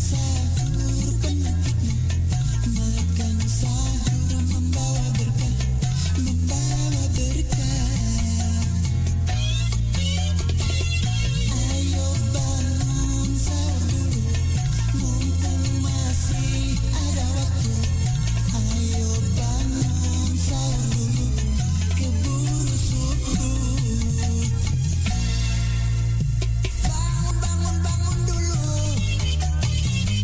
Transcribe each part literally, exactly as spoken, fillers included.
Sahur penyakitnya, makan sahur membawa berkah, membawa berkah. Ayo bangun sahur dulu, mumpung masih ada waktu. Ayo bangun sahur dulu, keburu subuh. Bangun, bangun, bangun dulu.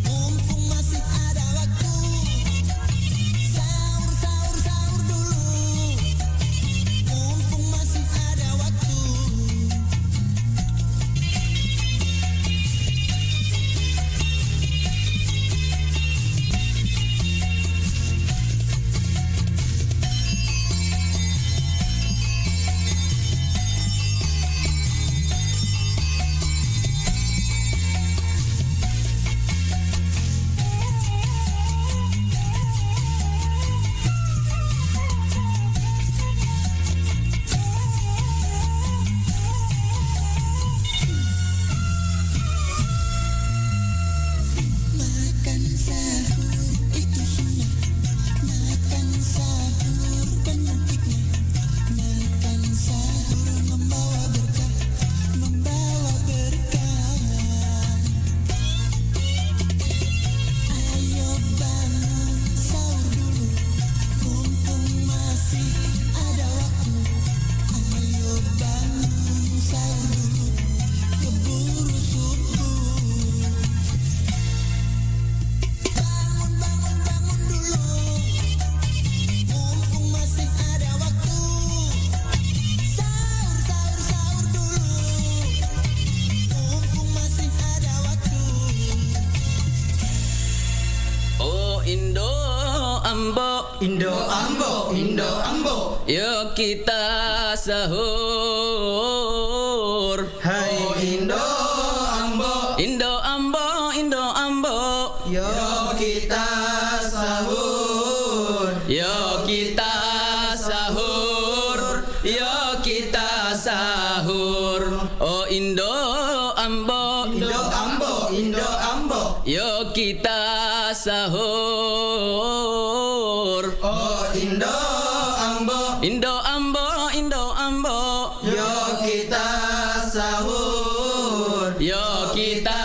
Mumpung masih ada waktu. Sahur, sahur, sahur dulu. Mumpung masih ada waktu. Makan sahur itu sunnah. Makan sahur penyakitnya. Makan sahur membawa berkah, membawa berkah. Ayo bangun sahur dulu, mumpung masih ada waktu. Ayo bangun sahur dulu, keburu subuh. Bangun, bangun, bangun dulu. Mumpung masih ada waktu. Sahur, sahur, sahur dulu. Mumpung masih ada waktu. Oh, Indo Ambo. Indo Ambo, Indo Ambo. Yo kita sahur. Hai Indo Ambo. Indo Ambo, Indo Ambo. Yo kita sahur. Yo kita sahur. Yo kita sahur. Oh Indo Ambo. Indo Ambo, Indo Ambo. Yo kita sahur. Oh Indo Ambo. Indo Ambo, Indo Ambo. Yo kita sahur. Yo kita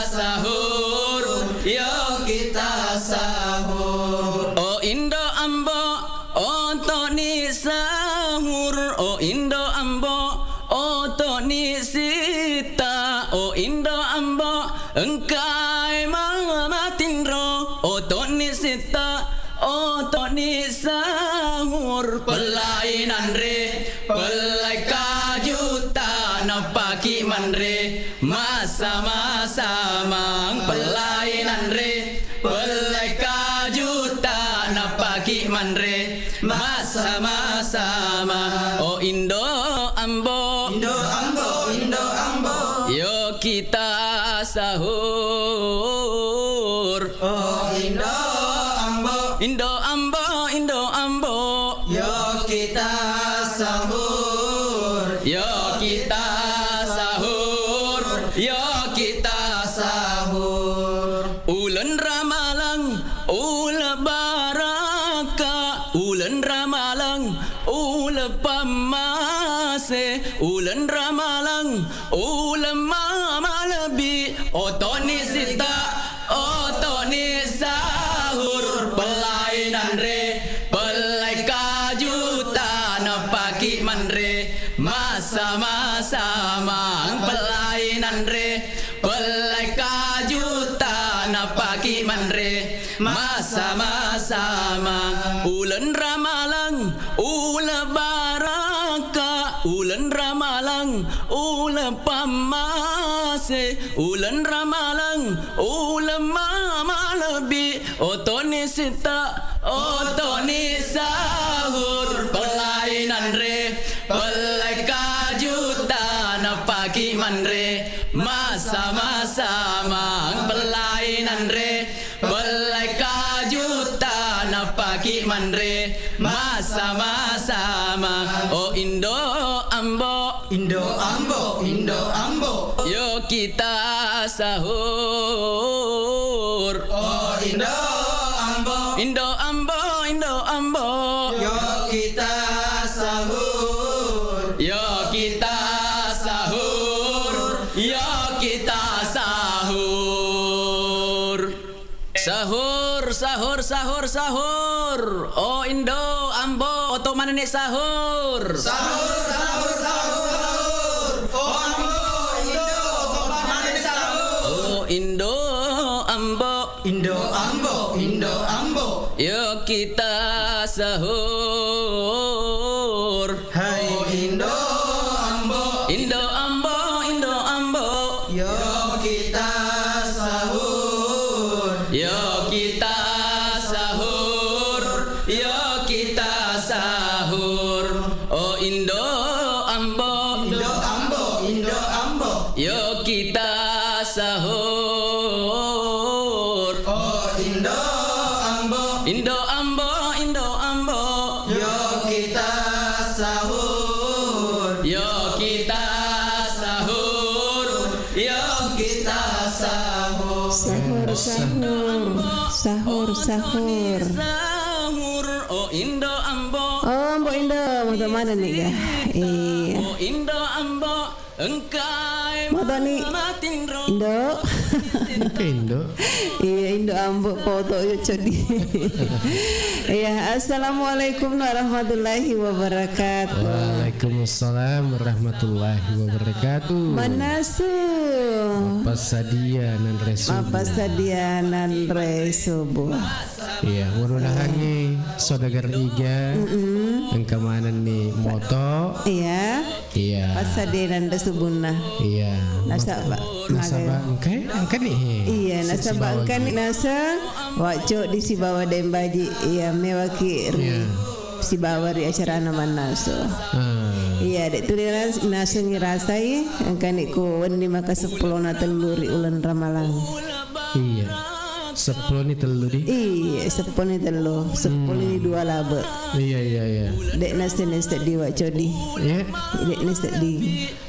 sahur. Yo kita sahur. Oh Indo Ambo, otoni sahur. Oh Indo Ambo, otoni sita. Oh Indo Ambo, engkai mama matinro. Otoni sita, otoni sahur. Pellai nanre, pellai kajuta, nappaki manre, massama-samang. Pellai nanre, pellai kajuta, nappaki manre, massama-sama. Oh Indo Ambo. Indo Ambo, Indo Ambo. Yo kita sahur. Oh Indo Ambo. Indo Ambo, Indo Ambo. Yo kita sahur. Yo kita sahur. Yo kita sahur. Uleng Ramalang, uleng baraka. Uleng Ramalang, uleng pammase. Uleng Ramalang, uleng ma-, malebbi. Otoni sita, otoni sahur. Pellai nanre, pellai kajuta, nappaki manre, massama-samang. Pellai nanre, pellai kajuta, nappaki manre, massama-sama. Uleng Ramalang, uleng baraka. Uleng Ramalang, uleng pammase. Uleng Ramalang, uleng ma-, malebbi. Otoni sita, otoni sahur. Pellai nanre, pellai kajuta, nappaki manre, massama-sama. Pellai nanre, pellai kajuta, nappaki manre, massama-sama. Oh Indo Ambo. Indo Ambo, Indo Ambo. Yo kita sahur. Indo Ambo. Indo Ambo, Indo Ambo. Yo kita sahur. Yo kita sahur. Yo kita sahur. Sahur, sahur, sahur, sahur. Oh Indo Ambo, oto manenni sahur. Sahur, sahur, sahur, sahur. Oh Ambo, Indo, oto manenni sahur. Oh Indo Ambo. Indo Ambo, Indo Ambo. Yo kita sahur. Hai Indo Ambo. Indo Ambo, Indo Ambo. Yo kita sahur. Yo kita sahur. Yo kita sahur. Oh Indo Ambo. Indo Ambo, Indo Ambo. Yo kita sahur. Oh Indo Ambo. Indo Ambo, Indo Ambo. Yo kita sahur. Yo kita sahur. Yo kita sahur. Sahur, sahur. Sahur, sahur. Sahur. Oh Indo Ambo. Oh, Ambo Indo, mau kemana nih, ya? Iya. Oh Indo Ambo. Engkai Matani. Mama tinro. Indo. Engka Indo. Iya, Indo Ambo foto yo codi. Iya, assalamualaikum warahmatullahi wabarakatuh. Waalaikumsalam warahmatullahi wabarakatuh. Manasu. Mappasadia nanre subuh. Mappasadia nanre subuh. Iya, mudah-mudahan nih saudagar iga engka manenni moto. Iya. Iya. Passadia nanre subunna. Iya. Nasaba, nasaba magai. Engka, engka nih. Iya, si-, nasaba sibawa engka nih gi. Naseng, Wa Codi sibawa Daeng Baji. Iya, mewaki ri. Iya. Sibawa ri acarana mannasu. Ah. Iya, de' tuli nas-, naseng irasai, engka ni ku wenni maka seppulona tellu ri uleng Ramalang. Iya. Seppuloni tellu di? Iya, seppuloni tellu. Seppuloni dua labe. Iya, iya, iya. De' nasenni seddi Wa Codi. Iya. De' nasenni seddi.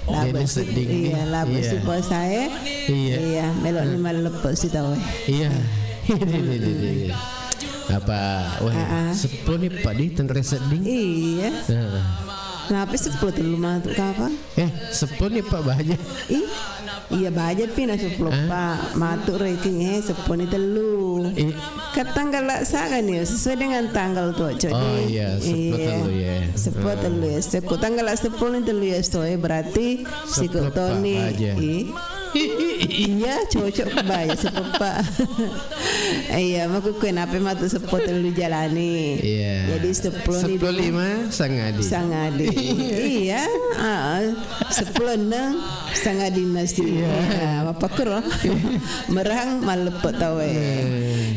Labe si-, seddi. Iya, labe si puasae. Iya. Iya, melo ni malleppe si tau. Iya. Apa, wah, seppuloni pa di tenre seddi? Iya. Heeh. Kenapa seppulo tellu matu kapang? Eh, seppuloni pa baja. Ih, iya baja pi na seppulo pa. Matu ranking e seppuloni tellu. Ih. Kan tanggal laksana ni sesuai dengan tanggal tu, Codi. Oh iya, seppulo tellu ya. Seppulo tellu ya. Seku tanggal seppuloni tellu ya, so, eh, berarti siku toni. Ih. Iya, cocok baja seppulo pa. Iya, maku kenapa matu seppulo tellu jalani. Iya. Jadi seppuloni seppulo lima sangadi. Sangadi. Iya, heeh. Seppulo enneng sangadinna si. Iya. Iya, mapakkuro. Merang malleppe tau e.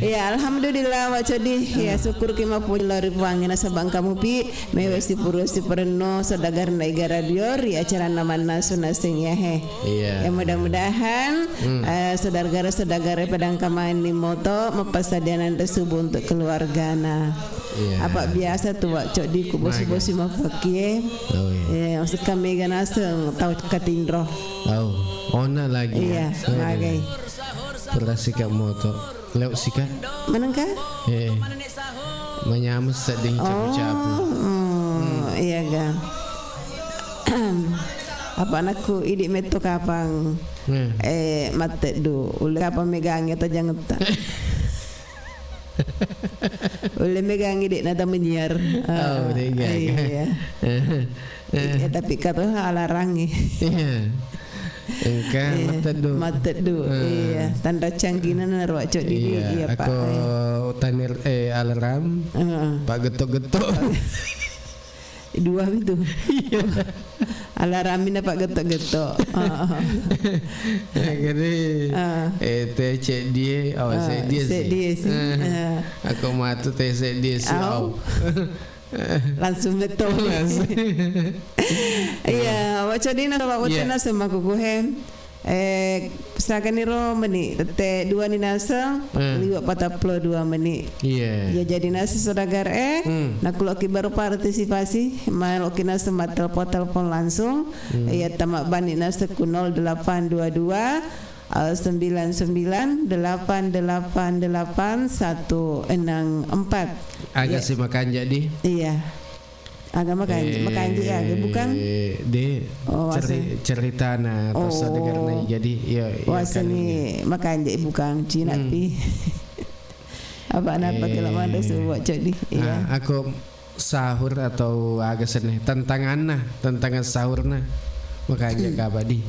Iya, alhamdulillah, Wa Codi. Iya, syukur ki mappuji lao ri Puangnge nasaba engka mupi mewa sipuru siparenno saudagarna Iga Radio ri acaranna mannasu naseng iya he. Iya. Ya, mudah-mudahan, eh, saudagar-saudagar pada engka manenni moto mappasadia nanre subuh untuk keluargana. Iya. Apa biasa tu, Wa Codi, ku bosi-bosi mapakkie. Oh, iya. Eh, maksudka mega naseng tau katinro. Oh, ona lagi ya. Iya, magai. Pura sika moto. Leo sika. Manengka? Eh. Manyameng sedding capu-capu. Oh, oh, iya ga. Apa anakku idi metto kapang. Eh, matteddu. Ulle kapang megangi atajangetta. Ulle megangi de' nata menyiar. Oh, de' gaga. Iya. Iya, tapi kato alarangi. Iya. Engka matteddu. Matteddu. Iya. Tanda canggihna naro, Codi. Iya, iya, Pak. Ako tanir, eh, alarm. Heeh. Pak getok-getok. Dua itu. Iya. Alarm ini, Pak, getok-getok. Heeh. Jadi, eh, te cek dia, oh, cek dia sih. Dia sih. Eh, aku matu te cek dia sih. Au. Au. Langsung betul. Langsung. Iya, Wa Codi na, Wa Codi na sama kuku he. Eh, saganiro meni, tette dua ni naseng, liwe' patappulo dua meni. Iya. Ya, jadi naseng saudagar, eh, nakuloki baru partisipasi, maloki naseng mattelpon-telpon langsung. Iya, tama bani naseng ku nol delapan dua dua, eh, sembilan sembilan delapan delapan delapan satu enam empat. Aga Ya. si makanja di? Iya. Aga makanja, Eh, makanja ya, aga bukan? De, Oh, ceri-, wasa. ceritana, Oh. tosa degerna, jadi, ya, ya, Wasa kan ni ini. makanja bukan, Cina Hmm. pi. Apa napa tila Eh, mada sebuah codi? Iya. ah, aku sahur atau aga senna, tantanganna, tantangan sahurna. Makanja Hmm. kapa di?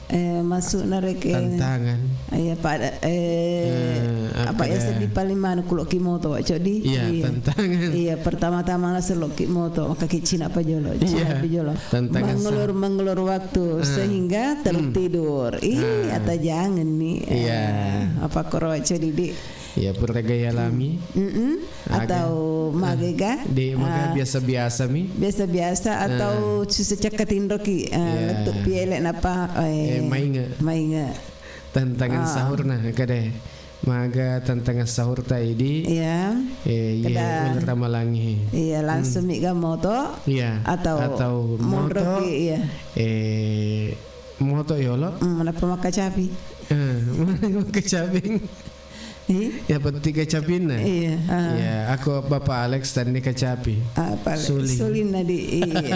Eh, masuk na reke. Tantangan. Iya, pada, eh, Eh, apa ya, akkeda. seddi paling mana kulo ki moto, Wak Codi? Iya, Iya. tantangan. Iya, pertama-tama na selo ki moto, maka ki Cina pa jolo, Cina Iya. pi jolo. Tantangan sa- Mengelur-mengelur waktu Ah. sehingga Hmm. tertidur. Ih, Ah. ata jangan nih. Iya. Eh, apa koro, Wak Codi, di? Iya, pura gaya lami. Mm-mm. Aga. Atau Ah, magega? De, maga Ah. biasa-biasa mi. Biasa-biasa atau Ah. susah cakka tinroki, ah, Iya. lettu piele napa, eh, Eh, mainge. mainge. Tantangan Ah. sahur na, kade. Maga tantangan sahur ta idi. Iya. Eh, iya, Keda. ulun ramalangi. Iya, langsung Hmm. mi ga moto? Iya. Atau Atau monro moto. ki, iya. Eh, moto yolo. Hmm, napa makkacapi? Eh, makkacapi. Ih? Ya, penting kecapinna. Iya, ah. Ya, aku Bapak Alex tadi kecapi. Apa le-, Suli. Sulinna di, iya.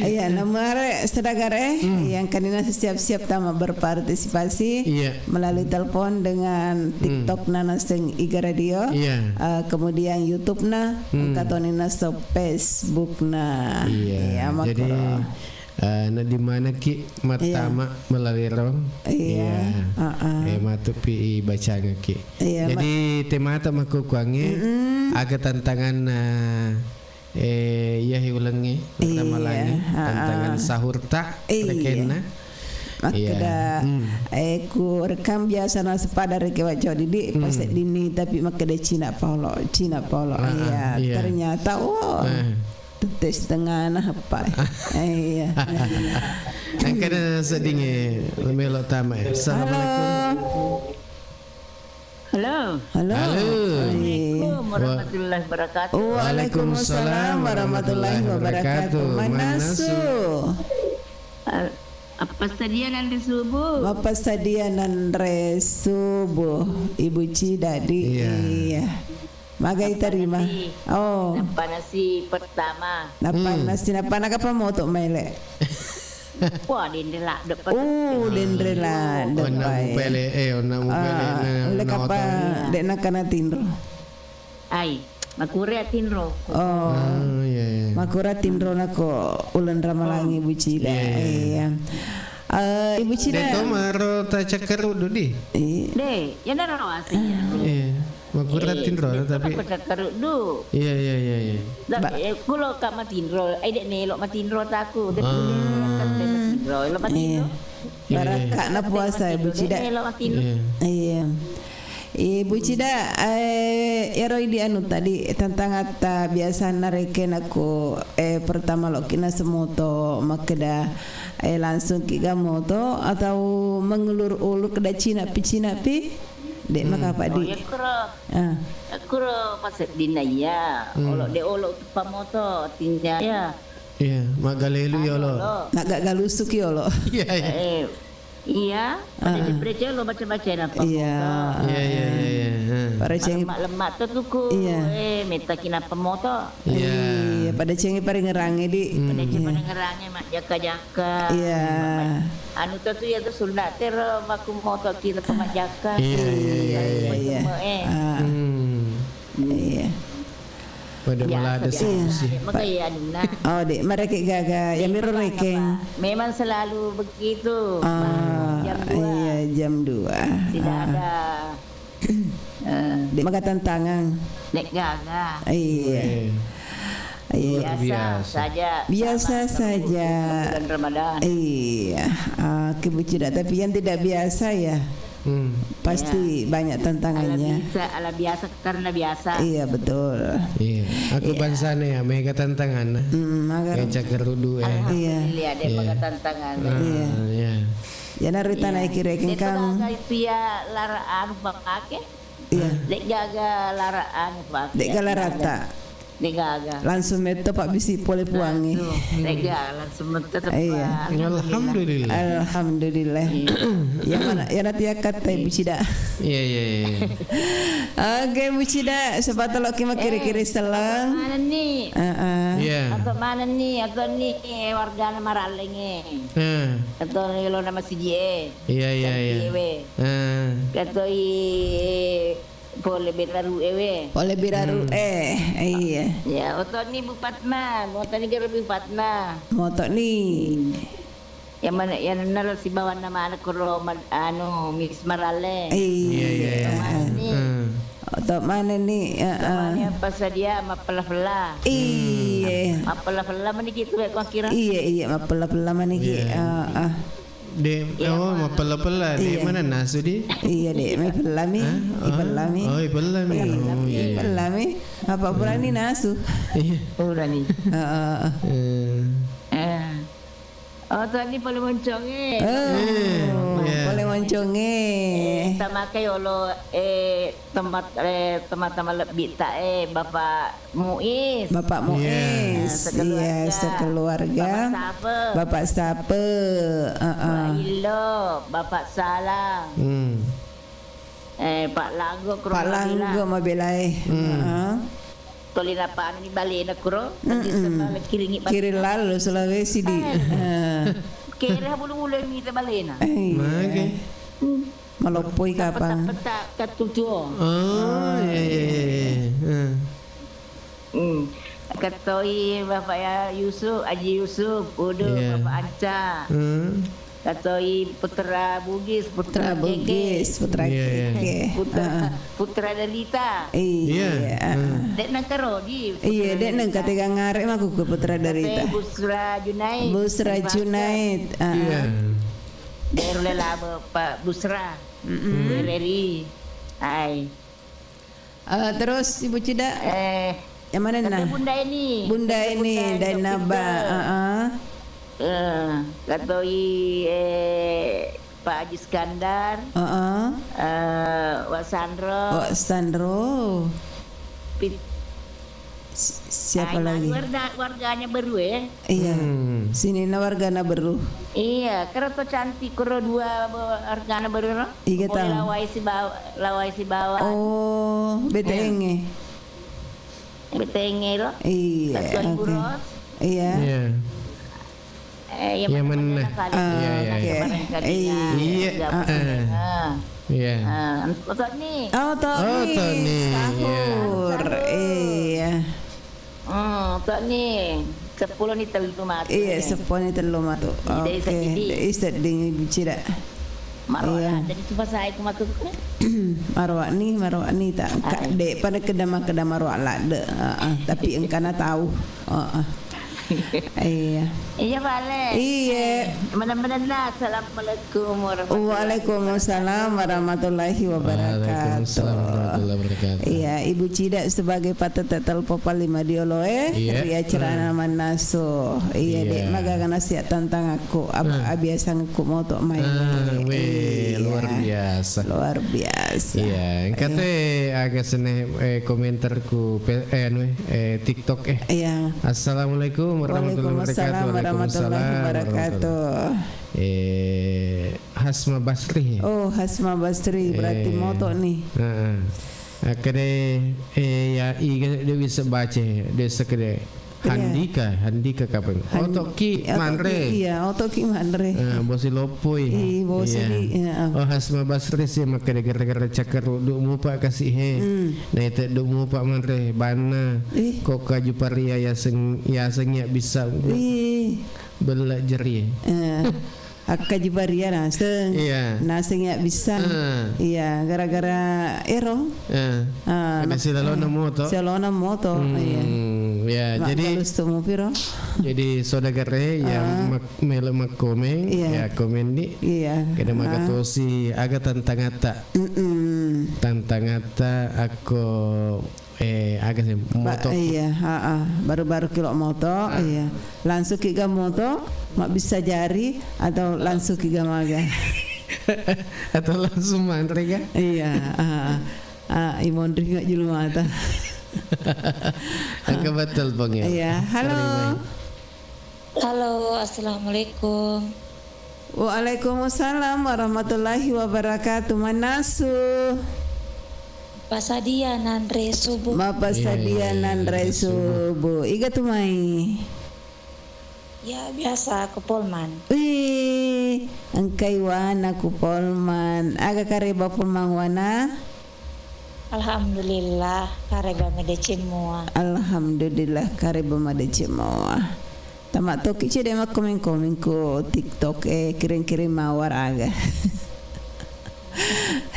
Iya, nomor saudara, Hmm. yang kanina siap-siap tama berpartisipasi Iya. melalui telepon dengan Hmm. TikTok na naseng Iga Radio. Iya. Eh, kemudian YouTube na, Hmm. engka toni naseng Facebook na. Iya, Iya, jadi, makro. Eh, na di mana ki mattama Iya. melalui ro? Iya, Iya. heeh. Eh, matu pi i bacanga ki. Iya, Jadi, ma- temata makkukuangnge, Mm-mm. aga tantangan, eh, eh, iya hi ulengnge, Iya, ramalangi, heeh. tantangan sahur ta, Iya. rekenna. Makkeda, Iya. Hmm. eh, ku rekang biasa na sepada reke Wak Codi di, Hmm. paseddini, tapi makkeda Cina polo, Cina polo. Ah, ah, Iya, iya. ternyata, oh. Eh. Tette setengana heppa. Eh, iya. Engkana seddingnge melo tama. Assalamualaikum. Halo. Halo. Halo. Assalamualaikum Wa- warahmatullahi wabarakatuh. Waalaikumsalam warahmatullahi wabarakatuh. Manasu. Al-, apa sadia nanti subuh? Apa sadia nanre subuh, Ibu Cida di? Iya. Iya. Magai tarima. Nasi. Oh. Nappa nasi pertama. Nappa Hmm. nasi, nappa nakapa moto maile? Wah, denre ladde pa. Oh, denre ladde Onna pai. mupele, eh, onna mupele, Ah, na, ulle na kapa oto. de nakana tinro. Ai, makure tinro. Oh. Ah, iya, iya. Makura tinro nako uleng ramalangi Oh. Ibu Cida. Iya, iya, iya. Iya. Eh, Ibu Cida. Deto maro ta cakkaruddu di? Iya. De, ya naro asli. Iya. Makura Eh, tinro, tapi aku cakkaruddu. Iya, iya, iya, iya. Tapi, Ba- eh, kulo ka matinro, eh, de nelo matinro taku. De Ah. kulo ka matinro, lo matinro. Iya. Iya, iya. Barakka na puasa, Ibu Cida. De nelo matinro. Iya. Iya. Ibu Cida, eh, ero idi anu tadi, tantangatta biasanna rekeng nako, eh, pertama loki na semoto makkeda, eh, langsung ki ga moto atau mengulur-ulur keda cina pi, cina pi? Dek Hmm. makapa, Oh, di? Ya kuro. Ah. Kuro paseddinna iya. Hmm. Olo de olo tuppa moto, artinya ya. Iya, maggalelu yolo. Anu, lo. Nak gak galusuk yolo. Iya, iya. Eh, iya, pada Ah. dipercaya lo baca-baca napa Iya. moto. Iya, iya, iya, iya. Ah. Pada ceng- Lemak-lemak tuh tuku. Iya. Eh, metta kinapa moto. Iya. Iya, pada cengi paringerange, di. Hmm. Pada cengi Iya. paringerange, mak jaka-jaka. Iya. Anu to tu ya tu sunat tero maku moto kita pemajaka. Iya, iya, iya, iya. Iya. Eh. Ah. Hmm. Iya. Pada Biasa, malah ada biasa. Solusi. Maka ya anunna. Oh, dek, mereka gaga, ya miro rekeng. Memang selalu begitu. Ah, Jam dua. Iya, jam dua. Tidak Ah. ada. Eh. Dek, maka tantangan. Dek gaga. Iya. Iya. Luar Biasa biasa. saja. Biasa Sama saja. Bulan Ramadan. Iya. Ah, Ibu Cida. Tapi yang tidak biasa ya, Hmm. pasti Ya. banyak tantangannya. Ala bisa, ala biasa karena biasa. Iya, betul. Iya. Aku Iya. bangsana ya, mega tantangan. Hmm, magar. Yang cakar rudu ya. Alhamdulillah, Iya. ada Iya. mega tantangan. Ah, Iya. iya. Ya, narita Iya. naik kira Itu kengkang. Gaga itu ya lara anu bapake. Iya. Dek gaga lara anu bapake. Dek gaga lara rata. Degaga. Langsung metto pabbisi pole puangnge. Langsung. Degaga, langsung metto tepa. Iya. Alhamdulillah. Alhamdulillah. Iya. Iya mana, iya nanti akkatta Ibu Cida. Iya, iya, iya. Oke, Bu Cida, sepatu loki mau kiri-kiri seleng. Mana nih? Heeh. Iya. Atau mana nih? Atau nih wargana Marallenge. Heeh. Atau lo nama siji e. Iya, iya, iya. Heeh. Atau i Pole biraru ewe. Pole biraru, hmm, eh, iya. Ya, otoni Bu Fatma, motoni garo Bu Fatma. Motoni. Hmm. Yang mana, yang nalo sibawa nama anak koro ma-, anu, Miss Maralle. Iya, iya, iya. Mana ni? Hmm. Oto mana ni? Ya, oto mana apa sadia, mapella-pella. Iya. Mapella-pella mana gitu, ya, kau kira? Iya, iya, mapella-pella mana ki? Iya. Ah, ah. De, iya, oh, mapella-pella, de, iya. Mana nasu di? Iya, de, mai pellami. Hah? Ipellami. Oh, ipellami. Iya, oh, iya, iya. Ipellami. Apa purani nasu? Iya. Purani. Heeh. Eh. Eh. Oh, tadi pole monconge. Oh, eh, iya. Pole monconge. Eh, sama kayak olo, eh, tempat, eh, teman-teman lebih tak, eh, Bapak Muiz. Bapak Muiz, iya, sekeluarga. Iya, sekeluarga. Bapak Sape. Bapak Sape, heeh. Pak Ilo, Bapak Salang. Hmm. Eh, Pak Langgo, Pak Langgo Mabelai. Hmm. Heeh. Tolina pani balena kuro, nanti sebab kiringi balik. Kiring lalo Sulawesi di. Eh. Eh. Kere bulu-bulu yang minta balena. Eh, iya. Mage. Hmm. Maloppoi kapang. Peta-peta katutuo. Oh, iya, iya, iya, iya. Hmm. Hmm. Katoi Bapak ya Yusuf, Haji Yusuf, Udo, iya. Bapak Anca. Hmm. Katoi Putra Bugis, Putra Putra Keke. Bugis, Putra, iya, iya, Keke. Putra, ah, Putra Dalita. Iya. Iya. Ah. Hmm. Dek nangkaro di Putra Dalita. Iya, dek nangka tegang arek mah ku Putra Dalita. Katoi Busra Junaid. Busra Junaid. Ah. Iya. Daerah Lelaba Pak Busra. Mm-mm. Bereri. Hai. Eh, terus Ibu Cida? Eh, yang mana katanya nah? Bunda Eni. Bunda Eni, Dainaba. Heeh. Eh, katoi, eh, Pak Haji Iskandar. Heeh. Eh, Wak Sandro. Wak Sandro. Pit- S-, siapa lagi? Warga, warganya baru, eh. Iya. Hmm. Sini na wargana beru. Iya, kero to cantik kero dua be-, wargana beru, no? Iya, tau. Lawai Sibawa, Lawai Sibawa. Oh, B T N, iya. Betenge, lo? Iya, oke. Iya. Iya. Eh, iya, mana? Ah, iya, iya, oke. Iya. Iya, ah, ah. Iya. Ah, untuk ni. Oh, untuk ni. Sahur. Iya. Sahur. Iya. Hmm, tok ni, seppulo ni tellu matu. Iya, seppulo ni tellu matu. Oke, sedih. Sedih, Ibu Cida. Maro, iya. Jadi coba saya ku matu. Maro ni, maro ni tak. Ka, de pada kedama-kedama ro ladde. Heeh, tapi engkana tahu. Heeh. Iya. Iya, Bale. Iya. Benar-benar, Assalamualaikum warahmatullahi wabarakatuh. Waalaikumsalam warahmatullahi wabarakatuh. Waalaikumsalam warahmatullahi wabarakatuh. Iya, Ibu Cida sebagai patete telpo paling madiolo, eh. Iya. Ria cerana mannaso. Iya, iya. Dek, magagana siap tantang aku. Ab-, abiasang aku moto main. Ah, weh, iya. Luar biasa. Luar biasa. Iya, engka te aga sene, eh, komentar ku pe-, eh, anu, eh, TikTok, eh. Iya. Assalamualaikum warahmatullahi wabarakatuh. Waalaikumsalam warahmatullahi wabarakatuh. Eh, Hasma Basri. Oh, Hasma Basri, berarti moto ni. Heeh. Akkede, eh, ya, iga de wisseng baca, de wisseng kede. Iya. Handika, Handika kapang. Otoki manre. Iya, otoki manre. Eh, bosi loppoi. Ih, bosi di, iya. Oh, Hasma Basri si makkede gara-gara cakkaruddu mupa kasi he. Hmm. Naiteddu mupa manre banna. Ih. Ko kaju paria yaseng, yaseng ya bisa. Ih. Bella jeri. Eh. Akkaju paria naseng. Iya. Naseng ya bisa. Eh. Iya, gara-gara ero. Eh. Ah, ada silalona moto. Silalona moto, iya. Hmm, ya, jadi, jadi saudagare ya, melo makkomeng, iya, ya, komen di. Iya. Keda magatosi aga tantangatta. Mm-mm. Tantangatta akko Eh, aga sih, moto. Iya, heeh. Baru-baru ki lo moto, iya. Langsung ki ga moto, mabbissa jari, atau langsung ki ga maga? Atau langsung manre ga? Iya, heeh. Ah, imonri ki majjulu mata. Engka betul pengel. Iya, halo. Halo, assalamualaikum. Waalaikumsalam warahmatullahi wabarakatuh. Manasu. Pasadia nanre subuh. Mapasadia Iya, nanre subuh. Subuh. Iga tu mai? Ya, biasa ku Polman. Wih, engkai wana ku Polman. Aga kareba Polman wana? Alhamdulillah, kareba madeceng mua. Alhamdulillah, kareba madeceng mua. Tama toki cede makkomeng-komeng ku TikTok, eh, kiring-kiring mawar aga.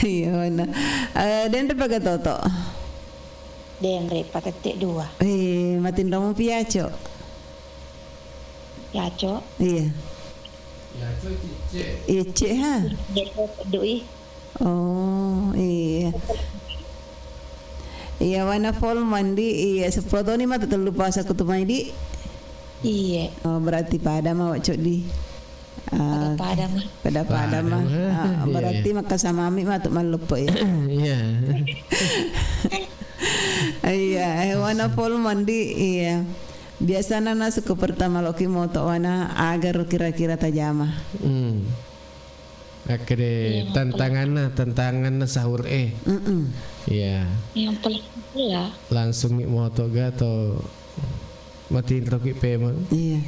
Iya, wana. Eh, denre paga toto? Denre patette dua. Eh, matinromu piaco? Yaco. Iya. Iya, cek, ha? Deko dui. Oh, iya. Iya, wana Polman di, iya, seppulo toni matu tellu pasa kutu mai di. Iya. Oh, berarti pada ma, Wak Codi. Ah, pada-pada ma. Pada-pada ma. Pada ma. Ah, iya. Berarti makkasamami matu malleppo ya. Iya. Iya, eh, wana Polman di, iya. Biasana nasu ku pertama loki moto wana agar kira-kira tajama. Hmm. Akhirnya iya, tantanganna, tantanganna sahur eh. Mm-mm. Iya. Yang paling ya. Langsung mi moto ga atau matinroki pemeng. Iya.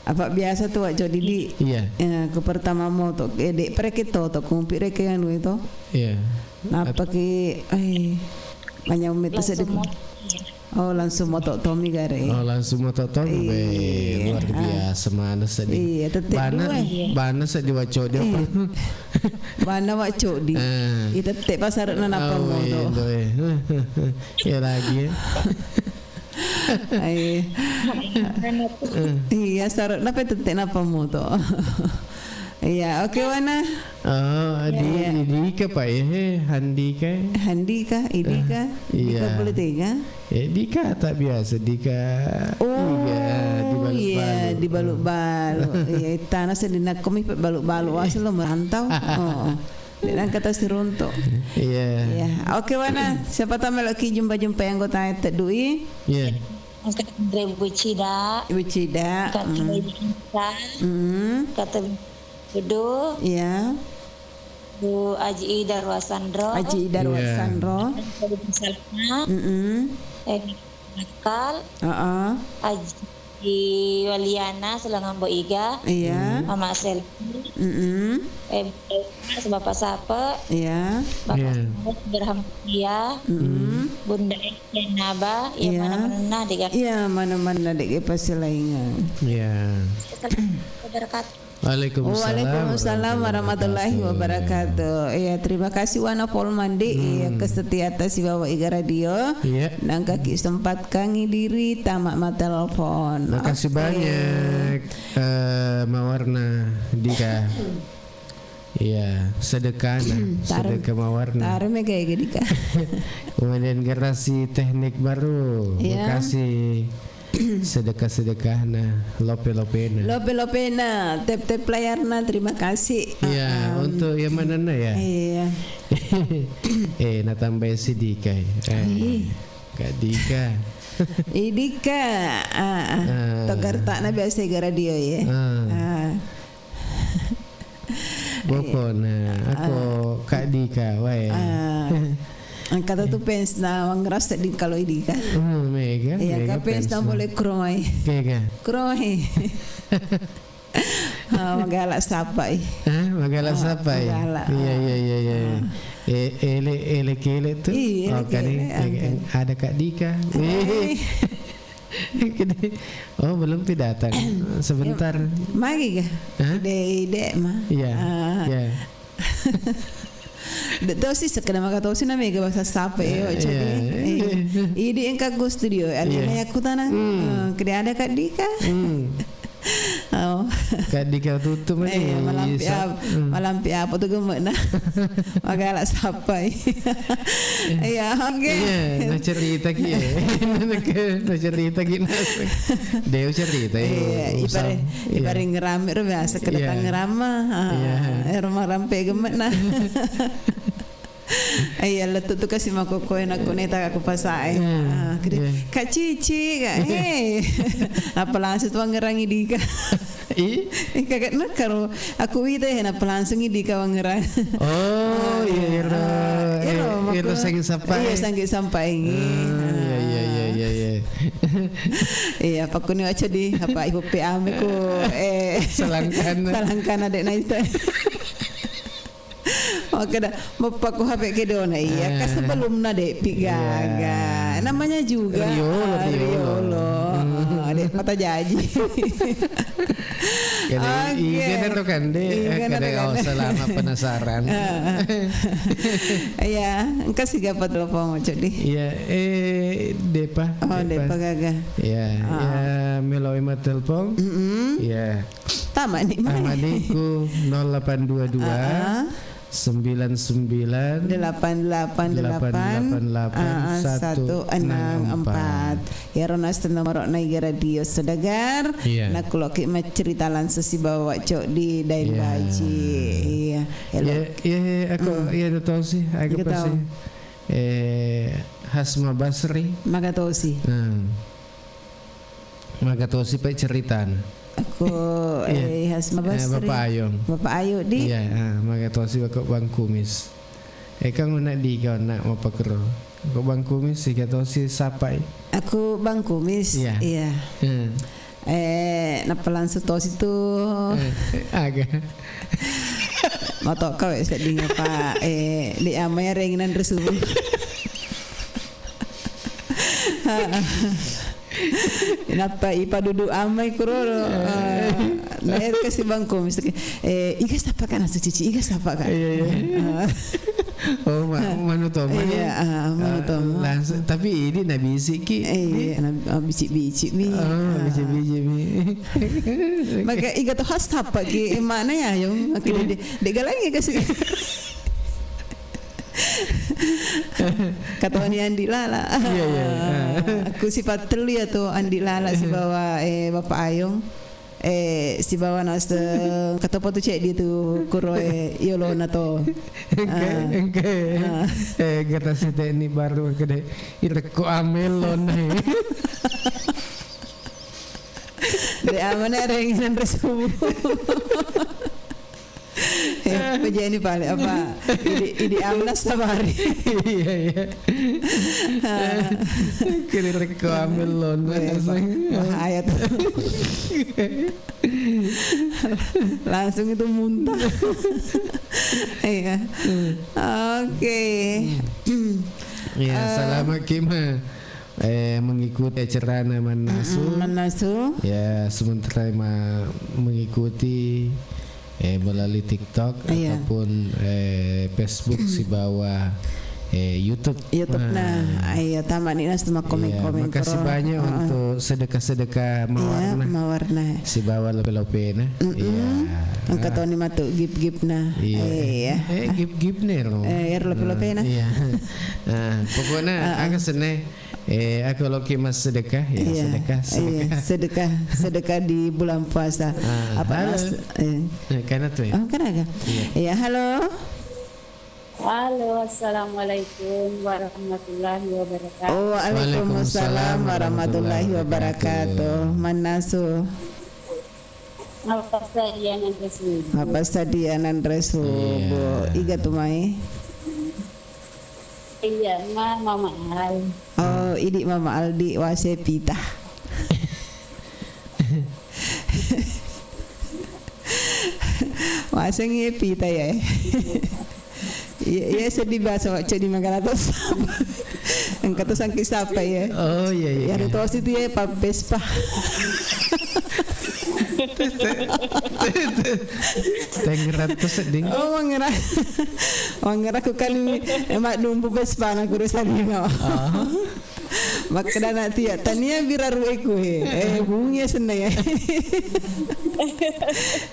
Apa biasa tu, Wak Codi di? Iya. Eh, ku pertama moto, eh, dek pereke toto, kumpi reke anu itu. Iya. Napa ki, eh, manyau metu sedih. Langsung moto. Oh, langsung moto Tommy gare. Oh, langsung moto Tommy. Iya. Be, luar biasa mana sedih. Iya, tette bana, dua. Bana sedih Wak Codi apa? Iya. Bana Wak Codi. Eh. Iya, tette pasar na napa moto. Oh, iya, iya. Ya lagi ya. Iya. Iya, sarot napa tette napa moto. Iya, oke, wana. Oh, iya, di, iya. Idika, Pak, ya, he, Handika. Handika, Idika, eh, Dika iya. Boleh tega? Eh, Dika tak biasa, Dika. Oh, iya, dibalut-balut. Iya, dibalut-balut. Iya, tanah sedina komi pe balut-balut, asal lo merantau. Oh. Dek nangka tau siruntu. Iya. Iya. Oke, wana. Siapa tahu meloki jumpa-jumpa anggota tette dui. Iya. Angkat Andre Bucida. Bucida. Kata Bucida. Hmm. Kata Budu. Iya. Bu Aji Ida Ruasandro. Aji Ida Ruasandro. Iya. Salma. Mm-mm. Eh, Nakal. Heeh. Aji Waliana, Selengambo Iga. Iya. Mama Selvi. Mm-mm. Eh, Bapak Sape. Iya. Bapak Sape, Gerham Mutia. Mm-mm. Bunda Ellen Naba, iya, mana-mana dega. Iya, mana-mana dega pasti laingan. Iya. Assalamualaikum warahmatullahi wabarakatuh. Waalaikumsalam warahmatullahi wabarakatuh. Iya, terima kasih Wana Polman di, iya, kesetiaan sibawa Iga Radio. Iya. Nangka ki sempatkangi diri tama matelpon. Makasih banyak, eh, Mawarna Dika. Iya, sedekana, sedekah Mawarna. Taro mega Iga Dika. Kemudian generasi teknik baru, iya. Bekasi. Sedekah-sedekahna, lope-lopena. Lope-lopena, tep-tep layarna, terima kasih. Iya, untuk yang manenna ya? Iya. Eh, natambai si Dika. Eh, Kak Dika. Idika. Ah, ah. Ah. Togar takna biasa Iga Radio ya. Ah. Ah. Pokokna, aku Kak Dika wae. Ah. Engka tu fans na wangrasa di kalau Idika. Hmm, mega, iya, mega ka fans na fans na. Boleh kuromai. Mega. Kuromai. Ah, magala sapai. Hah? Magala sapai? Magala. Iya, iya, iya, iya. Ah. Eh, ele, ele kele tu. Iya, oh, ele kali, kele, eh, ada Kak Dika. Eh. Oh, belum pi datang. Sebentar. Magi ga? Hah? Ide, ide ma. Iya. Ah. Iya. De tosi sekedar maka tosi na mega bahasa sape yo, iya, jadi, iya. Eh, idi engka go studio, alena iya. Yakutana. Hmm. Eh, kede ada Kak Dika. Hmm. Oh. Kak Dika tutup mana? Eh, malampi ap-, hmm. Malampi apa tu gemek na? Magala sapai. Iya, oke. Iya, na cerita ki ya. Na cerita ki na. Dia cerita ya. Iya, usah. Ipare, iya. Ipare ngerame ro biasa kedatang iya. Ngerama. Ah, iya. Eh, rumah rampe gemek na. Iya, lettu tu kasi makkokkoe nakko neta aku pasae. Hmm, ah, kede, iya. Kak Cici, Kak, eh. Apa langsung tu wangngerangi dika. I? Eh, kagak nakaro aku wita ya, napa langsung dika wangngerang. Oh, iya, iya, ah, iya, iya, iya, makko-, sangge sampai. Iya, sangge sampai. Ah, iya, iya, iya, iya, iya. Iya, pakkuni waca di, apa, ibu P A me ko, eh, salangkana. Salangkana dek naita. Makkeda, "Mappaku H P kedona." Iya, kan sebelumna dek pi gaga. Namanya juga, riolo, ah, riolo. Riolo. Hmm. Ah, dek mata jaji. Oke. Iya, kan, dek. Iya, kan, dek. Oh, selama penasaran. Ah, ah. Iya, engka siga pa telepon, Cok, di. Iya, eh, depa, oh, depa. Depa gaga. Iya, ah. Iya, melo ima telepon. Mm-mm. Iya. Tama ni, mai. Tama ni ku nol delapan dua dua, ah, ah, sembilan sembilan, delapan delapan delapan, delapan delapan, ah, ah, satu enam empat. Satu enam empat. Iyaro naseng nomoro na Iga Radio Sodagar. Iya. Nakkuloki maccerita langsung sibawa Cok di Daeng Baji. Iya. Iya. Elo. Iya, iya, iya, aku, hmm, iya, tahu sih, aku pasti. Tahu. Eh, Hasma Basri. Maga tosi. Hmm. Maga tosi pe ceritana. Aku, iya. Eh, Hasma Basri. Eh, Bapak Ayong. Bapak Ayu di? Iya, ah, maga tosi Bapak Bang Kumis. Eh, kan una di kau nak mau pakero. Bapak Bang Kumis, siga tosi sapai. Aku Bang Kumis. Iya. Iya. Hmm. Eh, nappa langsung tosi tu. Eh, aga. Matoka we sedding apa, eh, di amai arengi nanre subuh. Nappa ipadudu amai kuroro. Eh. Ah, na, eh, kasi Bang Kumis, eh, iga sapa ka nasu cici, iga sapa ka? Iya, iya. Ah. Oh, ma-, manu toma ni. Iya, ah, manu toma. Ah, langsung, tapi ini na bisiki. Eh, iya, na, ah, bicik-bicik mi. Oh, ah, bicik-bicik mi. Maka iga to has tapa ki, eh, mana ya, Yong? Oke, iya. De, de, de galai kasi. Katoni Andi Lala. Iya, iya. Ah, aku sifat telu ya tu Andi Lala sibawa, eh, Bapak Ayong. Eh, sibawa naseng katopo tu ceddi tu kuro, eh, yolona to. Engke, ah, engke. Ah. Eh, gata si teknik baru kede irekko amelo nai. De amana reng nanre subuh. Eh, pejeni pale apa? Idi, idi amna sabari. Iya, iya. Kiri rekko ambil lon. Weh, ba-, bahaya tuh. Langsung itu muntah. Iya. Hmm. Oke. Iya, eh, selamat ki ma. Eh, mengikuti acarana Mannasu. Mm-mm, Mannasu. Ya, sementara ma-, mengikuti, eh, melalui TikTok, iya, ataupun, eh, Facebook sibawa, eh, YouTube. YouTube, nah. Nah, iya, tamani nas tu makkomen-komen. Iya, makasih banyak untuk sedekah-sedekah mawarna. Iya, mawarna. Sibawa lope-lopena. Mm-mm. Iya. Engka toni matu gift-giftna. Iya. Iya. Eh, gift-gift nih loh. Eh, ero lope-lopena. Iya. Nah, pokoknya, ah, ah, aga seneng. Eh, aku loki mas sedekah, ya, iya, sedekah, iya, sedekah. Sedekah, sedekah di bulan puasa. Ah, apa halo. Mas, eh. Eh, karena tuh ya. Oh, karena ada. Iya. Iya, halo. Halo, assalamualaikum warahmatullahi wabarakatuh. Oh, waalaikumsalam warahmatullahi wabarakatuh. Mannasu. Apa sadia nanre subuh? Apa sadia nanre subuh? Iya. Iga tu mai? Iya, ma-, Mama Al. Oh, idi Mama Aldi wase pita. Waseng ye pita ya. Iya, iya, sedih bahasa wacce di magana to sapa. Engka to sangki sapa ya. Oh, iya, iya, iya. Yang tosi tu ya, Pak Vespa. Tangerang to sedih. Oh, mangera. Mangera ku kali, emak dumpu Vespa na kurusan lima. Oh. Makkeda na tia, tania biraru e ku he. Eh, bungi senna ya.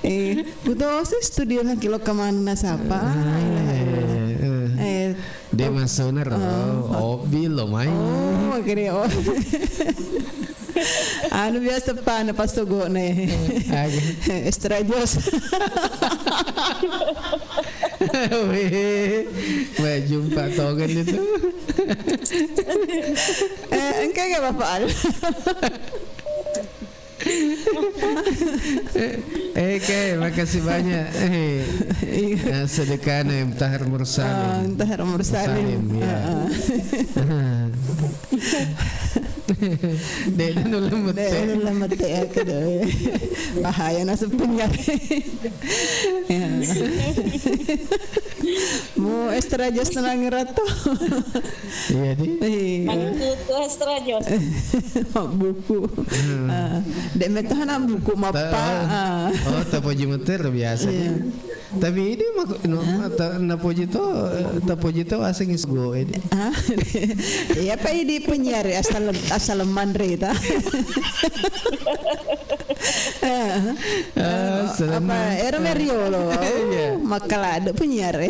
Eh, kuto se studio na kilo kamanu nasapa. Eh, eh. Eh, de masona ro. Oh. Obi lo mai. Oh, kere, oh. Anu biasa pa na pasogona e. Aga. Extra jos. Weh, weh, jumpa tongen itu. Eh, engka ga Bapak Al? Eh, oke, makasih banyak. Eh, iya. Eh, sedekahnya Mutahar Mursalim. Ah, Mutahar Mursalim. Mursalim, ya. Ah, ah. Dek, nulla mette. Dek, nulla mette, ya, kedua. Bahaya nasib penjara. Ya. Mu extra jos tenang rato. Iya, di. Iya. Mabbuku, extra jos. Mabbuku. Hmm. Ah, dek metto anak buku mappa. Ah. Oh, tapoji meter biasa. Iya. Tapi ini mak-, no, ta-, napoji to, eh, tapoji to aseng isgo ini. Ah. Iya, apa ini penyiar asal, asal manre ta. Ah, apa, era Meriolo. Iya. Makkalade penyiar.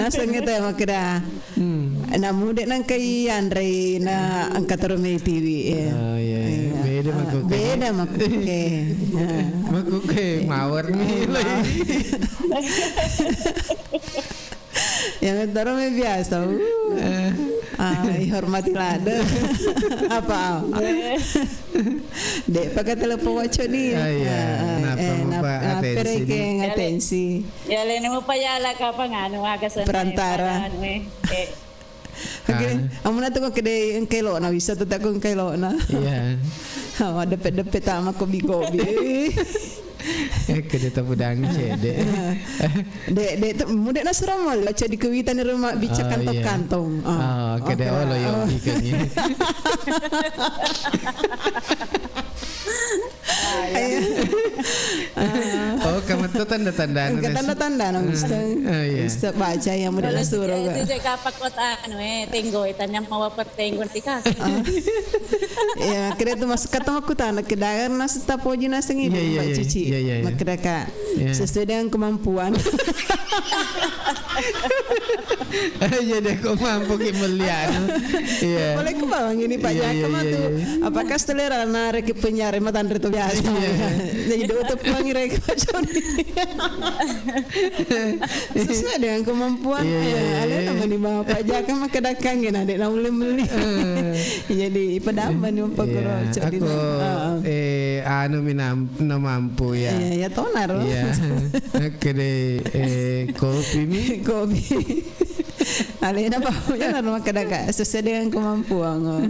Naseng itu ya makkeda. Hmm. Namu de nangkai anre na engka toro mai tiwi, ya. Oh, iya, iya. Iya. Beda makkuke. Beda makkuke. Ah. Makkuke mawar ni lagi. Yang toro mai biasa. Uh. Eh. Ah, ihormati lade. Apa? Dek pakai telepon waco ni. Ah, iya. Ah, ah. Napa eh, mupa nap-, atensi ni? Atensi. Ya, lene mupa yala kapang anu, aga senna perantara. Anu, eh. Oke, amuna tu ko kede engkelona, bisa tu tak ko engkelona. Iya. Awa depe-depe tama kobi-kobi. Eh, kede tapu dangi cede. Dek, dek, te-, mude nasura mol, baca di kuitani rumah bica kantong-kantong. Ah, kede olo yo bikin ni. Iya. Oh, kamu tuh tanda-tanda. Engka tanda-tanda na, Mister. Ah, iya. Mister baca yang muda suruh itu je kapak kota anu eh, tenggo, eh, tanya mau apa tenggo nanti kasih. Ah. Iya, kira tu masuk kata aku tanda kedangan nasi tapoji nasi ini, iya, iya, Mbak Cici. Iya, iya, iya. Makanya kak, iya, sesuai dengan kemampuan. Jadi aku mampu ki melihat. Iya. Boleh ku bawang ini Pak Jaka mah tuh. Apakah selera na reki penyiar mah tanre tu biasa. Iya. Jadi do tu puang reki Pak Joni. Sesuai dengan kemampuan. Iya, iya, iya. Ale nama ni mau Pak Jaka mah kedakang ya, na dek na ulem meli. Eh. Jadi ipedaman ni umpagoro. Iya. Aku, eh, anu minam, na mampu ya. Iya, ya tonar. Iya. Kede, eh, kopi mi. Kopi. Alena baunya naro makkeda, Kak, sesuai dengan kemampuan, oh.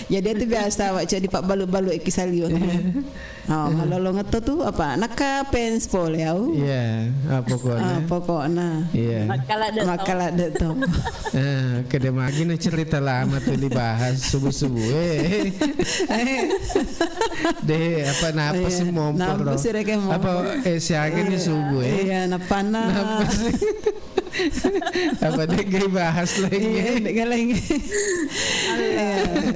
Jadi itu biasa awak jadi pak balu-balu eki saliweng. Iya. Oh, malolo ngeto tu apa? Nakka fans pole au. Iya, ah, pokoknya. Ah, pokoknya. Iya. Makkala de to. Makkala de to. Eh, kede magi na cerita lama tu dibahas subuh-subuh. Eh. Deh, apa napa sih mompor? Napa sih reke mompor? Apa, eh, siaga ni subuh, eh? Iya, napana. Napa sih? Apa dek gai bahas lagi? Iya, dek gai lagi. Iya.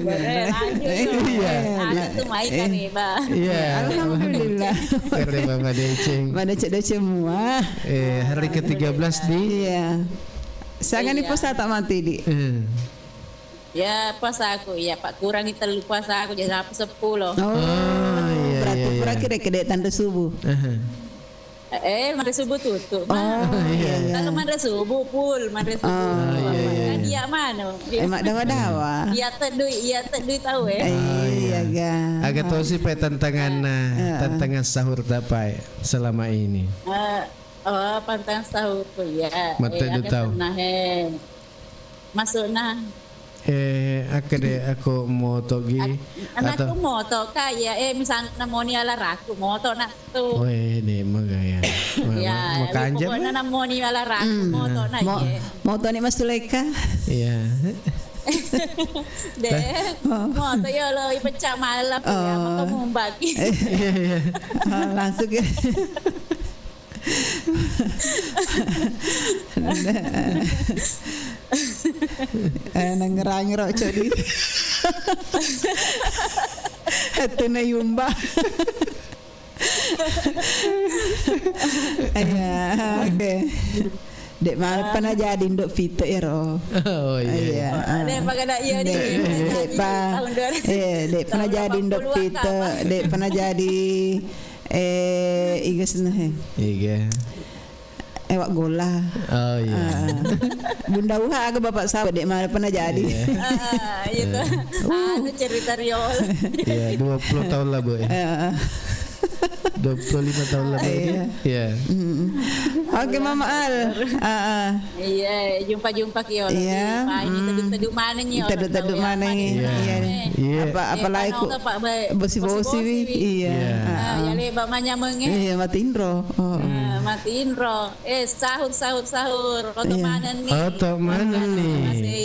Boleh, lanjut, yuk. Iya. Anu tu mai kareba. Iya. Alhamdulillah. Kareba Madeceng. Madeceng-deceng mua. Eh, hari ketiga belas di? Iya. Sangat ni puasa tak mati di? Eh. Ya, puasaku, iya, Pak, kurangi tellu puasaku, jadi sampai sepuluh. Oh, iya, berarti iya, kurang iya. Kira-kira tanda subuh. Aha. Eh, manre subuh tutup, oh, iya, iya. Kalau manre subuh, full, manre subuh. Oh, iya, iya, iya. Kan dia mana? Eh, mak dawa-dawa. Iya, tedui, iya, tedui tahu, eh. Oh, iya, iya, ga. Agak tahu sih, Pak, tantangan, eh, tantangan sahur tapai selama ini. Eh, oh, pantang sahur tuh, ya. Mate eh, du tahu. Pernah, eh. Masukna. Eh, akkede ako moto gi. Anakku moto, Kak, ya, eh, misalna moni ala raku, moto nak tu. Oh, eh, de magaya. Ya, makanja pokoknya nak moni ala raku, moto nak, mo-, ya. Moto ni Mas Suleka. Iya. De, moto ya lo, ipecah malam, ya, maka mumbaki. Iya, iya. Oh, langsung ya. Eh, nangerang ro codi. Tena yumba. Iya, oke. Dek malpa na jadi ndok fite ero. Oh, iya. Iya, ah, Dek, pada iya, dek, dek, dek, pa, tahun dua ribu, eh, dek pernah jadi Indo Pite, dek pernah jadi, eh, iga senna, eh. Iga. Ewak gola. Oh, iya. Ah. Bunda Uha aga Bapak Sabo, dek mana pernah jadi. Iya. Ah, iya, tuh. Anu cerita riol. Iya, dua puluh tahun lalu, eh. Heeh. Dua puluh lima tahun lalu. Iya. Iya. Mm. Oke, Mama Al. Ah, ah. Iya, jumpa-jumpa ki. Iya. Ini teduh-teduh mana nih, teduh-teduh mana nih. Iya. Iya. Apa, apalagi ku bosi-bosi wi. Iya. Iya. Ah, ah. Ya, leba manyameng, eh. Iya, matinro. Oh. Ah, matinro. Eh, sahur, sahur, sahur. Oto maneng ni. Oto maneng ni.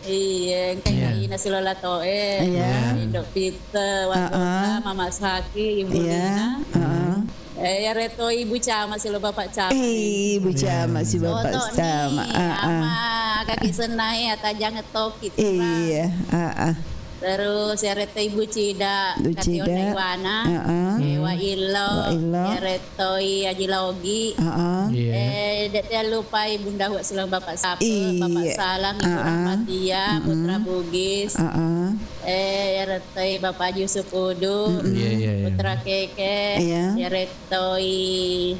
Iya, engka ina silola to, eh. Iya. Indo Pite, Watosa, Mama Saki, Ibu Lina. Iya. Eh, ya reto Ibu Cama silo Bapak Cama. Eh, Ibu Cama si Bapak Cama. Ama kaki senai atajang toki. Iya, ah, ah. Terus ya reto Ibu Cida, Ibu Kationa Cida. Iwana, heeh. Eh, Wa Illo, Wa Illo. Ya retoi Aji Logi. Heeh. Iya. Eh, dek tea lupai Bunda Hua Silang Bapak Sape, iya. Bapak Salang, Ibu Rahmatia, Putra Bugis. Heeh. Eh, ya retoi Bapak Yusuf Udu, iya, iya, iya. Putra Keke, iya. Ya retoi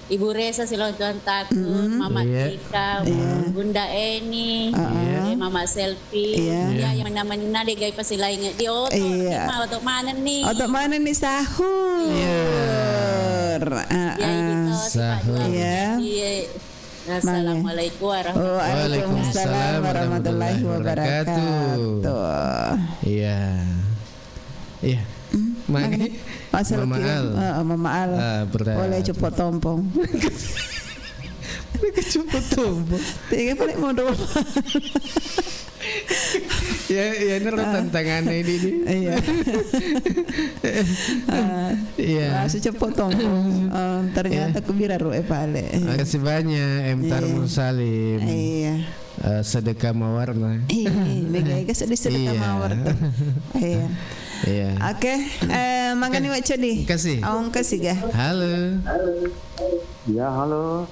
Ibu Resa silong Tuan Takut, Mama Tika, Bunda Eni, eh, Mama Selfie. Iya. Iya, yang mena-mena dek gai pasilainge di oto, iya. Oto maneng ni. Oto maneng ni sahur. Iya. Ah, ah. Sahur. Iya. Assalamualaikum warahmatullahi wabarakatuh. Waalaikumsalam warahmatullahi wabarakatuh. Iya. Iya. Hmm, magi? Mama Al. Heeh, Mama Al. Ah, berat. Boleh copot tompong. Boleh copot tompong. Tiga paling mau doang. Ya, ya, ini tantangannya ini, ini. Iya. Ah, iya. Langsung copot tompong. Ah, ternyata kubira ru e pale. Makasih banyak, M Tarmun Salim. Iya. Eh, sedekah mawarna. Iya, mega ega sedih sedekah mawar tuh. Iya. Iya. Oke, eh, mangani Wak Codi. Kasih. Aung kasih ga? Halo. Ya, halo.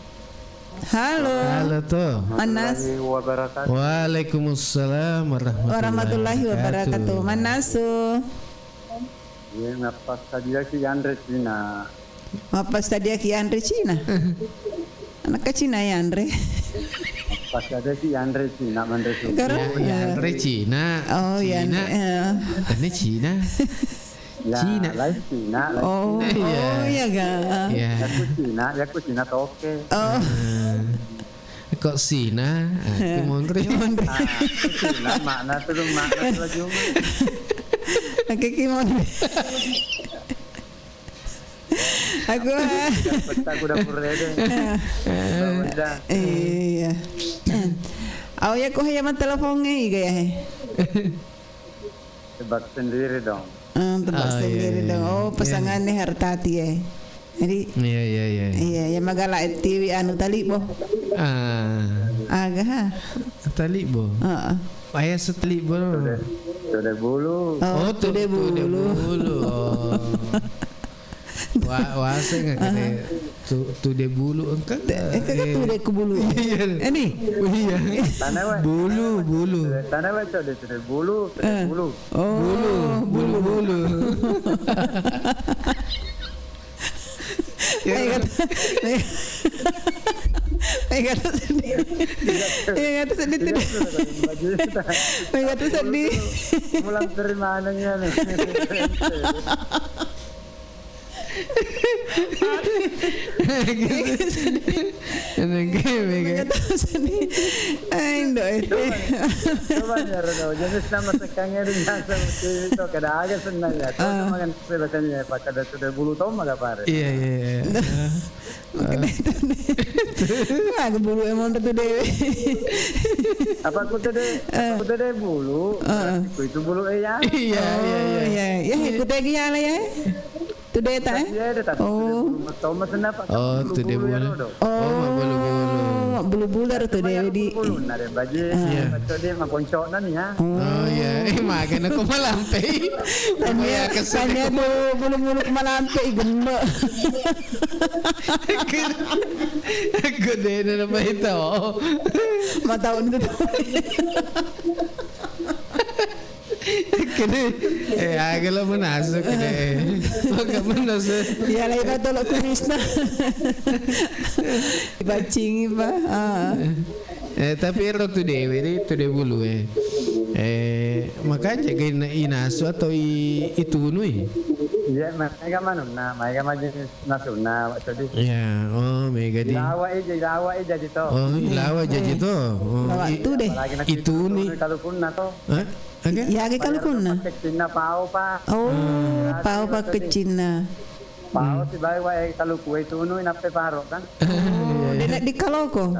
Halo. Halo tuh. Manas. Warahmatullahi wabarakatuh. Waalaikumsalam warahmatullahi wabarakatuh. Manasu. Iya, nappa sadia ki yanre Cina. Mappasadia ki yanre Cina. Anak Cina yanre. Pasti ada ki yanre Cina, manre Cina. Karo? Ya, yanre Cina. Oh, Cina. Yanre, eh. Ini Cina. Ya, Cina. Lain Cina, lain Cina. Oh, iya ga? Iya. Yaku Cina, yaku Cina toke. Oh. Eh, kok Sina? Ah, ki monri. Ki monri. Ah, Cina, makna tu, makna tu lagi. Oke, ki monri. Aku, ah. Peta ku dapur rede. Iya. Au ya, ko ya, matelefon e, iga ya, he? Tebak sendiri dong. Ah, tebak sendiri dong. Oh, iya. Pasangannya Hartati, ya. Jadi, iya, iya, iya. Iya, ya, magala T V anu talibo. Ah. Aga, ha? Talibo. Heeh. Ayah setalibo. Tude, tude bulu. Oh, tude bulu. Oh, tu-, tude bulu. Oh. Wa-, wase nggak kene tu-, tude bulu engka. Eh, kagak tude ku bulu. Iya. Ini. Oh, iya. Tanah, Wak. Bulu, bulu. Tanah, Wak, tude, tude bulu, tude bulu. Oh, bulu, bulu, bulu. Ayo, kata, ayo, kata sedih. Ayo, kata sedih tadi. Ayo, kata sedih. Mulang dari mananya nih? Ini game, ya, kan? Ayo, kata sedih. Ayo, Indo, itu. Coba, coba ya, Reno. Jenis nama sekangnya di jasa itu kada ada sebenarnya. Coba makan. Biasanya pakai ada tude bulu, tau mah gak pare? Iya, iya, iya. Makanya itu nih. Aku bulu emang tuh dewe. Apa aku tude, aku tude bulu, berarti ku itu bulu, eh, ya. Iya, iya, iya. Oh, iya. Ya, aku tude gila ya. Tude tak, eh? Iya, ada tapi tude bulu, tau mah kenapa? Oh, tude bulu. Oh, mah bulu-bulu. Bulu-bulu ro tu, Dewi, di. Bulu-bulu na, Dewi, baji. Ah. Iya. Baca dia maponcok na nih, ha. Oh. Oh, iya. Eh, makanya ko malampe. Tanya, tanya tu bulu-bulu malampe, gemuk. Gede na, na, itu. Mata untuk. Kede, eh, aga lo manasu kede. Aga manasu. Iya, lagi patolo kumisna. Dipacingi, Pak. Ah. Eh, tapi ero tu Dewi, ri tu Dewi bulu, eh. Eh, makanya gak ina-, inasu atau i-, itunui? Iya, mereka manunna, mereka mah jenis nasuna, Pak Sodi. Iya, oh, mega di. Ilawa aja, ilawa aja gitu. Oh, ilawa aja gitu. Oh, lawa i-, tu deh. Apalagi nasi itu ni. Itu ni kalau punna tuh. Hah? Aga? Iya, aga kalukunna. Pakkecinna pao, Pak. Oh, pao pakkecinna. Pao sibawa wae kaluku wae tunu inappe paro kan. Oh, dena di kaloko.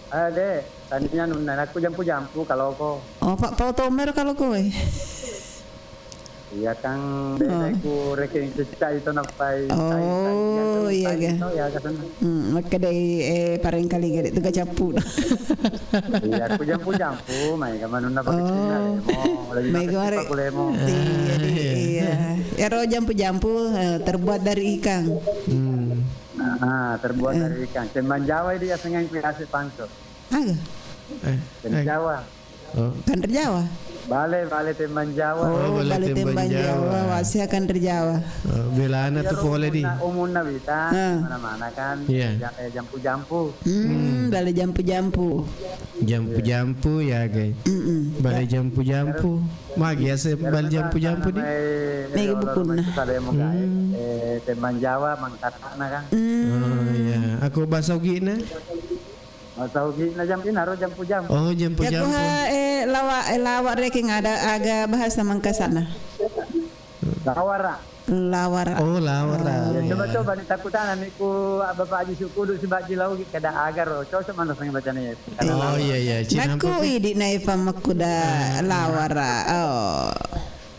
Eh, de, tania nunna aku jampu-jampu kaloko. Oh, Pak, pao tomero kaloko wae. Iya, Kang, beda ku rekeng cicca itu nappai. Oh, iya, iya, ga. Itu ya, ga sana. Hmm, makkedai, eh, parengkali gede tu ga cappu. Iya, ku jampu-jampu, mai ga manunna pakai cina lemo. Lagi mai makan kemarin. Cippa ku lemo. Iya, iya. Ero jampu-jampu, eh, terbuat dari ikan. Hmm. Ah, terbuat dari ikan. Tembang Jawa dia sengaja ku asik pangso. Aga? Eh, tembang Jawa. Oh. Kanre Jawa? Bale, bale tembang Jawa. Oh, bale tembang Jawa. Wasiha kanre Jawa. Oh, belana tu pole di. Umunna, umunna wita, mana-mana kan. Iya. Ja-, eh, jampu-jampu. Hmm, bale jampu-jampu. Jampu-jampu ya, guys. Mm-mm. Bale jampu-jampu. Magi ase bale jampu-jampu di. Mega bukunna. Salemo, guys. Eh, tembang Jawa mangkatana kan. Hmm. Oh, iya. Aku bahasa Ugina. Masauki na jampi naro jampu-jampu. Oh, jampu-jampu. Yakuha, eh, lawa, eh, lawa rekeng ada aga bahasa Mangkasana. Lawara. Lawara. Oh, lawara. Ya, coba-coba ni takutana ni ku Bapak Haji Sukudu sibaji laugi kada agaro. Cocok mana sengaja bacana ya. Oh, iya, iya. Cinampu. Naku idi na Epa makkuda lawara. Oh.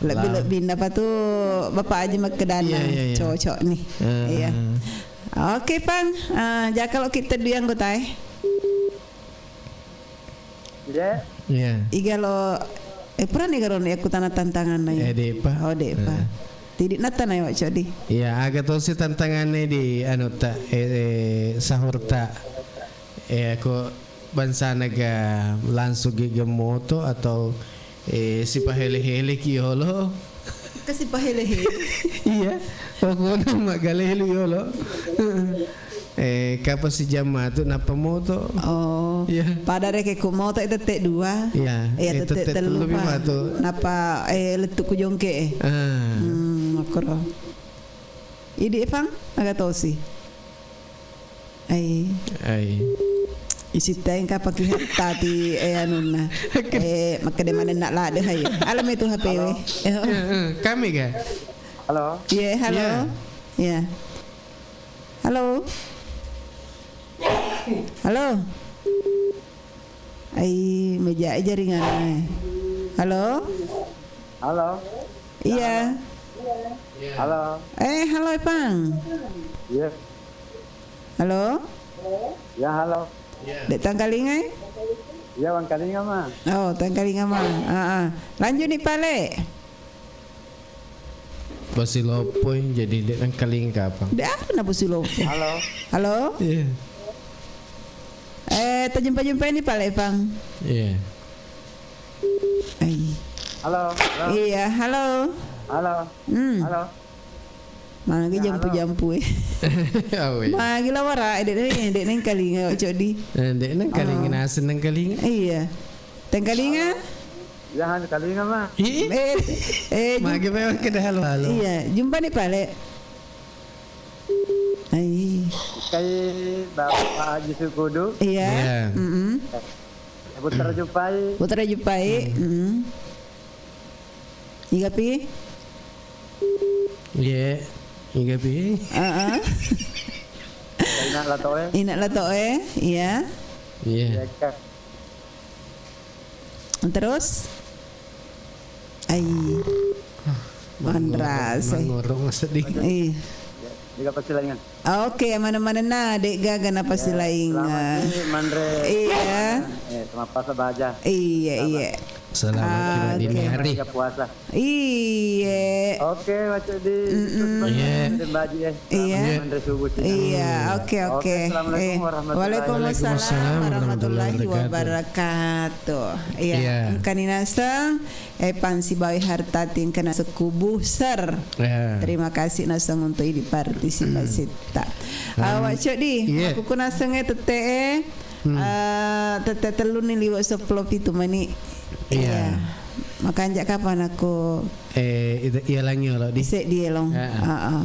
Lebih-lebih napa tu Bapak Haji makkedana. Iya, iya, iya. Cocok nih. Iya. Oke, Pang. Ah, jaka lo kita dua anggota, eh. Iya. Iya. Iga lo, eh, purani garo ni aku tana tantangan nai. Eh, de'pa. Oh, de'pa. Tidi natta nai wa codi. Iya, aga tosi tantanganna di anu ta, eh, eh, sahur ta. Eh, aku bangsana ga langsung ga moto atau, eh, sipahele-hele ki yolo? Ke sipahele-hele? Iya, pokokna maggalelu yolo. Eh, kapa sijam matu nappa moto. Oh, iya. Pada rekeng ku moto tette dua. Iya, eh, tette tellu matu. Nappa, eh, lettu ku jongke, eh. Ah. Hmm, makkoro. Idi Evang, aga tosi. Ai. Ai. Isitta engka pakihatta ti, eh, anunna. Eh, makkeda manenna ladde hai. Alami tu H P we. Halo. Eh, eh, kami ga? Halo. Iya, halo. Iya. Iya. Halo. Halo. Ai, meja jaringan. Halo. Halo. Iya. Halo. Eh, halo, Epang. Iya. Halo. Ya, halo. Dek tangkalinga, eh? Iya, wangkalinga, Ma. Oh, tangkalinga, Ma. Ah, ah. Lanjut nih, Pale. Basi lopoi, jadi dek nangkalinga kapang. Dek apa na basi lopoi? Halo. Halo? Iya. Eh, terjumpa-jumpa ini Pale, Pang. Iya. Ai. Halo, halo. Iya, halo. Halo. Hmm. Halo. Magi jampu-jampu, eh. Awe. Magi lawara, eh, dek, dek, dek nangkalinga, codi. Eh, dek nangkalinga, naseng nangkalinga. Iya. Tangkalinga? Ya, han kalinga, Ma. Ih. Eh, eh, magi memang keda halo-halo. Iya, jumpa nih, Pale. Ai. Kai Bapak Haji Sukudu. Iya. Iya. Mm-mm. Putra Jupai. Putra Jupai. Mm. Iga pi? Iya. Iga pi? Heeh. Ina Latoe. Ina Latoe, iya. Iya. Iya, Kak. Terus? Ai. Manrasa. Mangorong sedih. Iya. De'ga pasilaingeng. Oke, maneng-manenna, de'gaga napasilaingeng. Selamat ni manre. Iya. Eh, selamat puasa baja. Iya, iya. Selamat. Ah, oke. Hari. Puasa. Iya. Oke, Macok di. Mm-mm. Iya. Manre baji, eh. Iya. Selamat manre subuh, Cina. Iya, oke, oke. Oke, assalamualaikum warahmatullahi wabarakatuh. Eh, waalaikumsalam warahmatullahi wabarakatuh. Iya, iya. Engkani naseng, eh, Pan sibawa Hartati engkana sekubu ser. Iya. Terima kasih naseng untuk idi partisipasi ta. Ah, Wak Codi, iya. Aku kunaseng, eh, tette, eh, tette tellu ni liwe seppulo pitu mani. Iya. Iya. Makanja kapang aku. Eh, itu, iya langi olo di. Seddi elong. Heeh. Heeh.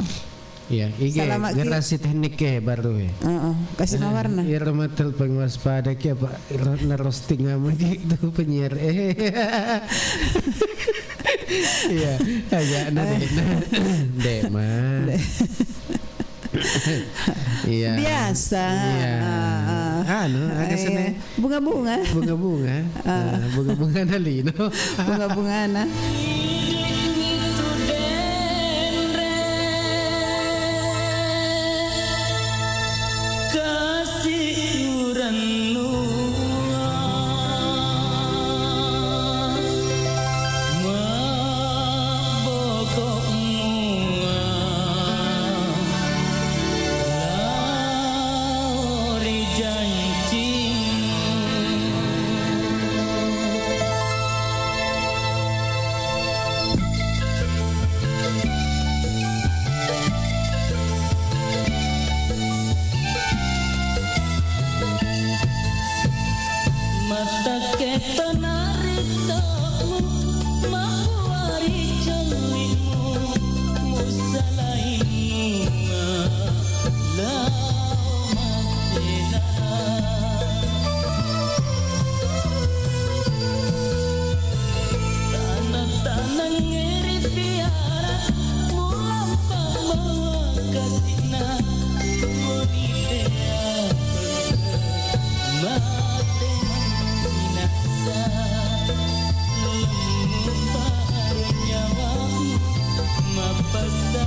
Iya, ige generasi teknik ke baru, eh. Heeh, kasih mawarna. Iya, rumah telepon waspada ke apa? Ro-, na roasting ama gitu penyiar, eh. Iya, agak na deh, na. Deh, mah. Iya. Biasa. Iya. Ah, ah. Anu, agak seneng. Bunga-bunga. Bunga-bunga. Ah. Ah, bunga-bunga na lino. Bunga-bungana. Kasi urennua, mabboko mua, lao ri jancing. Matakke tonarito mu, mabuari collimu, musalainunga. Lao mabbela. Tanang-tanangnge ripiara, mulampa mawakkasinna, moni tea mate minasa. Lemmu paro nyawamu, mappasa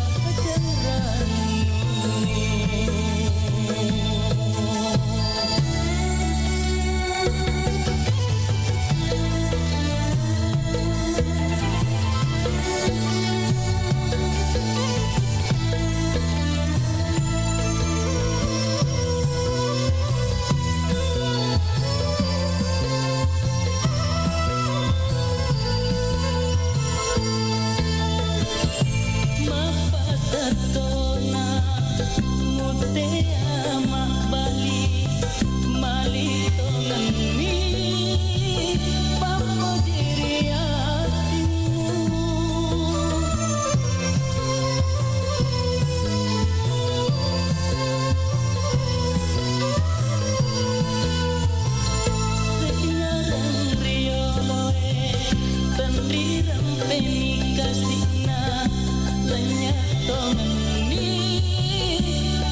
Mappatettona mutea mabbali, mali tongenni pappojiri atimmu. Seingarang rioloe, tenrirang pemi kasina, lenya tongenni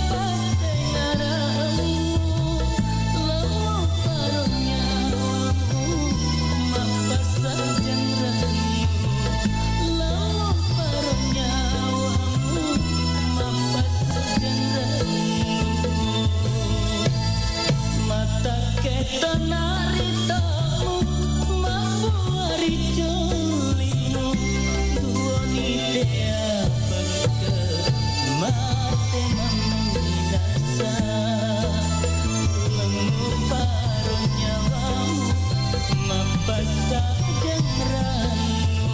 passengarangmu, lao paro nyawamu, mappasajeng rennu, lao paro nyawamu, mappasajeng rennu. Matakke tanaritomu, mabbuari collimu, duoni tea pekke mate maminasa. Lemmu paro nyawamu, mappasajeng rennu.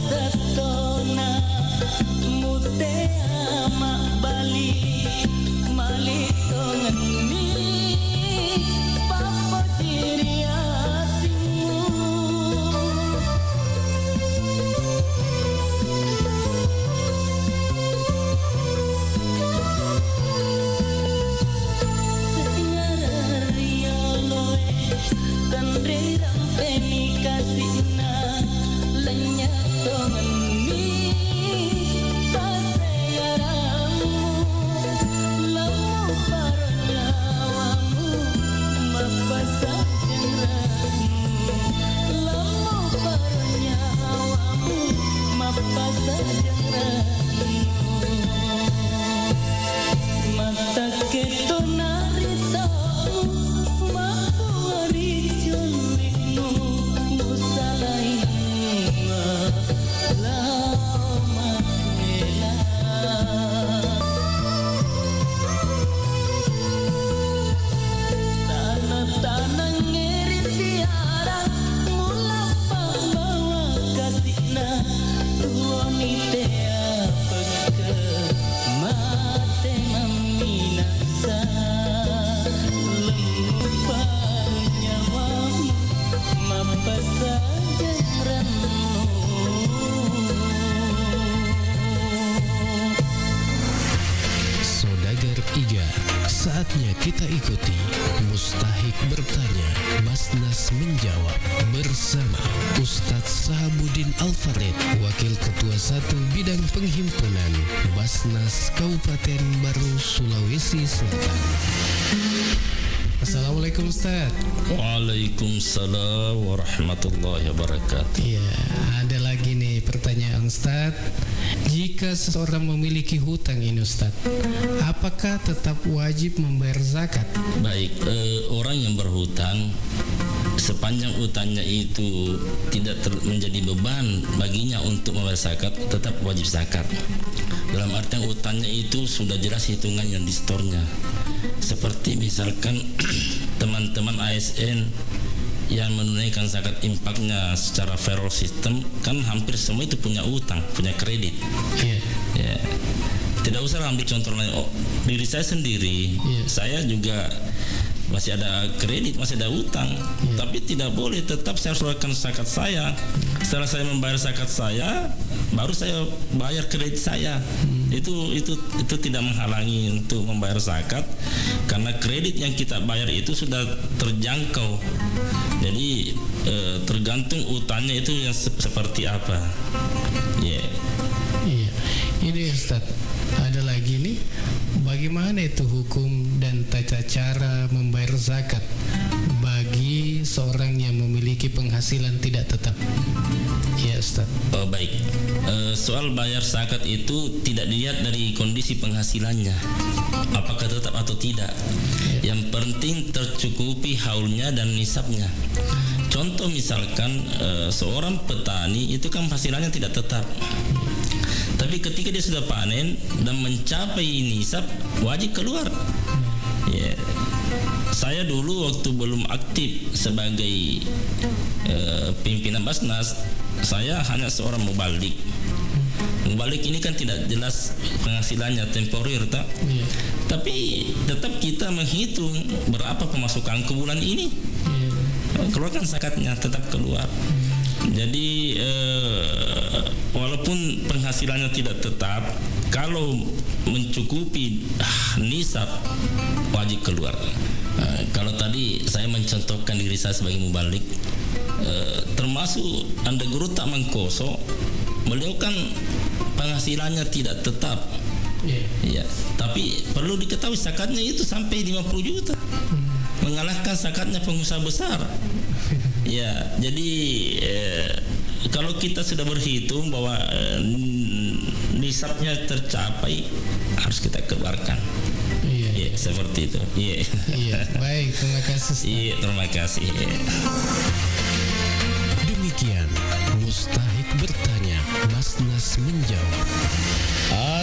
Mappasettona Kita ikuti Mustahik Bertanya, Basnas Menjawab bersama Ustadz Sahabuddin Al-Farid, Wakil Ketua Satu Bidang Penghimpunan Basnas Kabupaten Barru, Sulawesi Selatan. Assalamualaikum, Ustadz. Waalaikumsalam warahmatullahi wabarakatuh. Iya, ada lagi nih pertanyaan, Ustadz. Jika seseorang memiliki hutang ini, Ustadz, apakah tetap wajib membayar zakat? Baik, eh, orang yang berhutang, sepanjang utangnya itu tidak ter-, menjadi beban baginya untuk membayar zakat, tetap wajib zakat. Dalam artian utangnya itu sudah jelas hitungannya di store-nya. Seperti misalkan teman-teman A S N yang menunaikan zakat infaknya secara payroll system, kan hampir semua itu punya utang, punya kredit. Iya. Ya. Tidak usah ambil contoh lain. Oh, diri saya sendiri, iya, saya juga masih ada kredit, masih ada utang. Iya. Tapi tidak boleh, tetap saya harus keluarkan zakat saya. Setelah saya membayar zakat saya, baru saya bayar kredit saya. Hmm. Itu, itu, itu tidak menghalangi untuk membayar zakat, karena kredit yang kita bayar itu sudah terjangkau. Jadi, eh, tergantung utangnya itu yang sep-, seperti apa. Iya. Iya. Ini, Ustadz, ada lagi nih. Bagaimana itu hukum dan tata cara membayar zakat bagi seorang yang memiliki penghasilan tidak tetap? Ya, Ustadz. Oh, baik. Eh, soal bayar zakat itu tidak dilihat dari kondisi penghasilannya, apakah tetap atau tidak. Ya. Yang penting tercukupi haulnya dan nisabnya. Contoh misalkan, eh, seorang petani itu kan penghasilannya tidak tetap. Tapi ketika dia sudah panen dan mencapai nisab, wajib keluar. Ya. Saya dulu waktu belum aktif sebagai, eh, pimpinan Basnas, saya hanya seorang mubalik. Mubalik ini kan tidak jelas penghasilannya, temporer, tak? Iya. Tapi tetap kita menghitung berapa pemasukanku bulan ini. Iya. Keluarkan zakatnya, tetap keluar. Iya. Jadi, eh, walaupun penghasilannya tidak tetap, kalau mencukupi, ah, nisab, wajib keluar. Eh, kalau tadi saya mencontohkan diri saya sebagai mubalik, eh, termasuk Anda Guru Tak Mangkoso, beliau kan penghasilannya tidak tetap. Iya. Iya. Tapi perlu diketahui, zakatnya itu sampai lima puluh juta. Hmm. Mengalahkan zakatnya pengusaha besar. Ya, jadi, eh, kalau kita sudah berhitung bahwa, eh, nisabnya tercapai, harus kita keluarkan. Iya. Iya, seperti itu. Iya. Iya, baik, terima kasih, Ustaz. Iya, terima kasih. Iya. Demikian Mustahik Bertanya, Basnas Menjawab.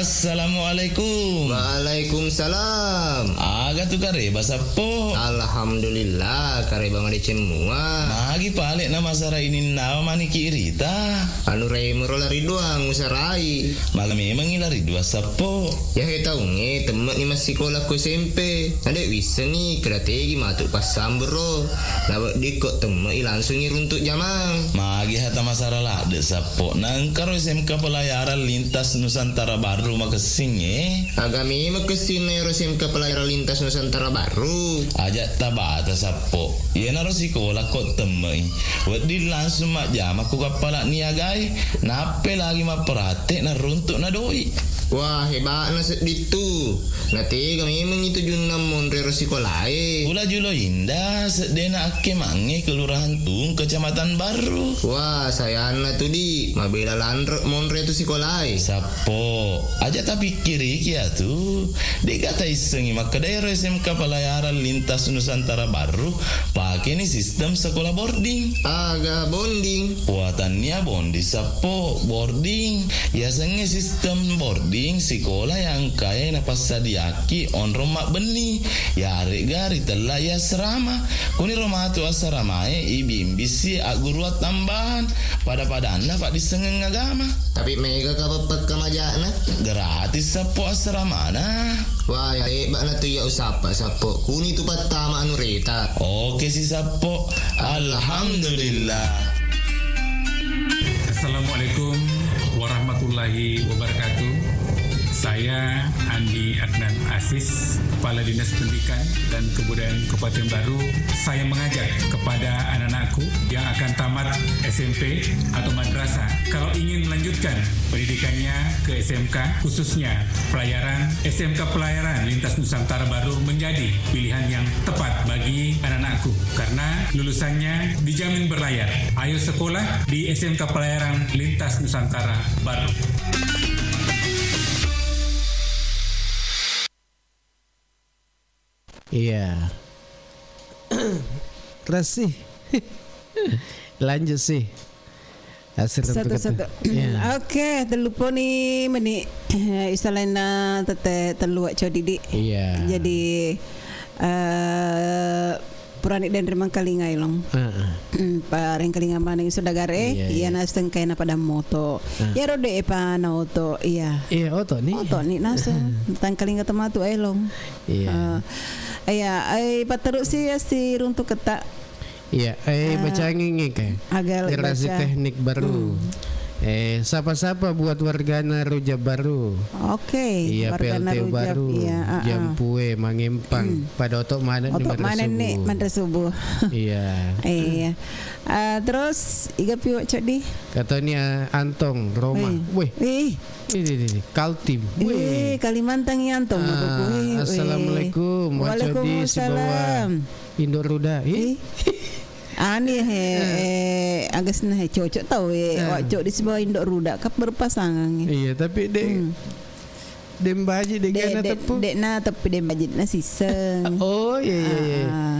Assalamualaikum. Waalaikumsalam. Aga tu kareba, Sappo? Alhamdulillah, kareba madeceng mua. Magi pale na masara ininnawa maniki irita? Anu, remero lari doang usarai. Maga memangi lari dua, Sappo? Yahe taungnge temme'ni massikola ko S M P. Nade wissengi keda tegi matu passambero. Naweddikko temme'i langsungi runtuk jamang. Magi hata masara ladde, Sappo? Nangkaro S M K pelayaran lintas Nusantara Barru makessing, eh? Aga memang kessinna ero S M K pelayaran lintas Nusantara Barru? Aja tabata, Sappo. Iyanaro sikola ko temme'i. Wedding langsung majjama ko kappala niagae, nappe lagi mapprate naruntuk na doi. Wah, heba'na sedding tu. Natega memang itu Junnang monre ro sikolae. Pula Julo Indah, seddena akkemangnge Kelurahan Tung, Kecamatan Barru. Wah, sayanna tu, di. Mabela lanre monre tu sikolae. Sappo, aja tapikkiriki atu. De'ga taissengi makkeda ero S M K pelayaran lintas Nusantara Barru pakeni sistem sekolah boarding. Aga bonding? Wa, tannia bonding, Sappo, boarding. Yasengnge sistem boarding sikola yang kae napassadiaki onrong mabbenni, yaregga ritella i asrama. Kuniro matu asramae ibimbisi agguruang tambahan, pada-padanna paddissengeng agama. Tapi mega ka pappakkamaja'na? Gratis, Sappo, asramana. Wah, ya hebatna tu iya usappa, Sappo. Kuni tu pattama anu reta. Oke si, Sappo. Alhamdulillah. Assalamualaikum warahmatullahi wabarakatuh. Saya Andi Adnan Asis, Kepala Dinas Pendidikan dan Kebudayaan Kabupaten Baru, saya mengajak kepada anak-anakku yang akan tamat S M P atau madrasah, kalau ingin melanjutkan pendidikannya ke S M K, khususnya pelayaran, S M K Pelayaran Lintas Nusantara Baru menjadi pilihan yang tepat bagi anak-anakku, karena lulusannya dijamin berlayar. Ayo sekolah di S M K Pelayaran Lintas Nusantara Baru. Iya. Terus sih. Lanjut sih. Asik. Satu, satu. Iya. Oke, tellu poni meni. Isalaina tette tellu, Wak Codi, di. Iya. Jadi, eh, purani denre mangkalinga, Elong. Heeh. Mm, parengkalinga maneng saudagare, iya, iya, naseng kaina pada moto. Heeh. Iyaro de pa na oto, iya. Iya, oto ni. Oto ni naseng. Tangkalinga tematu, Elong. Iya. Eh, iya, eh, paterusi ya si runtu keta. Iya, eh, eh, bacangi nge, kae. Agal generasi baca. Teknik baru. Hmm. Eh, sapa-sapa buat wargana Rujak Baru. Oke, iya, wargana P L T U Rujak, baru, iya, ah, ah. Jampue, Mangempang. Hmm. Pada otok mana ni otok mana ni manre subuh. Iya. Iya. Ah, terus, iga piwa codi? Katanya Antong, Roma. Eh. Weh. Eh. Ini, ini, ini. Kaltim. Eh, weh. Kalimantan ya, Antong. Ah, weh, weh. Assalamualaikum. Wacodi sibawa Waalaikumsalam. Indo Ruda. Eh? Eh? Ani he, eh, agasna he cocok tau, eh, eh, wacodi sibawa Indo Ruda, kan berpasangan, eh. Iya, tapi de, hmm, de mbaji de, de gana de, teppu. De na teppu de mbaji na siseng. Oh, iya, iya, iya. Ah, ah.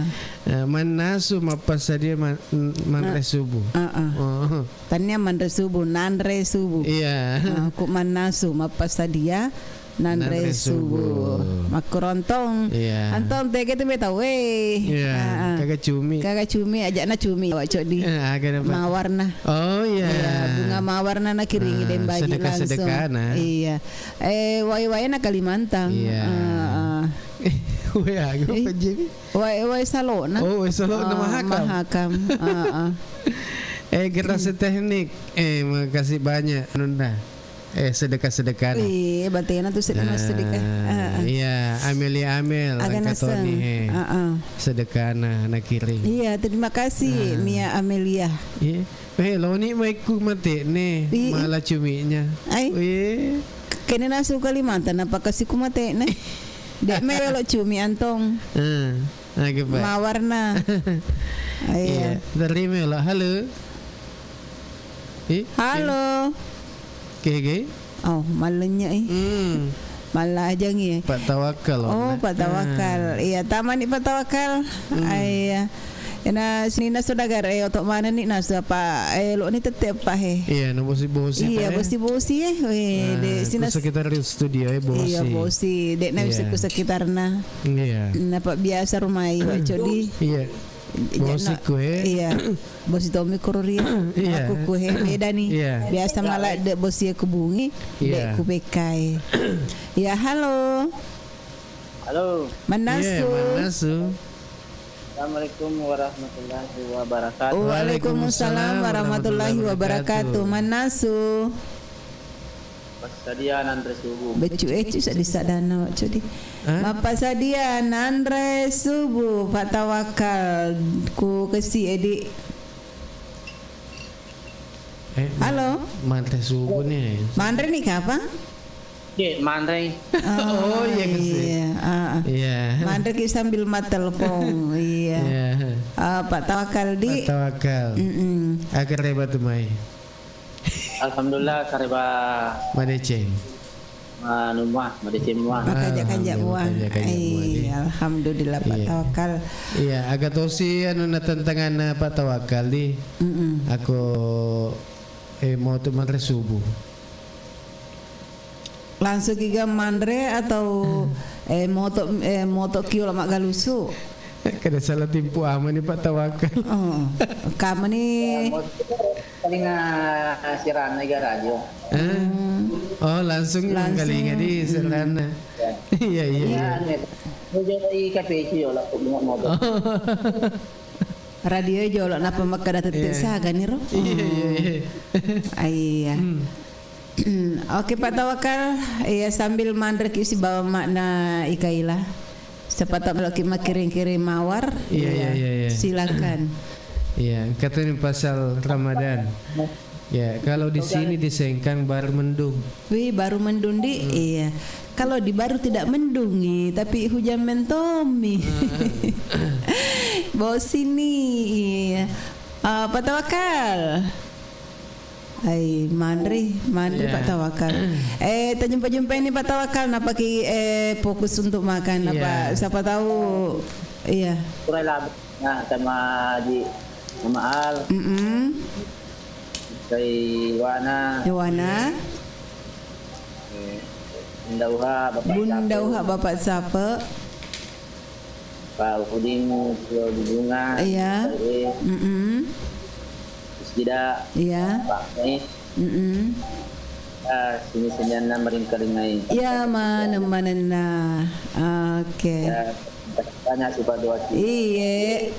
Eh, mannasu mappasadia ma-, manre subuh. Ah, ah. Oh. Tania manre subuh, nanre subuh. Iya. Ah, ku mannasu mappasadia nanre subuh. Nanre subuh. Makkurontong. Iya. Antong tege tu beta, weh. Iya, ah, ah. Kaga cumi. Kaga cumi, aja na cumi, Wak Codi. Eh, aga napa? Mawarna. Oh, iya. Iya, bunga mawarna na kiringi, ah, de mbaji langsung. Sedekah-sedekah, nah. Iya. Eh, wai-wai na Kalimantan. Iya. Ah, ah. Weh, aga apa, Jim? Wai, wai salona. Oh, wai salona. Ah, Mahakam. Mahakam. Ah, ah. Eh, generasi teknik. Eh, makasih banyak, Nunda. Eh, sedekah-sedekah, nah. Wih, batena tu sedekah, sedekah. Ah, ah. Iya, Amelia Amel, aga angkat naseng. Toni, he. Ah, ah. Sedekah, nah, na kiring. Iya, terima kasih, ah, Mia Amelia. Iya. Eh, loni maikku mate ne, ih, malah cuminya. Ai. Wih. Kene nasu Kalimantan, apa kasih ku mate ne? Dek melo cumi, Antong. Eh. Oke, Pak. Mawarna. Iya. Iya, terima lo. Halo. Ih, halo. Oke, oke. Oh, malenya, eh. Hmm. Malah aja ngi, eh. Pak Tawakal, oh, nah. Pak Tawakal. Ah. Iya, tamani Pak Tawakal. Hmm. Ah, iya. Ena sinina saudagar, eh, otok mana ni nasu apa, eh, lo ni tette apa, he? Iya, no bosi-bosi, iya, Pak, eh. Bosi-bosi, eh. Weh, ah, de sinas- ku sekitar studio, eh, bosi. Iya, bosi. Dek na bisa, iya, ku sekitarna. Iya. Napa biasa rumah, Wak Codi? Iya. Bosi ku, eh. Iya. Bosi Tommy Kororia. Iya. Aku ku, he, beda ni. Iya. Biasa malah de bosi ku bungi, iya, de ku pekai. Ya, halo. Halo. Manasu. Iya, manasu. Assalamualaikum warahmatullahi wabarakatuh. Waalaikumsalam warahmatullahi wabarakatuh. Manasu. Passadia nanre subuh. Beccu eccu saddi sadanna, Wak Codi. Hah? Mappasadia nanre subuh, Pak Tawakal, ku kesi edi. Eh, halo? Manre subuh ni. Manre ni kapang? Iya, manre. Oh, iya, kesi. Iya, ah, ah. Iya. Manre ki sambil mattelepon. Iya. Iya. Ah, Pak Tawakal di. Pak Tawakal. Mm-mm. Agar hebat tu mai. Alhamdulillah, kareba. Madeceng. Anu mua, madeceng mua. Makanja-kanja mua. Ah, makanja-kanja mua, deh. Iya, alhamdulillah, Pak Tawakal. Iya, aga tosi anu na tantangan, eh, Pak Tawakal di. Mm-mm. Aku, eh, mau tu manre subuh. Langsung kiga manre atau, eh, moto, eh, moto kio la maggalusu? Kada salah timpu ama ni Pak Tawakal. Oh, kama ni. Paling, ah, siaran iga radio. Eh? Hmm. Oh, langsung. Langsung. Kali jadi, hmm, siaran. Iya, iya, iya. Iya, iya. Iya, iya, iya. Oh. Radio jolo, napa makkada tette saga ni ro? Iya, iya, iya. Oh. Ah, iya. Hmm. Oke, Pak Tawakal, iya, sambil manre ki sibawa makna ikaila. Siapa tahu kalau ki-, makiring-kiring mawar, iya, iya, iya, iya, iya, silakan. Iya, engka tu ni pasal Ramadan. Ya, kalau di sini di Sengkang baru mendung. Wih, baru mendung, Di. Hmm. Iya. Kalau di baru tidak mendung, ih, tapi hujan mentomi. Hmm. Bau sini, iya. Ah, Pak Tawakal. Ai, manre, manre, iya, Pak Tawakal. Eh, tajumpa-jumpa ini Pak Tawakal, napa ki, eh, fokus untuk makan, napa, iya, siapa tahu, iya. Kurai labu. Nah, sama Ji, sama Al. Mm-mm. Kai Wana. Wana. Eh, Bunda Uha, Bapak Bunda Sape. Uha, Bapak Sape. Pak Udimu, Pulau di Bunga. Iya. Pak Eri. Mm-mm. Sida. Iya. Pak Mei. Mm-mm. Ah, sini senyanna meringkalingai. Iya, maneng-manenna. Oke. Ya, banyak sih, Pak, doa. Iye.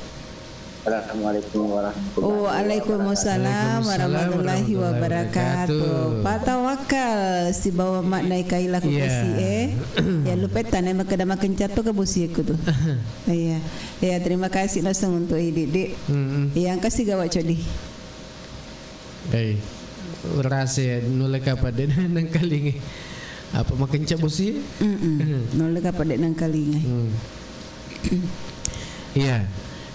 Assalamualaikum warahmatullahi wabarakatuh. Waalaikumsalam warahmatullahi wabarakatuh. Pak Tawakal, sibawa makna ikai laku, iya, kasi, eh. Ya, lupa tane makkeda makencatto ke bosi aku tuh. Iya. Ya, terima kasih langsung untuk Idik, Dik. Mm-mm. Iya, engka sigawa codi. Eh, rasa ya, nulle kapang de' nengkalingai. Apa makencang bosi? Mm-mm. Nulle kapang de' nengkalingai. Hmm. Iya.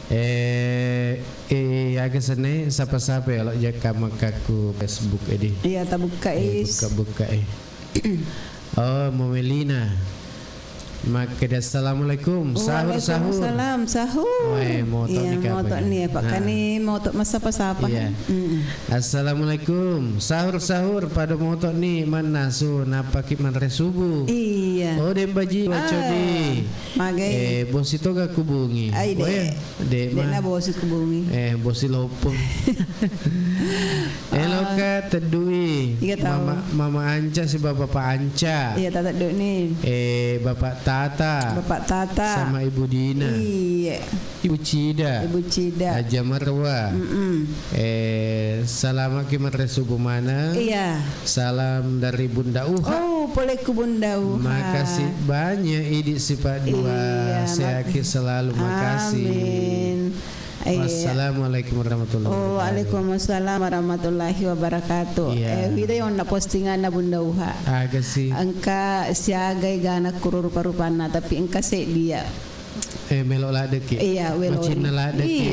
Eh, eh, aga senna, sapa-sapa ya, lo jaka makkaku Facebook, edi. Iya, tabukka, eh, is. Buka-buka, eh. Oh, Momelina. Makkeda, "Assalamualaikum." Sahur, sahur. Waalaikumsalam, sahur. Weh, moto ni, iya, kapan moto ni, ya, Pak. Nah. Kani moto massapa-sapa, iya, kan? Mm-mm. "Assalamualaikum. Sahur, sahur. Pada moto ni mannasu, napaki manre subuh." Iya. Oh, Dembaji, ah, wacodi. Magai. Eh, bosi toga kubungi. Ai, de'. Weh, de', de' ma. Na bosi kubungi. Eh, bosi lopong. Eloka teddui. Iya, tau. Mama, Mama Anca sibawa Bapak Anca. Iya, tata duk ni. Eh, Bapak Tata. Bapak Tata. Sama Ibu Dina. Iya. Ibu Cida. Ibu Cida. Aja Marwa. Mm-mm. Eh, salama ki manre subuh maneng. Iya. Salam dari Bunda Uha. Oh, pole ku Bunda Uha. Makasih banyak, Idi Sipa Dua. Iya, sehat ki selalu. Makasih. Amin. Iya. Wassalamualaikum warahmatullahi wabarakatuh. Oh, waalaikumsalam warahmatullahi wabarakatuh. Iya. Eh, wida yang na postinganna Bunda Uha. Aga sih? Engka siagai gana kuro rupa-rupanna, tapi engka seddi ya. Eh, melo ladeki. Iya, welo. Macinna ladeki, iya,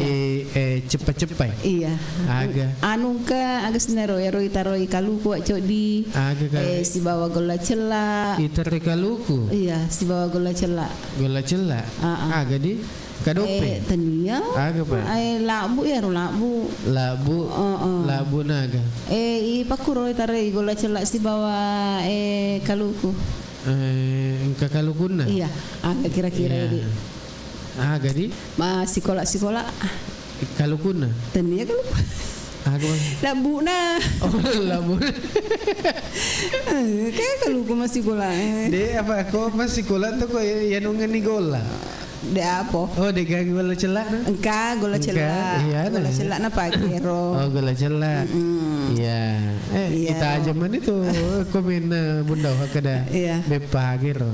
eh, ceppa-ceppai. Iya. Aga. Anu engka, aga senaro, ero itaroi kaluku, Wak Codi. Aga, aga. Eh, sibawa golla cella. Itaroi kaluku? Iya, sibawa golla cella. Golla cella? Ah, ah. Aga di? Kadope? Eh, tania. Aga, Pak? Eh, labbu, iyaro labbu. Labbu. Heeh. Labbu naga. Eh, i pakkuro tarei golla cella sibawa, eh, kaluku. Eh, engka kalukunna? Iya, aga kira-kira, iya, di. Aga di? Ma sikola-sikola. Kalukunna? Tania kaluku. Aga, Bang? Labbuna. Oh, labbuna. Eh, kayak kaluku masikola, eh. De, apa ko masikola tu ko ya, ya nunggu ni golla. De' apa? Oh, de' gaga golla cella na? Engka golla cella. Engka, iya, golla cella na pake ro. Oh, golla cella. Mm-mm. Iya. Eh, iya, kita aja mani tu komen, eh, Bunda Uha kada. Iya. Beppa agi ro.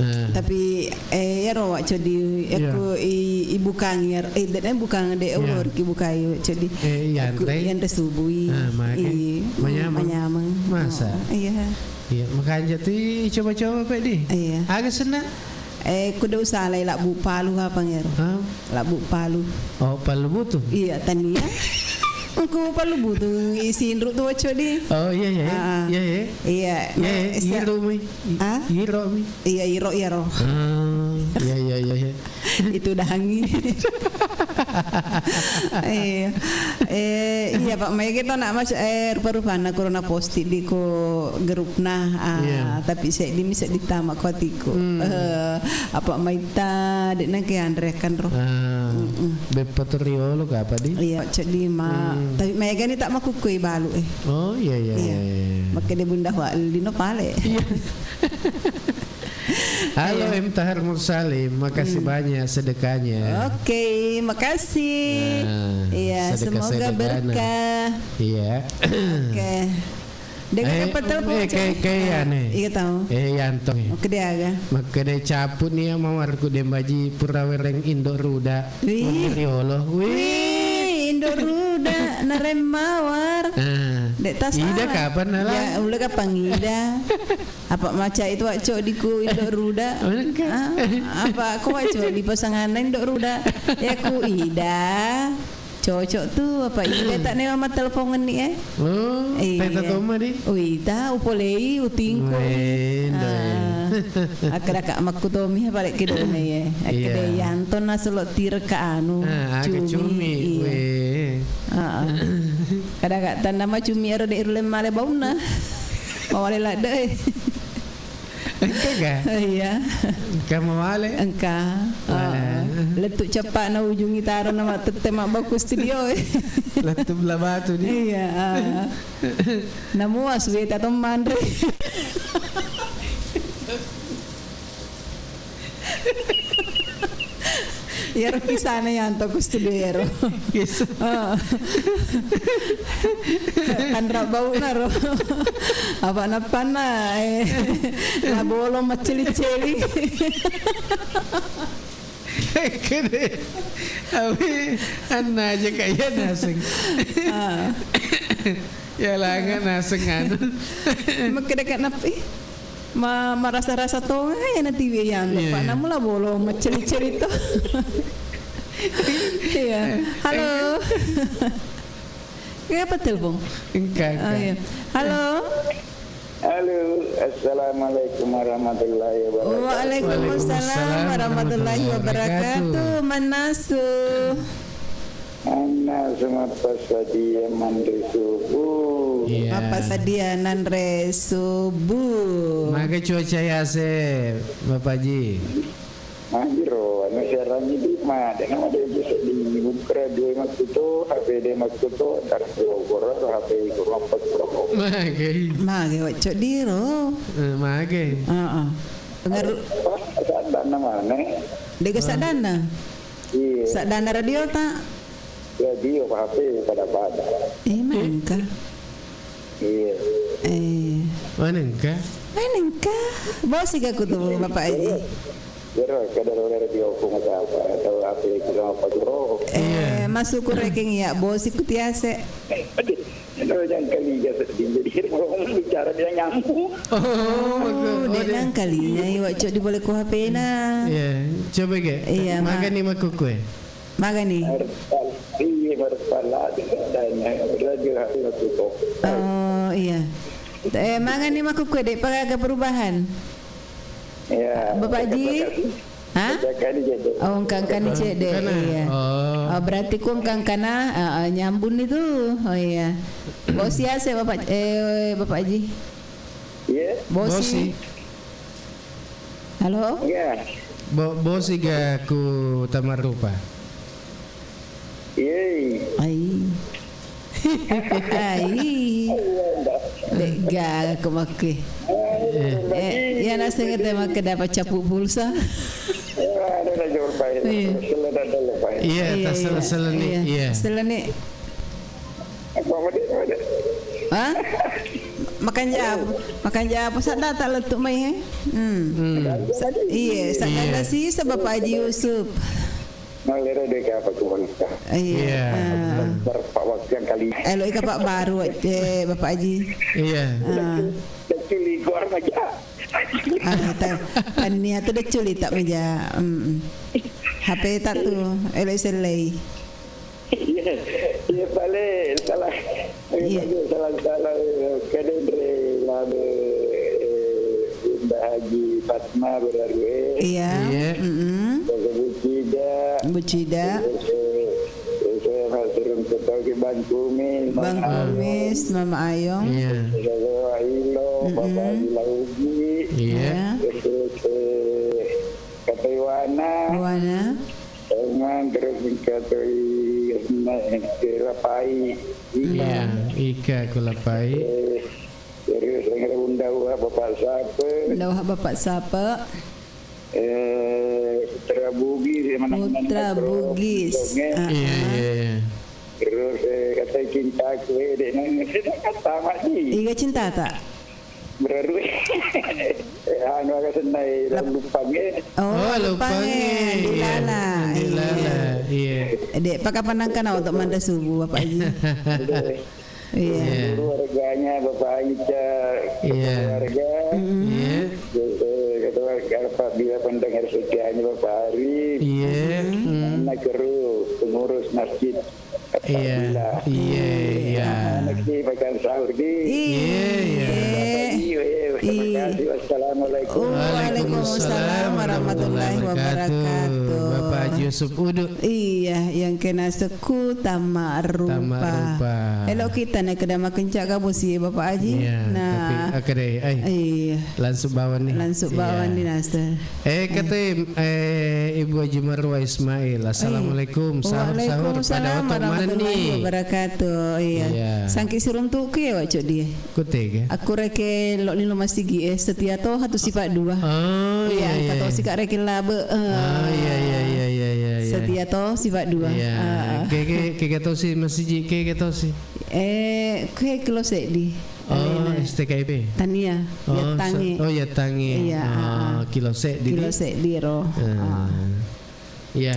Eh. Tapi, eh, iyaro Wak Codi, iya, aku i-, ibukangi iyaro, eh, de' bukangi de', iya, ulur ki bukai Wak Codi. Eh, iya, aku iyanre. Iyanre subui. Ah, maka. Iya. Manyameng. Manyameng. Masa? Oh, iya. Iya, makanja tu i coba-coba pe di. Iya. Aga senna? Eh, kuda usalai labbu palu apa ngero? Hah? Labbu palu. Oh, palu butu? Iya, tania. Engku palu butu isi inru tu Wak Codi. Oh, iya, iya, iya. Ah, ah. Iya, iya. Iya, iya, sia-, iro mi. Ah? Iro mi. Iya, iro, iyaro. Ah, iya, iya, iya, iya. Itu dangi. Iya. Eh, iya, Pak, mai kita nak mas-, eh, rupa-rupanna corona posti di ko grupna, ah, iya, tapi seddi mi seddi tama ko atiku. Hmm. Eh, apa maita de' nangke anre kan ro. Ah, mm-mm, beppa tu riolo ka apa di? Iya, ceddi ma. Hmm. Tapi maega ni tak makukkui balu, eh. Oh, iya, iya, iya, iya, iya. Makkeda Bunda Uha lino pale. Iya. Halo, iya, M Tahar Mursalim, makasih, hmm, banyak sedekahnya. Oke, makasih. Nah, iya, sedekah, semoga sedekah, nah, berkah. Iya. Oke. Dega eh, kapal telepon, eh, kayak, kayak ya nih. Iya, tahu. Eh, Yanto. Oke, dia aga. Makkeda capu nih ya, Mawar, ku Dembaji pura wereng Indo Ruda. Wih. Wong riolo. Wih. Wih, Indo Ruda, nareng Mawar. Ah. Dek tas Ida kapan nala? Ya, udah kapan Ida? Apa maca itu, Wak, cok diku Indo Ruda? Udah, Kak. Ah, apa aku, Wak, cok di pasangan Indo Ruda? Ya, ku Ida. Cocok tu, apa Ida tak nih mama telepongen nih, eh? Oh, iya. Peta toma di? Wita, upolei, utingko. Wendo, eh. Ah, akkeda kak makku tomi, apa lek kedona, ya? Iya. Akkeda Yanto na selo tireka anu, ah, aga cumi, cumi, iya. Weh. Ah, ah. Kada kak tanda ma cumi ero de iruleng male bauna. Mawale ladde, eh. Engka ga? Iya. Engka mawale? Engka. Wale. Ah. Lettu ceppa na ujungi taro na mattette mabbaku studio, eh. Lettu bela batu di. Iya, ah. Namu asweta to manre. Iyaro kisana Yanto ku studio ero. Yes. Ah. Kanra bau naro. Apa nappanna, eh, la bolong macceli-celi. Kede. Awi, anna aja kaya naseng. Ah. Ya langa naseng anu. Makkeda kak napi. Ma-, marasa-rasa tonga ya nanti Wiyanto, iya. Pak, namu la bolong macceli-celi to. Iya. Halo. Kenapa telepon? Engka, engka. Oh, iya. Halo. Halo, assalamualaikum warahmatullahi wabarakatuh. Waalaikumsalam warahmatullahi wabarakatuh. Manasu. Anna semappa sadia manre subuh. Iya. Mappa sadia nanre subuh. Maga cuaca yase, Bapak Ji? Majiro, anu siarangi di ma, de nama de bisa di bukra dua makkuto, H P de makkuto, dar dua koro, H P ko mappa koro. Maga. Maga, wacco diro. Eh, maga. Heeh. Ngaru- Saddanna mana? Dega saddanna? Iya. Saddanna radio ta? Radio, H P pada-pada. Eh, manengka. Iya. Eh. Manengka? Manengka. Bosi ga kutu, Bapak Haji? Iya, kada oleh radio ko mata apa, atau H P ku sama Pak Juro. Eh, iya. Masuk ku rekeng ya, bosi ku tiase. Aduh, jangan kali ya sedih. Jadi, kalau ngomong bicara dia nyambung. Oh, oh, dek nang kalinya, iwa cok di boleh ku H P na. Iya, coba ge. Iya, maga ni makukue. Magani? Marpal-, iya, marpaladi keadaannya. Lagi hati aku kok. Oh, iya. Eh, magani makukue, dek, pagaga perubahan? Iya. Bapak Haji? Hah? Oh, engkang kani cedde. Engkana? Iya. Oh. Oh, berarti ku engkang kana, ah, ah, nyambung itu. Oh, iya. Bosi ase, Bapak, eh, Bapak Haji? Iya. Bosi. Bosi. Halo? Iya. Bo-, bosi ga ku tamarupa? Iya. Ai. Ai. Dek ga ku makke. Eh, iya naseng te makke dapat capu pulsa. Iya. Iya, iya, tasel-sel ni, iya. Iya. Sel ni. Apa, apa dia, apa dia? Hah? Makan jap, makan jap. Sadda tak letuk mai, eh? Hmm. Hmm. Sad-, iya, sadda. Iya. Nasi sebab Pak Haji Yusuf. Nalera dek apa tu wanita? Iya. Iya. Ah. Berpak waktu yang kali. Elo ika Pak baru, eh, Bapak Haji. Iya. Ah. Kecil ikor aja. Ah, ta-, tania tu deculi tak meja. Mm-mm. H P tak tu, elo selei. Iya, iya, pale, salah. Iya. Salah, salah, eh, kedendre, labe, eh, Bunda Haji Fatma berarti, eh. Iya. Iya. Mm-mm. Terus Bucida. Bucida. Terus, eh, terus saya Mas Rum Ketoki Bang Kumis, Bang Kumis, Mama Ayong. Iya. Terus saya Ilo, mm-mm. Bapak Haji Laugi. Iya. Iya. Terus, eh, Kata Iwana. Iwana. Emang terus mengkatoi na-, kelapai. Iya, ika kelapai. Eh, terus yang ada Unda Uha Bapak Sape. Unda Uha Bapak Sape. Eh, Putra Bugis, yang mana-mana Putra Bugis. Dongeng. Ah, iya, ah. Iya, iya. Terus, eh, kata cintaku, eh, dek nang, sedang kata mati. Iga cintata? Berarti, eh, anu, aga senna, eh, luppangnge. Oh, oh, luppangnge, luppangnge. Dilala. Dilala, iya. Iya. Dek, pakapanangkana untuk manda subuh, Bapak Haji. Iya. Iya. Keluarganya Bapak Ica, iya, keluarga. Mm-mm. Iya. Eh, keluarga apabila pendengar setianya Bapak Arif. Iya. Mm-mm. Anak keru, pengurus masjid. Iya. Alhamdulillah. Iya, iya. Anak di makan sahur di. Iya, iya. Iya, iya. Terima kasih. Wassalamualaikum. Waalaikumsalam warahmatullahi wabarakatuh. Bapak Haji Yusuf Udu. Iya, yang kena seku tama rupa. Tama rupa. Elo kita na keda makencak gabo si Bapak Haji. Iya, nah, tapi akadai, ai. Iya. Langsung bawang nih. Langsung bawang nih, Nasir. Eh, kata, eh, Ibu Haji Marwa Ismail. Assalamualaikum. Sahur, sahur. Pada waktu mana nih? Waalaikumsalam warahmatullahi wabarakatuh. Iya. Iya. Sangki siruntuku ya, Wak Cok, dia. Kutega. Aku reke lo lino masigi, eh, setia toha tu sifat dua. Oh, iya, iya. Kata sika reke labe, eh. Oh, iya, iya, iya, iya, iya, iya. Setia toha sifat dua. Iya. Ah, ah. Ke, ke, ke, ke tosi masigi, ke, ke tosi. Eh, ke kilo seddi. Oh, S T K I B. Tania. Oh, Yatangi. Sa-, oh, Yatangi. Iya, ah, ah, ah. Kilo seddi. Kilo seddi ro. Ah. Ah. Iya.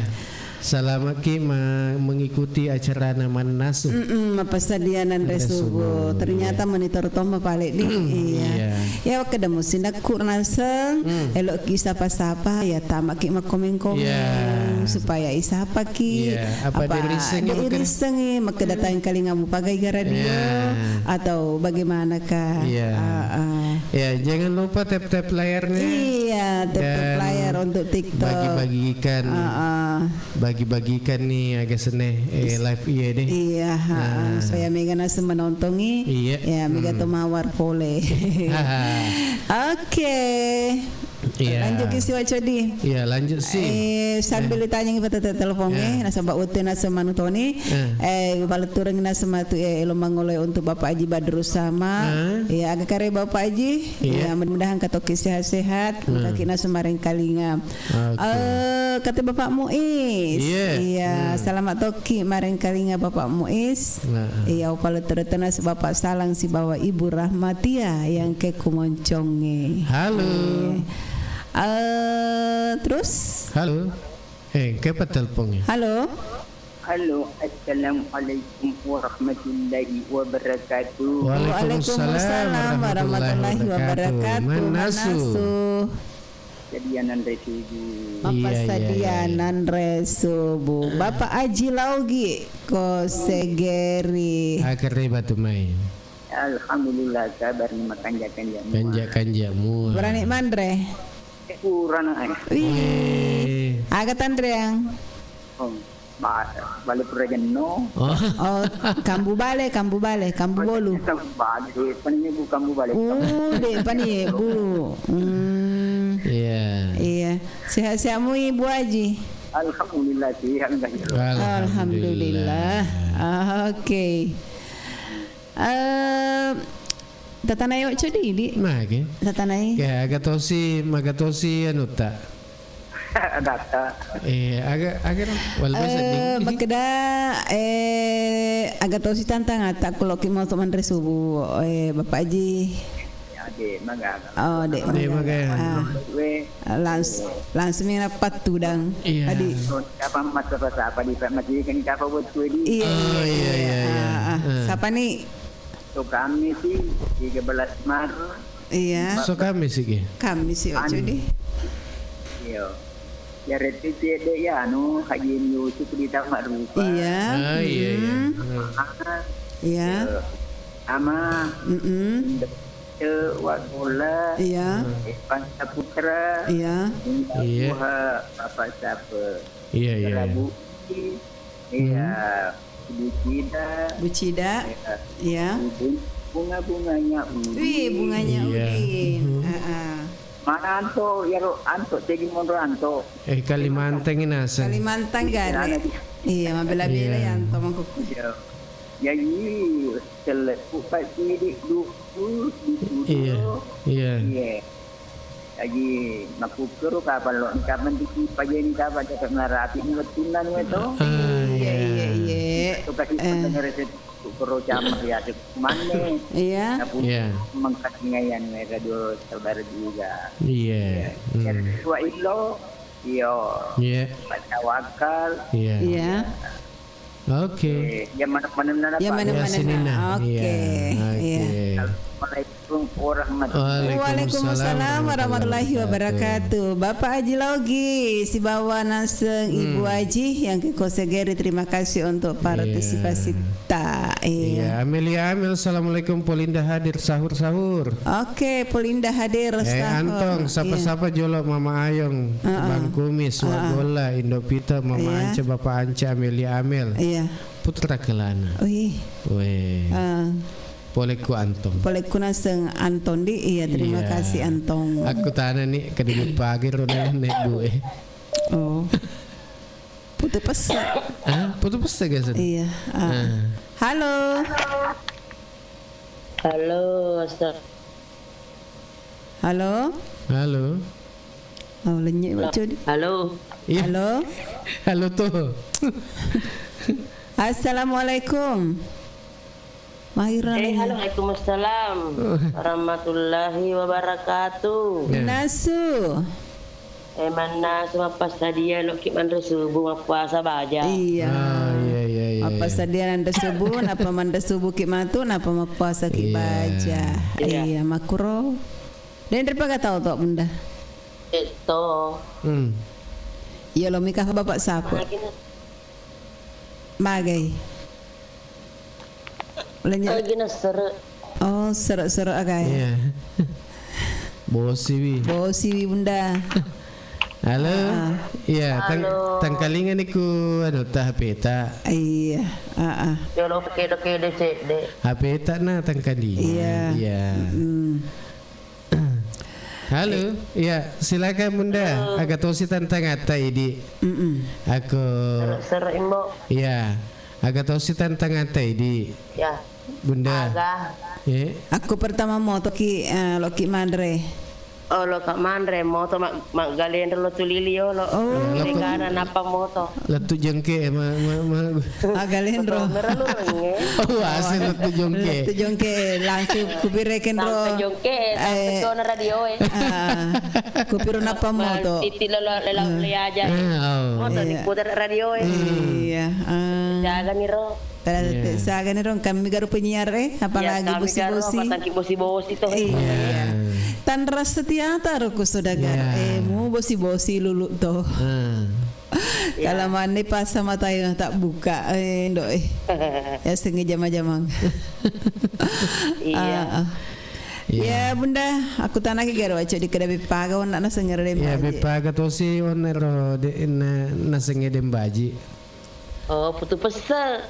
Selamat ki ma-, mengikuti acarana mannasu. Mm-mm, mapassadia nanre subuh. Nanre subuh, ternyata iya. Monitor tomma pale di. Iya. Iya. Ya, wakka demo sinakku naseng, hmm, elo ki sapa-sapa, ya tama ki makkomeng-komeng, iya, supaya isapa ki. Iya. Apa, apa de risengi de makkeda? Risengi makkeda tangkalingamu pagai ga radio, iya, atau bagaimanakah? Iya. Ah, ah. Ya, jangan lupa tap-tap layarnya. Iya, tap-tap layar untuk TikTok. Dan bagi-bagikan, ah, ah, bagi-bagigikan nih aga senna, eh, live iya deh. Iya, ha, ah, supaya mega naseng menontongi. Iya. Ya, mega to mawar pole. Oke. Iya. Lanjut ki si Wak Codi. Iya, lanjut si. Eh, sambil ditanya ki patata telepon, eh, nasaba wettu naseng manutoni. Eh, palettureng naseng matu, eh, elo mangolo untuk Bapak Haji Badrus Sama. Eh. Iya, aga kare Bapak Haji. Iya. Iya, mudah-mudahan katoki sehat-sehat, engka ki naseng marengkalinga. Oke. Eh, kata Bapak Muiz. Iya. Iya, selamat toki marengkalinga Bapak Muiz. Nah. Iya, upale terutama Bapak Salang sibawa Ibu Rahmatia yang ke kumonconge. Halo. Iya. Eh, terus? Halo. Eh, kepa teleponnya? Halo. Halo, assalamualaikum warahmatullahi wabarakatuh. Waalaikumsalam warahmatullahi wabarakatuh. Mannasu. Sadia nanre subuh. Iya, iya, iya. Sadia nanre subuh. Bapak Aji Laugi, ko segeri. Akere batu mai. Alhamdulillah, kabar ni makanja-kanja mua. Kanja-kanja mua. Berani manre? Kurang, eh. Wih. Eh. Aga tanreang? Oh. Ba-, bale pura jenno. Oh. Oh, kambu bale, kambu bale, kambu bolu. Kambu bale, eh, pani bu kambu bale. Oh, de pani bu. Hmm. Iya. Iya. Sehat-sehat mui, Bu Aji? Alhamdulillah, sehat, enggak, ya. Alhamdulillah. Alhamdulillah. Ah, oke. Eh, tatanai Oco didi. Magi? Tatanai. Ya, agatosi, magatosi anu ta. Data. Eh, aga, aga dong. Wal biasa, eh, ding. Makkeda, eh, agatosi tantang ata kuloki mau manre subuh, eh, Bapak Haji. Ya, de, maga. Oh, de, de, maga. Ah. We. Langs-, langsung mina patudang. Iya. Tadi. Kapan masa pas apa di Pak Haji kan kapan buat kue di? Iya, oh, iya, iya, iya. Ah, ah. Ah. Siapa nih? So Kamis sih, tiga belas Maret. Iya. So Kamis sih, Ki? Kamis sih, Oco deh. Iya. Ya, rete cedde ya, anu, Haji Yusuf di Tamak Rupa. Iya. Ah, iya, iya. Mm-mm. Ah. Iya. Iya. Ama. Mm-mm. Te Wagola. Iya. Evan Saputra. Iya. Iya. Buha, Bapak siapa? Iya, iya, iya. Rabu. Iya. Hmm. Bucida. Bucida. Iya. Iya. Udin. Bunga-bunganya Udin. Wih, bunganya Udin. Iya. Hmm. Heeh. Mana Anto? Ya, ro, Anto, jadi monro Anto. Eh, Kalimantan ini asal. Kalimantan, gare. Iya, mabela-bela ya, Anto, mangkuku. Iya. Jadi, selepu Pak Sidik, duku, duku, iya, iya. Iya. Lagi makkukuru kapang lo, kapang tiki pajeng kapang cakap narapi ni wettunna ni to. Ah, iya, iya, iya. Tukasi Eh. pendengar itu kuro jama ya, cek manne. Iya. Napu Iya. mengkatingayan radio saudara juga. Iya. Ya, Hmm. tua illo, iyo. Iya. Baca wakal. Iya. Iya. Oke. Eh, ya mana-mana Ya, apa? mana-mana. Ya, sini nah. Oke. Iya. Iya. Oke. Assalamualaikum warahmatullahi Waalaikumsalam Waalaikumsalam warahmatullahi wabarakatuh. Bapak Haji Laugi, sibawa naseng Ibu Hmm. Haji yang ke Kosegeri, terima kasih untuk Iya. partisipasi ta. Iya. Iya, Amelia Amel, assalamualaikum, Polinda hadir, sahur-sahur. Oke, Polinda hadir, Eh, sahur. Antong, Iya. sapa-sapa jolo Mama Ayong, Heeh. Bang Kumis, Heeh. Wagolla, Indo Pito, Mama Iya. Ance, Bapak Ance, Amelia Amel. Iya. Putra Kelana. Wih. Weh. Ah. Polekku Antong. Polekku naseng Antong di. Iya, terima Iya. kasih, Antong. Aku tana ni, kediri pagi ro ne, ne bu, eh. Oh. Putu pesse. Ah, putu pesse, guys. Iya. Ah. Ah. Halo. Halo, Ustaz. Halo. Halo. Oh, lenyek, Pak Codi. Halo. Iya. Halo. Halo, tuh. Assalamualaikum. Mahir Eh, namanya. halo, waalaikumsalam warahmatullahi wabarakatuh. Ya. Nasu. Eh, mannasu mappassadia loki manre subuh mappuasa baja. Iya. Ah, iya, iya, iya, iya. Mappassadia nanre subuh, napa manre subuh ki matu, napa mappuasa ki Iya. baja. Iya. Iya, makuro. Denre paga tau to, Bunda? Itu. Hmm. Iya, lo mika Bapak Sapu. Lagi na- Magai. Ulanya. Lagi na sere. Oh, sere-sere agai. Iya. Bosi wi. Bosi wi, Bunda. Halo. Ah. Iya, tang-, Halo. Tangkalinga ni ku anu ta H P ta. Iya, ah, ah. Jolo kede-kede cedde. H P ta na tangkalinga. Iya. Iya. Mm-mm. Halo, iya, silakan Bunda. Halo. Aga tosi tantang atta idi. Mm-mm. Aku Sere-sere, Imbo. Iya. Aga tosi tantang atta idi. Ya. Bunda. Aga. Eh. Aku pertama moto ki, eh, loki manre. Oh, loka manre moto ma-, maggalendro lo tulili yolo. Oh. Iya, loka- Negara napa moto. Lettu jengke, eh, ma-, ma-, ma-, Aga lenro. Mera lu renge. Oh, asli lettu jongke. Lettu jongke, langsung kupireken ro. Langsung jongke, langsung Eh, ke radio, eh. Ah, kupiro nappa Ma-, moto. Titi lolo, lolo, Hmm. le aja, eh. Ah, oh. Moto Iya. ni putar radio, eh. Hmm. Iya, ah. Jaga ni ro. Kalau Iya. te-, saga ni ro, kami garu penyiar, eh, apalagi Iya, kami garu bosi-bosi. Apa tangki bosi-bosi toh. Iya. Iya. Tanra setia taruh ku saudagar. Iya. Eh, mu bosi-bosi lulu toh. Ah. Iya. Kalau mandi pas sama tayo tak buka, eh, Indo, eh. Ya, sengi jama-jamang. Iya. Ah, ah. Iya. Ya, Bunda, aku tanaki garo aco di keda bepaga onna na sengere de Iya, baji. Bepaga tosi onna ro de na, na sengere de baji. Oh, putu pesse.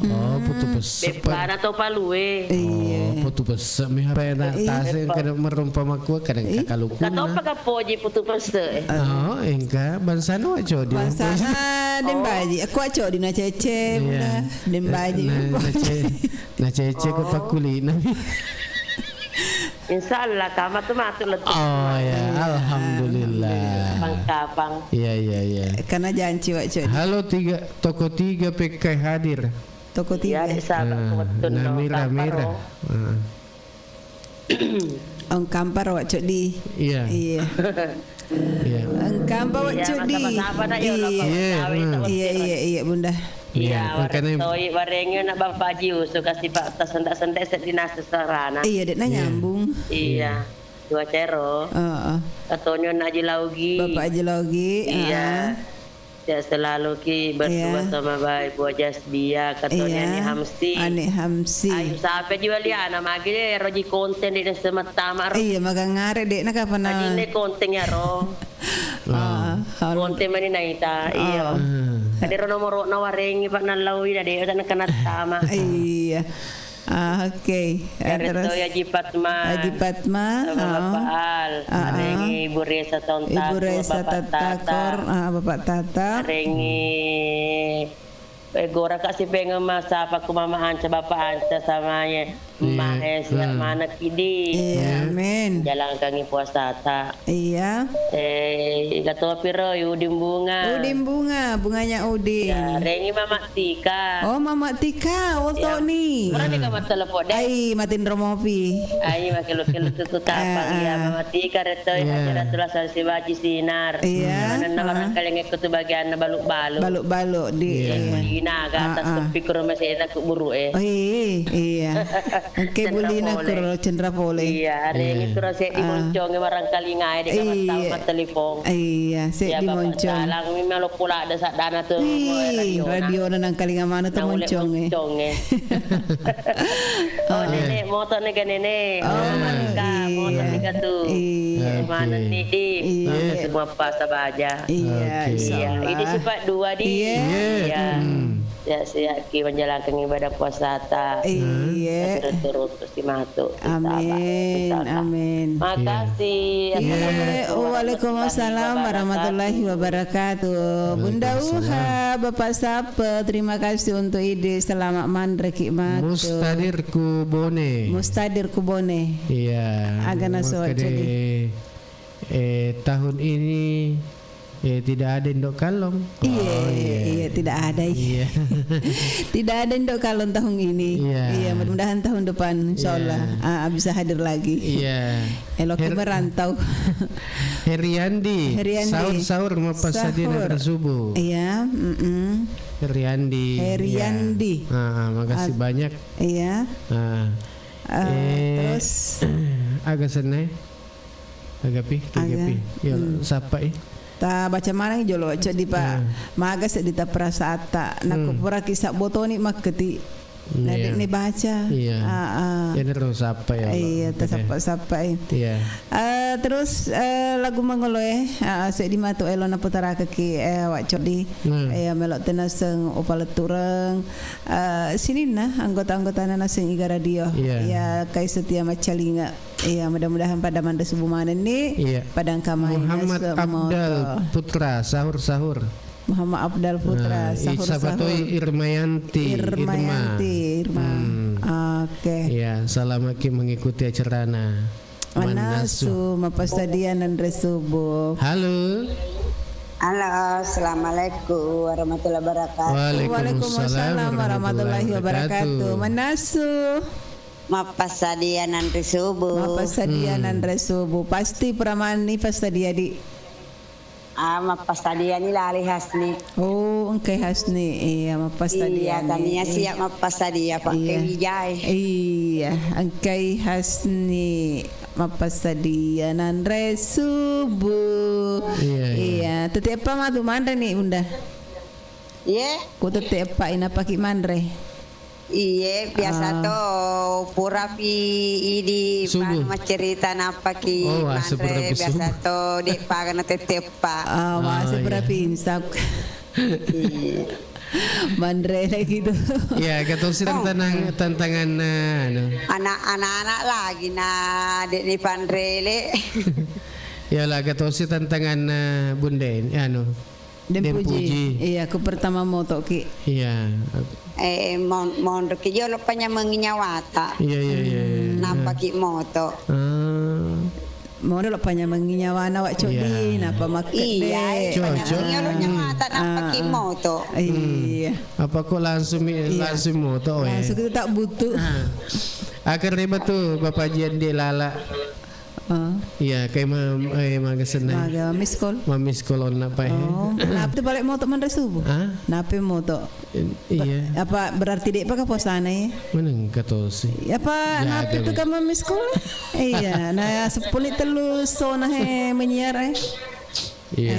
Oh, putu Hmm. Pesse, Pak. Bepana to palue. Iya. Oh, putu pesse mi apa enak Iya. Tase kada merumpa makua kadang Iya. Kakalukunna. Katopa kapoji putu pesse, eh. Oh, engka bangsana waco di Bangsana Oh. dembaji. Aku waco di na cece, Iya. Bunda. Dembaji. Na, na ce-, na cece ko Oh. Pakulina. Insya Allah, ka matu-matu lettu. Oh, ya, Iya, alhamdulillah. Alhamdulillah. Kapang-kapang. Iya, iya, iya. Karena janci, Wak Codi. Halo, tiga, toko tiga P K hadir. Toko Iya, tiga. Dek, sabar, Ah, kebetulan nah, lo, Mira, Mira. Kaparo. Ah. Ong kampar, Wak Codi. Iya. Iya. Iya. Engkampa Iya, waccu di. Masa-masa apa nak, ya, Iya. Iya, iya, iya, Bunda. Iya, iya, makanya toi warengi nak Bapak Haji Usu kasih Pak tas sendak-sendak sedina sesarana. Iya, dek na Iya. nyambung. Iya. Iya. Dua cero. Heeh. Katonyo nak Haji Laugi. Bapak Haji Laugi, Iya. heeh. Sehat selalu ki berdua Iya. sama Ibu Haji Asbia, katonyo Iya. Ani Hamsi. Ani Hamsi. Ayu, sape ji waliana, magi de roji konten di desa Mattama ro. Iya, magangare dek na kapan na. Ajine konten ya ro. Ah, halo. Konten mani naita, iya. Ah. Kadero nomoro na warengi Pak nallaui na de, tak kena tama. Iya. Ah, oke. Eh, Karetto terus ya Haji Fatma. Haji Fatma, Sama ah. Bapak Al. Ah, ah. Arengi Ibu Resa Tontak, Ibu Resa Bapak Tata. Tatakor, ah, Bapak Tata. Arengi, eh, gora kasih pengen masa apa ku Mama Anca, Bapak Anca sama ye. Iya. Mahe, sehat manekki, Di. Iya, amin. Jalangkangi puasata. Iya. Eh, iga topi ro, udin bunga. Udin bunga, bunganya udin. Ya, rengi Mama Tika. Oh, Mama Tika, oto ni. Pura ni ka mattelepon, De. Ai, matinro mopi. Ai, makelu-kelu tutu tapang. Ah, ah. Ya, Mama Tika, retoi, iya. Acara tulah salsi baji sinar. Iya. Manenna, ah, marangkalengekku tu bagianna balu-balu. Balu-balu, Di. Iya. Iya. Kulina, ke atas, ah, ah, tepi ke rumah saya, tak kuburu, eh. Oh, iya, iya. Engka bulina kuro cenra pole. Iya, arengngi tu rasa di moncongnge barangkalinga e, de' gaga tau mattelepon. Iya, seddi moncong. Salang mi melo pula ada sadana tu. Ih, radiona nangkalinga maneng tu moncongnge. Oh, Nenek, moto ni ga, Nenek. Oh, iya. Moto ni ga tu. Iya. Maneng ni, Di. Iya. Semua pas sabaja. Iya, insyaallah. Ini sifat dua, Di. Iya. Iya. Hmm. Sehat-sehat ki menjalankan ibadah puasata. Iya. Turut-turut si matu. Amin, amin. Makasih. Iya. Assalamualaikum warahmatullahi wabarakatuh. Waalaikumsalam warahmatullahi wabarakatuh. Bunda Uha, Bapak Sape, terima kasih untuk ide. Selamat manre ki matu. Mustadir Kubone. Mustadir Kubone. Iya. Agana so jadi. Eh, tahun ini, eh, tidak ada Indo Kallong. Iya, oh, iya, iya, tidak ada. Iya. Tidak ada Indo Kallong tahun ini. Iya. Iya, mudah-mudahan tahun depan, insyaallah, iya, ah, bisa hadir lagi. Iya. Eloki merantau. Heriandi, Heriandi. Sahur, sahur, mappasadia nara subuh. Iya, mm-mm. Heriandi. Heriandi. Iya. Ah, ah, makasih banyak. Iya. Ah. Eh, terus? Aga senai? Agapi, agapi. Ya, hmm. Sapa i? Ta baca maneng jolo, ceddi, Pak. Ah. Maga seddi ta perasaata. Nakko pura ki sabbotoni makketi. Hmm, iya. Nadek ni baca. Iya. Ah, ah. Jadi terus sapa ya, Pak? Iya, ta sapa-sapa i. Iya. Eh, terus, eh, lagu mangolo e, ah, seddi matu elo naputarake ki, eh, Wak Coddi. Hmm. Eh, melo tenaseng upalettureng. Eh, sininna anggota-anggotana naseng Iga Radio. Iya. Ya, kai setia maccalinga. Iya, mudah-mudahan pada manre subuh manenni, iya, pada engka mai Muhammad Abdal Putra, sahur-sahur. Muhammad Abdal Putra, nah, sahur-sahur. Sapatoi Irmayanti, Irma. Irmayanti, Irma. Hmm. Oke. Iya, selamat ki mengikuti acarana. Mannasu, mappasadia nanre subuh. Halo. Halo, assalamualaikum warahmatullahi wabarakatuh. Waalaikumsalam warahmatullahi wabarakatuh. Mannasu. Mappasadia nanre subuh. Mappasadia nanre subuh. Pasti pramani passadia di. Ah, mappasadia ni lali Hasni. Oh, engkai Hasni. Iya, mappasadia ni. Iya, tania siap mappasadia pakai wijai. Iya, engkai Hasni mappasadia nanre subuh. Iya, iya. Iya, tette eppa matu manre ni, Bunda? Iye. Ku tette eppa inapaki manre. Iye, biasa to purapi idi subuh. Maccerita nappaki manre, biasa to de' pagana tette eppa. Ah, masih purapi imsak. Iya. Manre lagi tu. Ya, ketosi tantangan, tantangan, eh, anu. Anak-anak lagi na de' ni panrele. Ya lah, ketosi tantangan, eh, Bunda ini, anu. Dempuji. Iya, ku pertama moto ki. Iya. Eh, mon-, monro ki jolo panyamengi nyawata. Iya, iya, iya, iya. Nappaki moto. Ah. Monro lo panyamengi nyawana Wak Coddi, napa makkede. Iya, panyamengi jolo nyawata, nappaki moto. Iya. Apa kok langsung mi-, langsung moto, eh? Langsung kita tak butuh. Ah. Akan reba tu Bapak Jian di Lala. Ah. Iya, kayak ma-, eh, maga senna. Maga miss call. Ma miss call onna pa, eh. Oh, nape tu balik moto manre subuh? Ah? Nape moto? Iya. Apa berarti de' paka puasana ya? Mana engka tosi. Apa nape tu kamu miss call? Iya, nah sepuluh telu sona he menyiar, eh. Iya.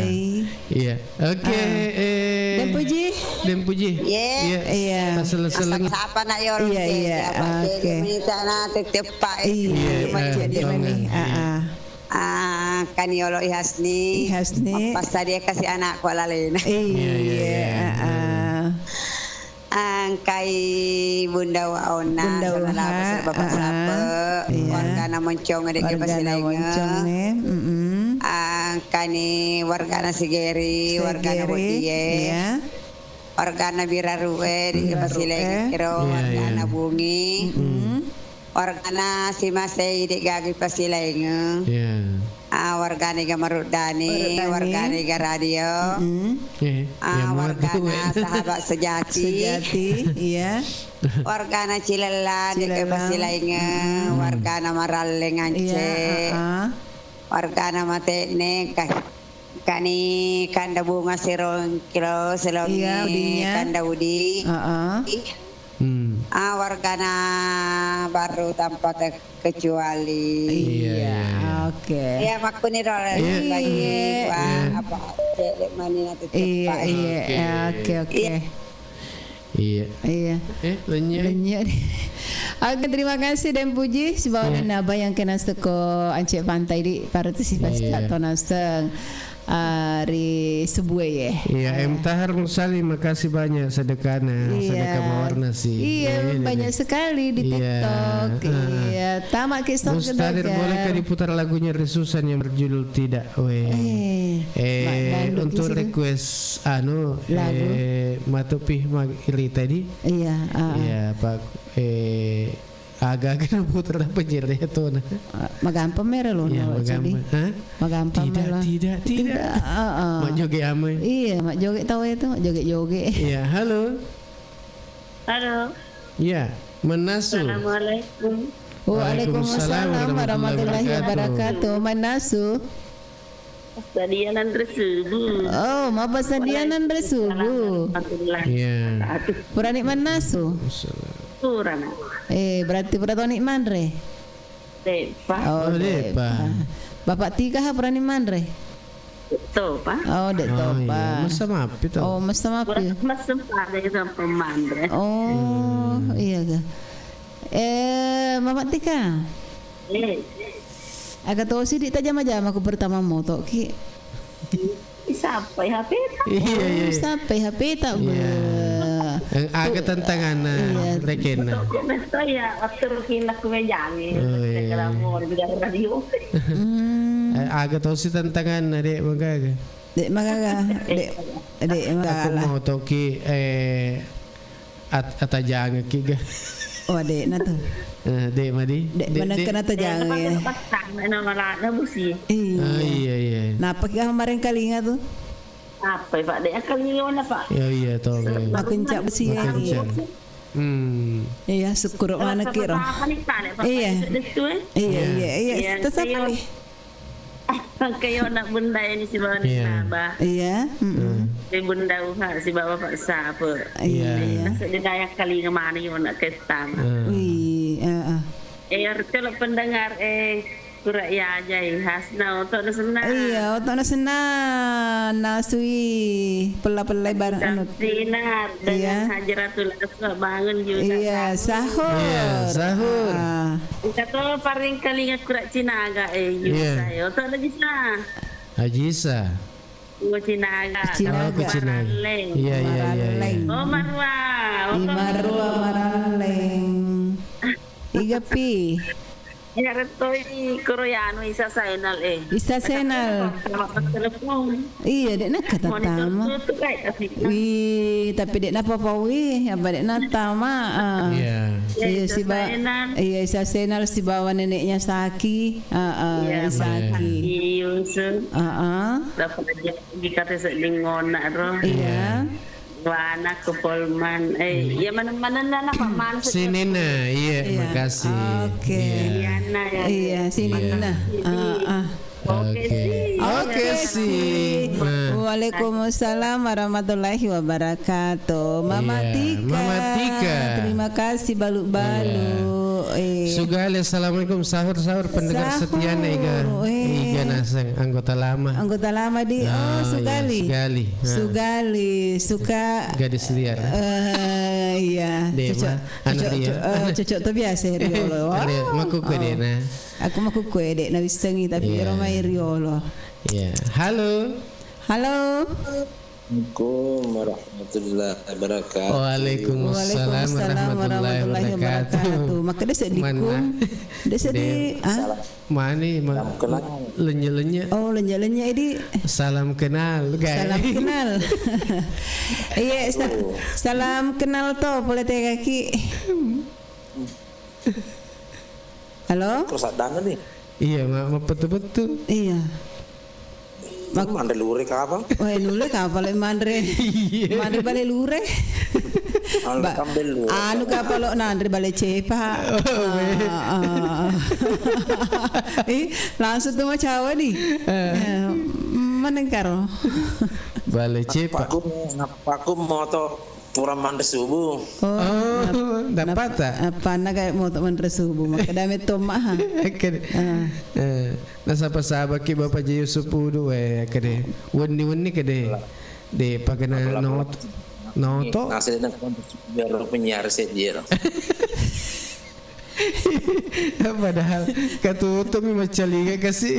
Iya. Oke, eh, Dempuji. Dempuji. Iya. Iya. Pasal selengi. Sapa nak yolo? Iya, iya. Oke. Minta na tette eppa. Iya, iya. Jadi mani. Ah, ah. Ah, kan yolo i Hasni. I Hasni. Pas tadi kasih anakku lalena. Iya, iya, iya. Ah, ah. Engkai Bunda Waona, Bunda Waona, Bapak Sape, iya. Wargana Moncong, Deke Pasilenga. Wargana Moncong, eh. Mm-mm. Engkani wargana Sigeri, wargana Sigeri, Botie. Iya. Wargana Birarue, Deke Pasilenga, Birarue. Kiro, iya, wargana Bungi. Mm-mm. Wargana Simasei, de'gaga pasilaingeng. Iya. Ah, wargana Iga Maruddani, Maruddani. Wargana Iga Radio. Mm-mm. Eh, ah, iya, wargana Sahabat Sejati. Sejati, iya. Wargana Cilella, de'gaga Cilella. Pasilaingeng. Mm-mm. Wargana Maralleng Ance. Iya, ah, ah. Wargana Matene, ka-, kani Kanda Bunga Sirong Kilo Selongi, iya, udinya. Kanda Udi. Heeh. Hmm. Ah, wargana baru tanpa terkecuali. Iya, iya, iya. Oke. Iya, makkuniro. Iya. Lagi, iya. Wah, iya. Apa, cewek mani nanti. Iya, cepat. Iya, oke. Iya, oke, oke. Iya. Iya. Iya. Eh, lennye. Lennye. Oke, terima kasih dan puji sibawa, iya, naba yang kena seko Ancek Pantai di partisipasi, iya, atau naseng, ah, ri Subue, ya. Iya, iya. M Tahar Mursali, makasih banyak sedekahnya, iya, sedekah mawarna sih. Iya, iya, iya, banyak, iya, sekali di, iya, TikTok. Ah. Iya, tamat kisah. Mustadir, bolehkah diputar lagunya Ri Susan yang berjudul Tidak? Weh. Eh, eh, Mak Dangdut untuk di sini. Request anu, lagu. Eh, matu pi ma-, ri tadi. Iya, ah. Iya, Pak, eh, aga-aga naputar apa jere tona. Ah, magampang mera lo, iya, no, magampang. Jadi. Hah? Magampang mera. Tidak, tidak, tidak. Tidak, ah, ah. Mak joget amai. Iya, mak joget tahu itu, mak joget-joget. Iya, halo. Halo. Iya, Manasu. Assalamualaikum. Waalaikumsalam warahmatullahi wabarakatuh. Manasu. Sadianan resubu. Oh, mapa sadianan resubu? Waalaikumsalam warahmatullahi wabarakatuh. Iya. Purani manasu? Purana. Eh, berarti pura toni manre? De'pa. Oh, oh, de'pa. De'pa. Bapak Tika ha purani manre? Topa. Oh, de' topa. Oh, iya. Masa mapi to? Oh, masa mapi. Kurang masa pada itu pemanre. Oh, hmm, iya ga. Eh, Mama Tika. Eh. Aga tosi di tajama-jama ku pertama moto ki. Sampai H P ta. Iya, iya. Oh, sampai H P ta, iya. Be. Eh, aga tantanganna, iya, rekenna. Betul, betul ya, waktu rukinna ku mejangi. Oh, iya. Kalau mau di radio. Hmm. Eh, aga tosi tantanganna, Dek, magaga. Dek, magaga. Dek, Dek, aku magaga. Mau toki, eh, At-, atajangekki ga. Oh, de'na tu. Eh, de' madi. De', de', maneng de'. Kena tajangeng. Eh, iya. Iya. Napa ki kemarin kalinga tu? Apa, Pak? De' kalinga mana, Pak? Ya, iya, to. Makencak besi. Makencak. Hmm. Iya, syukur mana kira. Apa nih, Pak? Iya. Iya, iya, iya. Iya, tetap iya. Nih. Engka yo nak bunda ini sibawa, iya, naba. Iya, mm-mm. Hmm. Di bunda uha sibawa Pak Sape. Iya. Iya. Naseng de' daya kalinga mani yo nak kestama. Hmm. Wih, heeh. Eh, ortelo pendengar, eh, kura ya ajai hasna oto na senna. Iya, oto na senna nasui pella-pella bareng anu. Sinar dengan, iya, Hajratul Aswa bangun juga. Iya, sahur. Sahur. Iya, sahur. Ah. Engka to paring kalinga kura Cinaga, eh, iya. Saya. Oto lagi sa. Haji Isa. Oh, Cinaga. Cinaga. Oh, ke Cinaga. Maralleng. Iya, iya, iya, iya. Maralleng. Oh, Marwa. Oh, i Marwa Maralleng. Iga pi. Ya, retoi koroyano Isa Senal, eh. Isa Senal. Sama telepon. Iya, de' nakkatattama. Monitor tutup, eh, tapi. Wih, tapi de' napapau, wih, apa de' nattama, ah. Iya. Iya, iya, Isa siba-, Senal. Iya, Isa Senal sibawa neneknya Saki. Ah, ah, iya, Saki. Iya. Yusuf. Ah, ah. Dapat aja dikata sedding ngona ro. Iya. Iya. Wana ke Polman. Eh, hmm, iya, mana-mana na, Pak Man. Sinina, iya, iya, makasih. Oke. Iya. Liana, ya. Iya, sinina. Iya. Ah, ah. Oke, oke. Sih. Oke, sih. Nah. Waalaikumsalam warahmatullahi wabarakatuh. Mama, iya, Tika. Mama Tika. Terima kasih, balu-balu. Iya. Eh. Sugali, assalamualaikum. Sahur, sahur, pendengar setianya, sahur. Iga, eh, iga naseng, anggota lama. Anggota lama di, oh, iya, Sugali. Sugali. Nah. Sugali, suka, gadis liar. Eh, iya. Dema, cocok, anak cocok, dia. Cocok, eh, cocok tuh biasa riolo. Ada, oh, makkukue, oh. Dena. Aku makkukue, de' nawissengi, tapi, iya, ero mai riolo. Iya. Halo. Halo. Assalamualaikum warahmatullahi wabarakatuh. Waalaikumsalam warahmatullahi wabarakatuh. Makkeda seddi, Kum. De' seddi, ah? Mani, ma-, salam kenal. Lennye-lennye. Oh, lennye-lennye, di. Salam kenal, guys. Salam kenal. Iya, sa-, salam kenal to, pole tegaki. Halo? Terus adana nih. Iya, ma-, mapettu-pettu. Iya. Mak- Manre lure kapang? Wah, lure kapang le manre. Iya. Manre bale lure. Anu Ba-, kambel lure. Anu kapang lo nanre bale cepa. Oh, ah, ah. Ih, langsung tu macawa nih. Eh. Eh, maneng karo. Bale cepa. Paku, paku moto Pura manre subuh. Oh, nap-, nap-, napa ta? Apa naga mau tak manre subuh? Maka dame toma ha. Kede. Ah. Eh, nasaba-saba ki Bapak Jiu sepuluh, eh, kede. Wenni-wenni kede. De pagana not-, noto. Nasi dan biar penyiar saya dia. Padahal katutup mi maccalinga kasi.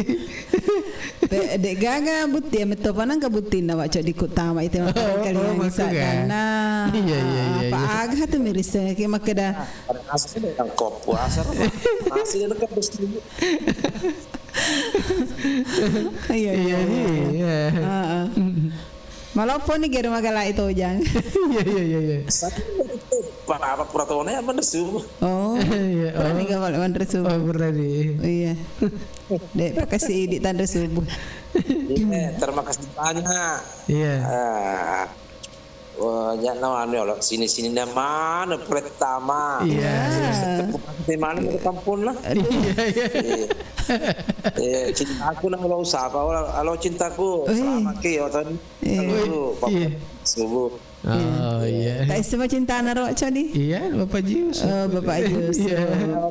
Pe-, de gaga butti, ya, metto panang ke buttinna, Wak, cok, dikutama itu. Oh, oh, kali yang maku ga? Sadana. Iya, iya, iya, apa iya. Aga tu miris, eh, ki makkeda. Nasi dengan kop puasa, nasi dengan kop. Iya, iya, iya, iya, iya. Heeh. Maloppo ni gere magalai tojang. Iya, iya, iya, iya. Apa pura tone apa nesu? Oh. Iya, pura oh. Ni gawal manre subuh. Oh, pura ni. Iya. Dek, pakasi idi tanre subuh. Iya, terima kasih banyak. Iya. Ah, wah, ya, nama anu ya, sini-sini mana pertama. Iya. Iya. Mana di kampung lah. Aduh. Iya, iya. Iya. Iya, cintaku nak lo usapa, lo cintaku. Wih. Selamat ki, ya, Tony. Iya. Halo, Bapak. Iya. Subuh. Oh, iya. Iya. Tak semua cinta anak ro, Codi? Iya, Bapak Jius. Oh, Bapak Jius. Iya. Oh.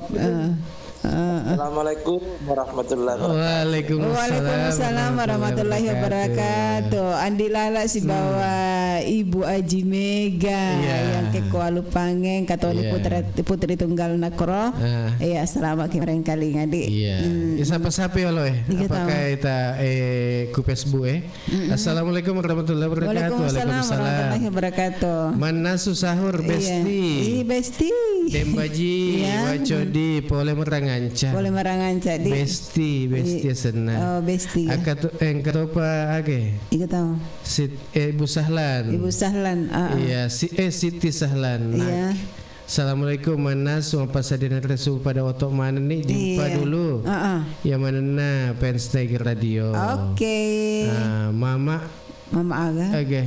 Ah, ah. Assalamualaikum warahmatullahi wabarakatuh. Waalaikumsalam. Waalaikumsalam warahmatullahi wabarakatuh. Andi Lala sibawa Ibu Aji Mega. Iya. Yang ke Kualu Pangeng, Katoni. Iya. Putra, putri tunggal nakro. Ah. Iya, selamat ki marengkalinga, Dik. Iya. Hmm. Ya, sapa-sapa ya lo, eh. Iya, apakah tahu. Kita, eh, ku Facebook, eh? Mm-mm. Assalamualaikum warahmatullahi wabarakatuh. Waalaikumsalam. Waalaikumsalam warahmatullahi wabarakatuh. Mannasu sahur, iya. Besti. Ih, Besti. Dembaji, iya. Wacodi, pole meranganca. Pole meranganca, di. Besti, Besti. I-, senna. Oh, Besti, ya. Akatu-, eh, engka topa age? Iga tau. Sit-, eh, Ibu Sahlan. Ibu Sahlan, ah, ah. Iya, si-, eh, Siti Sahlan. Iya. Nak. Assalamualaikum, Mannas. Mappasadiana resu pada oto manenni, jumpa dulu. Iya. Heeh. Ya manenna fans Tiger Radio. Oke. Ah, Mama. Mama Aga. Oke.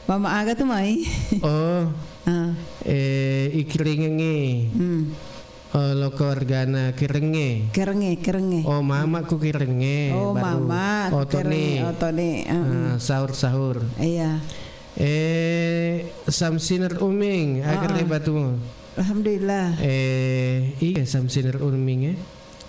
Mama Aga tu mai. Oh. Ah. Eh, ikiringengi. Hmm. Oh, lo keluargana Kirenge. Kirenge, Kirenge. Oh, Mama ku Kirenge. Oh, baru. Mama ku Kirenge. Oto ni. Oto ni. Heeh. Ah, sahur-sahur. Iya. Eh, Samsiner Uming, aga. Heeh. Batumu? Alhamdulillah. Eh, iya, Samsiner Uming, eh.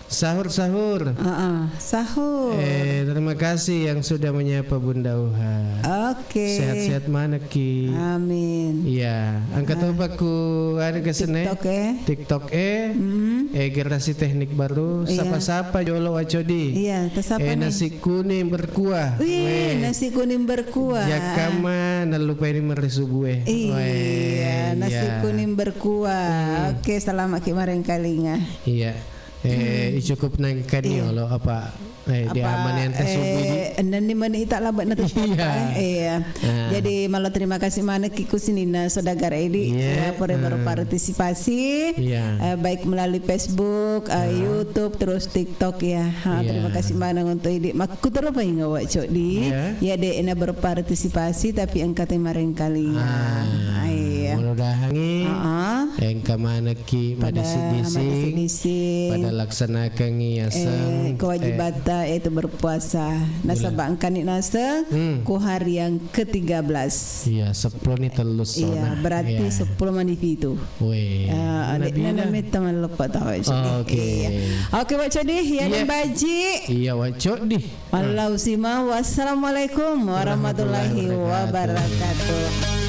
Sahur, sahur. Heeh, sahur. Eh, terima kasih yang sudah menyapa Bunda Uha. Oke. Sehat-sehat manekki. Amin. Iya, angkat. Ah. Topa ku ada ke sene. TikTok, eh. TikTok, eh. Hmm. Eh, generasi teknik baru. Iya. Sapa-sapa jolo wacodi. Iya, tasapa. Eh, nih. Nasi kuning berkuah. Wih, weh. Nasi kuning berkuah. Jakama, nallupai ni merre subuh, eh. Iya, weh, nasi, iya, kuning berkuah. Hmm. Oke, selamat ki marengkalinga. Iya. Eh, hmm. Cukup nengkani, iya, olo apa, eh, di apa, aman yang tasubidi. Eh, ennan ni mani ita labak na tetap, iya, eh, iya. Ah. Jadi, malah terima kasih manekki ku sininna saudara Edi, iya, ya, pura, ah, berpartisipasi. Iya. Eh, baik melalui Facebook, eh, ah, YouTube, terus TikTok, ya. Ha, iya. Terima kasih maneng untuk Idi. Makkutoro painga wacok di. Iya. Ya, de' na berpartisipasi, tapi engka te marengkalinga. Ah, iya. Mudah-mudahan, heeh, engka manekki pada madisi-disi, madisi-disi, pada laksanakangi, eh, aseng, kewajibatta, eh, yaitu berpuasa. Nasaba engkani naseng, hmm, ku hari yang ketiga belas. Iya, sepuluh ni tellu sona. Iya, berarti, iya, sepuluh mani pitu. Weh, ah, lebih na, lah. Metta malleppa tau, Codi. Oke. Iya. Oke, Wak Codi, ya, iya, dan Baji. Iya, Wak Codi. Mallau simau. Wassalamualaikum warahmatullahi wabarakatuh.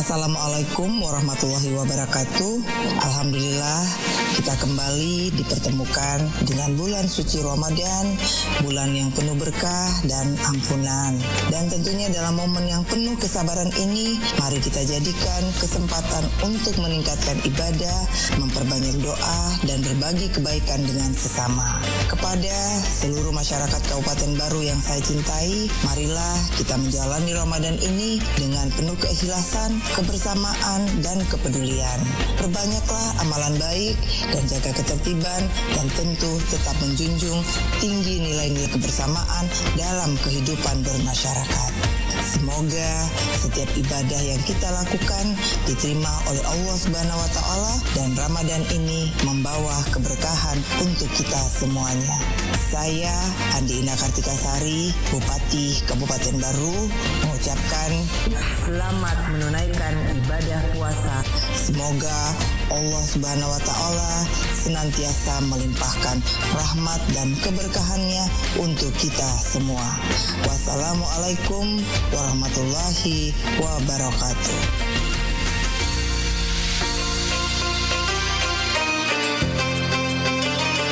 Assalamualaikum warahmatullahi wabarakatuh. Alhamdulillah, kita kembali dipertemukan dengan bulan suci Ramadan, bulan yang penuh berkah dan ampunan. Dan tentunya dalam momen yang penuh kesabaran ini, mari kita jadikan kesempatan untuk meningkatkan ibadah, memperbanyak doa, dan berbagi kebaikan dengan sesama. Kepada seluruh masyarakat Kabupaten Baru yang saya cintai, marilah kita menjalani Ramadan ini dengan penuh keikhlasan, kebersamaan, dan kepedulian. Perbanyaklah amalan baik dan jaga ketertiban, dan tentu tetap menjunjung tinggi nilai-nilai kebersamaan dalam kehidupan bermasyarakat. Semoga setiap ibadah yang kita lakukan diterima oleh Allah Subhanahu wa Ta'ala, dan Ramadan ini membawa keberkahan untuk kita semuanya. Saya, Andi Ina Kartika Sari, Bupati Kabupaten Baru, mengucapkan selamat menunaikan ibadah puasa. Semoga Allah Subhanahu wa Ta'ala senantiasa melimpahkan rahmat dan keberkahannya untuk kita semua. Wassalamualaikum warahmatullahi wabarakatuh.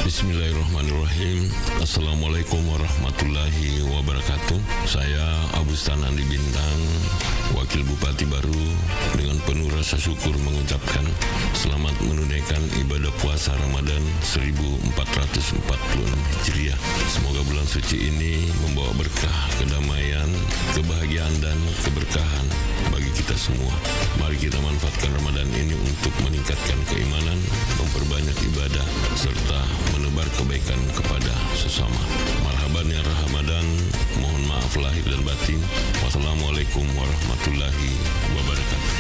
Bismillahirrahmanirrahim. Assalamualaikum warahmatullahi wabarakatuh. Saya Abu Stan Andi Bintang, Wakil Bupati Baru, dengan penuh rasa syukur mengucapkan selamat menunaikan ibadah puasa Ramadan seribu empat ratus empat puluh enam Hijriah. Semoga bulan suci ini membawa berkah, kedamaian, kebahagiaan, dan keberkahan bagi kita semua. Mari kita manfaatkan Ramadan ini untuk meningkatkan keimanan, memperbanyak ibadah, serta menebar kebaikan kepada sesama. Marhaban ya Ramadan, mohon maaf lahir dan batin. Wassalamualaikum warahmatullahi wabarakatuh.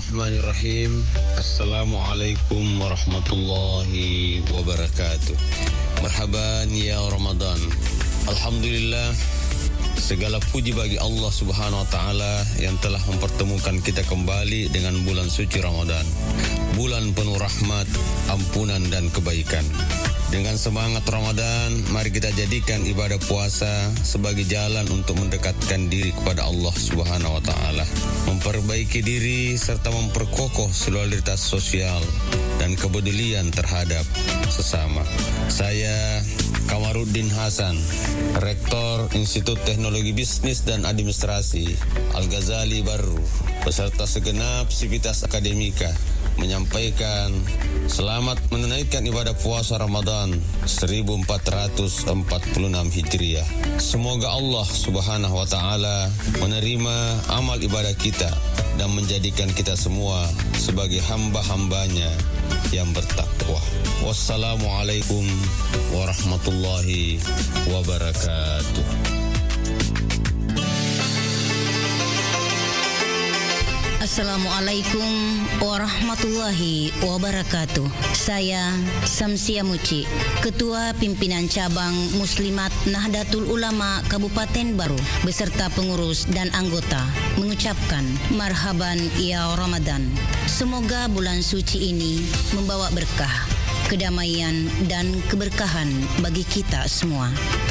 Bismillahirrahmanirrahim. Assalamualaikum warahmatullahi wabarakatuh. Marhaban ya Ramadan. Alhamdulillah, segala puji bagi Allah Subhanahu wa Ta'ala yang telah mempertemukan kita kembali dengan bulan suci Ramadan, bulan penuh rahmat, ampunan, dan kebaikan. Dengan semangat Ramadan, mari kita jadikan ibadah puasa sebagai jalan untuk mendekatkan diri kepada Allah Subhanahu wa Ta'ala, memperbaiki diri, serta memperkokoh solidaritas sosial dan kepedulian terhadap sesama. Saya, Kamaruddin Hasan, Rektor Institut Teknologi Bisnis dan Administrasi Al-Ghazali Barru, beserta segenap sivitas akademika, menyampaikan selamat menunaikan ibadah puasa Ramadan seribu empat ratus empat puluh enam Hijriah. Semoga Allah Subhanahu wa Ta'ala menerima amal ibadah kita dan menjadikan kita semua sebagai hamba-hambanya yang bertakwa. Wassalamualaikum warahmatullahi wabarakatuh. Assalamualaikum warahmatullahi wabarakatuh. Saya Samsia Muci, Ketua Pimpinan Cabang Muslimat Nahdlatul Ulama Kabupaten Barru, beserta pengurus dan anggota, mengucapkan marhaban ya Ramadan. Semoga bulan suci ini membawa berkah, kedamaian, dan keberkahan bagi kita semua.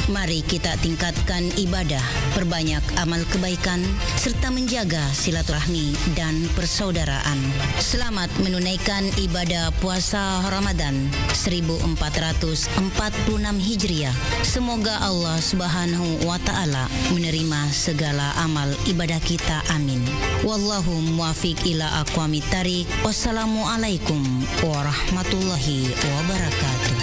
Mari kita tingkatkan ibadah, perbanyak amal kebaikan, serta menjaga silaturahmi dan persaudaraan. Selamat menunaikan ibadah puasa Ramadan seribu empat ratus empat puluh enam Hijriah. Semoga Allah Subhanahu wa Ta'ala menerima segala amal ibadah kita. Amin. Wallahu muwaffiq ila aqwamit thariq. Wassalamualaikum warahmatullahi wabarakatuh.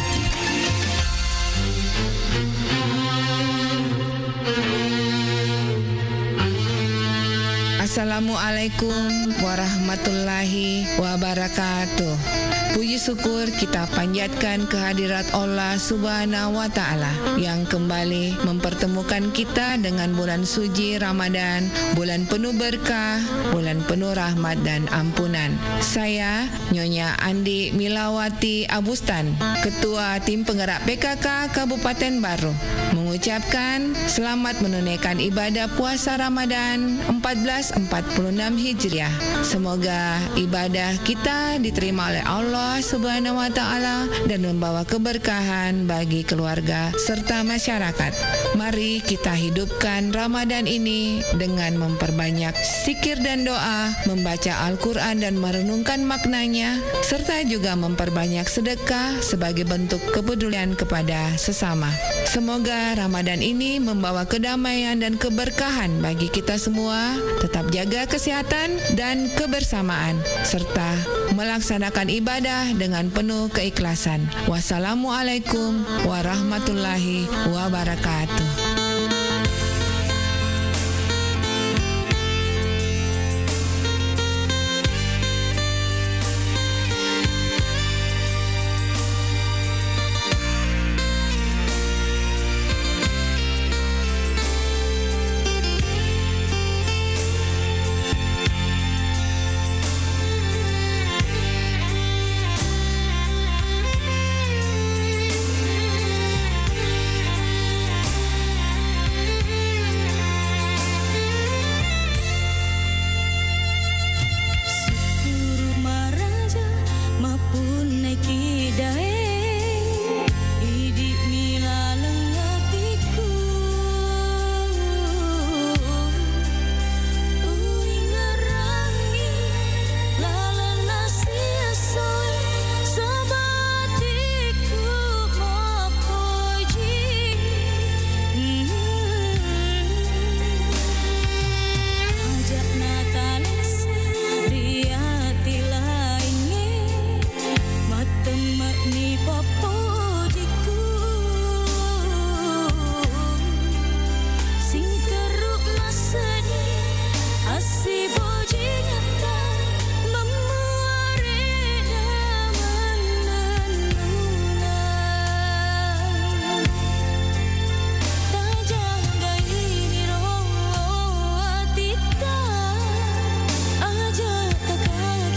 Assalamualaikum warahmatullahi wabarakatuh. Puji syukur kita panjatkan kehadirat Allah Subhanahu wa Ta'ala yang kembali mempertemukan kita dengan bulan suci Ramadan, bulan penuh berkah, bulan penuh rahmat dan ampunan. Saya, Nyonya Andi Milawati Abustan, Ketua Tim Penggerak P K K Kabupaten Barru, mengucapkan selamat menunaikan ibadah puasa Ramadan empat belas empat puluh enam Hijriah. Semoga ibadah kita diterima oleh Allah Subhanahu wa Ta'ala dan membawa keberkahan bagi keluarga serta masyarakat. Mari kita hidupkan Ramadan ini dengan memperbanyak zikir dan doa, membaca Al-Quran dan merenungkan maknanya, serta juga memperbanyak sedekah sebagai bentuk kepedulian kepada sesama. Semoga Ramadan ini membawa kedamaian dan keberkahan bagi kita semua. Tetap jaga kesehatan dan kebersamaan, serta melaksanakan ibadah dengan penuh keikhlasan. Wassalamualaikum warahmatullahi wabarakatuh. Sukkuru maraja mappunnaki daeng, idi'mi laleng atikku. Uingerangi lalenna siessoe, saba' atikku mappoji. Aja' natalessa ri ati laingnge, mattemme'ni pappojikku. Singkerru' masseni assibojingatta, mammuareda mannennungeng. Tajagaini ro atitta, aja' takati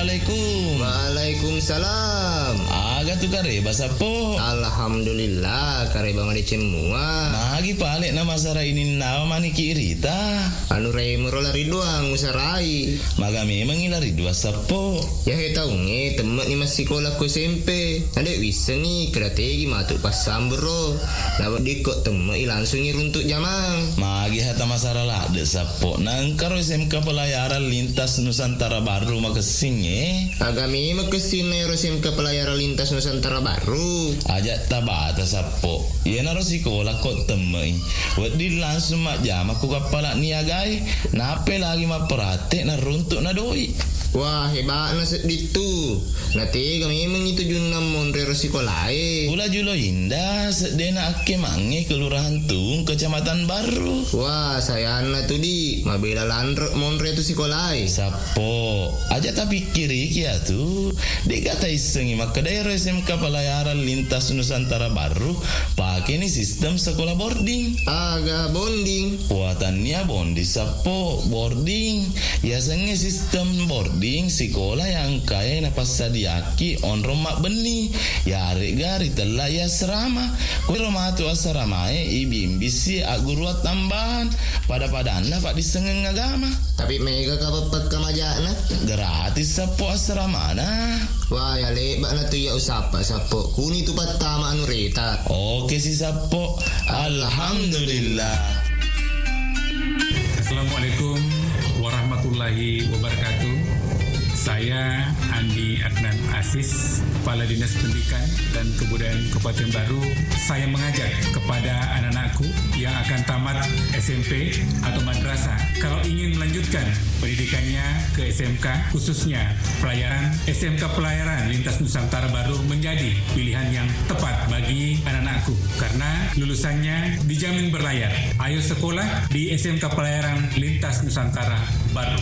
Assalamualaikum. Waalaikumsalam. Aga tu kareba, Sappo? Alhamdulillah, kareba madeceng mua. Magi pale na masara ininnawa maniki irita? Anu remo ro lari doang usarai. Maga memengi lari dua, Sappo? Yahe taungnge temme'ni massikola ko S M P. Nade wissengi keda tegi matu passambung ro. Naweddikko temme'i langsungi runtuk jamang. Magi hata masara ladde, Sappo? Nangkaro S M K Pelayaran Lintas Nusantara Baru makessingnge? Aga memeng kessinna ero S M K Pelayaran Lintas Nusantara Baru? Aja tabata, Sappo. Iyanaro sikola ko temme'i. Wedding langsung majjama ku kappala niagae. Nappe lagi mapperate naruntuk na doi. Wah, heba'na sedding tu. Natega memeng itu junna monre ro sikolae. Pula Julo Indah, seddena akkemangnge Kelurahan Tung, Kecamatan Barru. Wah, sayanna tu, di. Mabela lanre monre tu sikolae. Sappo, aja tapikkiriki atu. De'ga taissengi makkeda ero S M K Pelayaran Lintas Nusantara Barru pakeni sistem sekolah boarding. Aga bonding? Watannia bondi, Sappo, boarding. Yasengnge sistem boarding sikola yang kae napassadiaki onrong mabbenni, yaregga ritella i asrama. Kuero matu asramae ibimbisi agguruang tambahan, pada-padanna paddissengeng agama. Tapi mega kapang pakkamaja'na? Gratis, Sappo, asramana. Wah, ya lebba'na tu iya usappa, Sappo. Kuni tu pattama anu reta. Oke si, Sappo. Alhamdulillah. Assalamualaikum warahmatullahi wabarakatuh. Saya Andi Adnan Asis, Kepala Dinas Pendidikan dan Kebudayaan Kabupaten Baru. Saya mengajak kepada anak-anakku yang akan tamat S M P atau madrasah, kalau ingin melanjutkan pendidikannya ke S M K, khususnya pelayaran, S M K Pelayaran Lintas Nusantara Baru menjadi pilihan yang tepat bagi anak-anakku karena lulusannya dijamin berlayar. Ayo sekolah di S M K Pelayaran Lintas Nusantara Baru.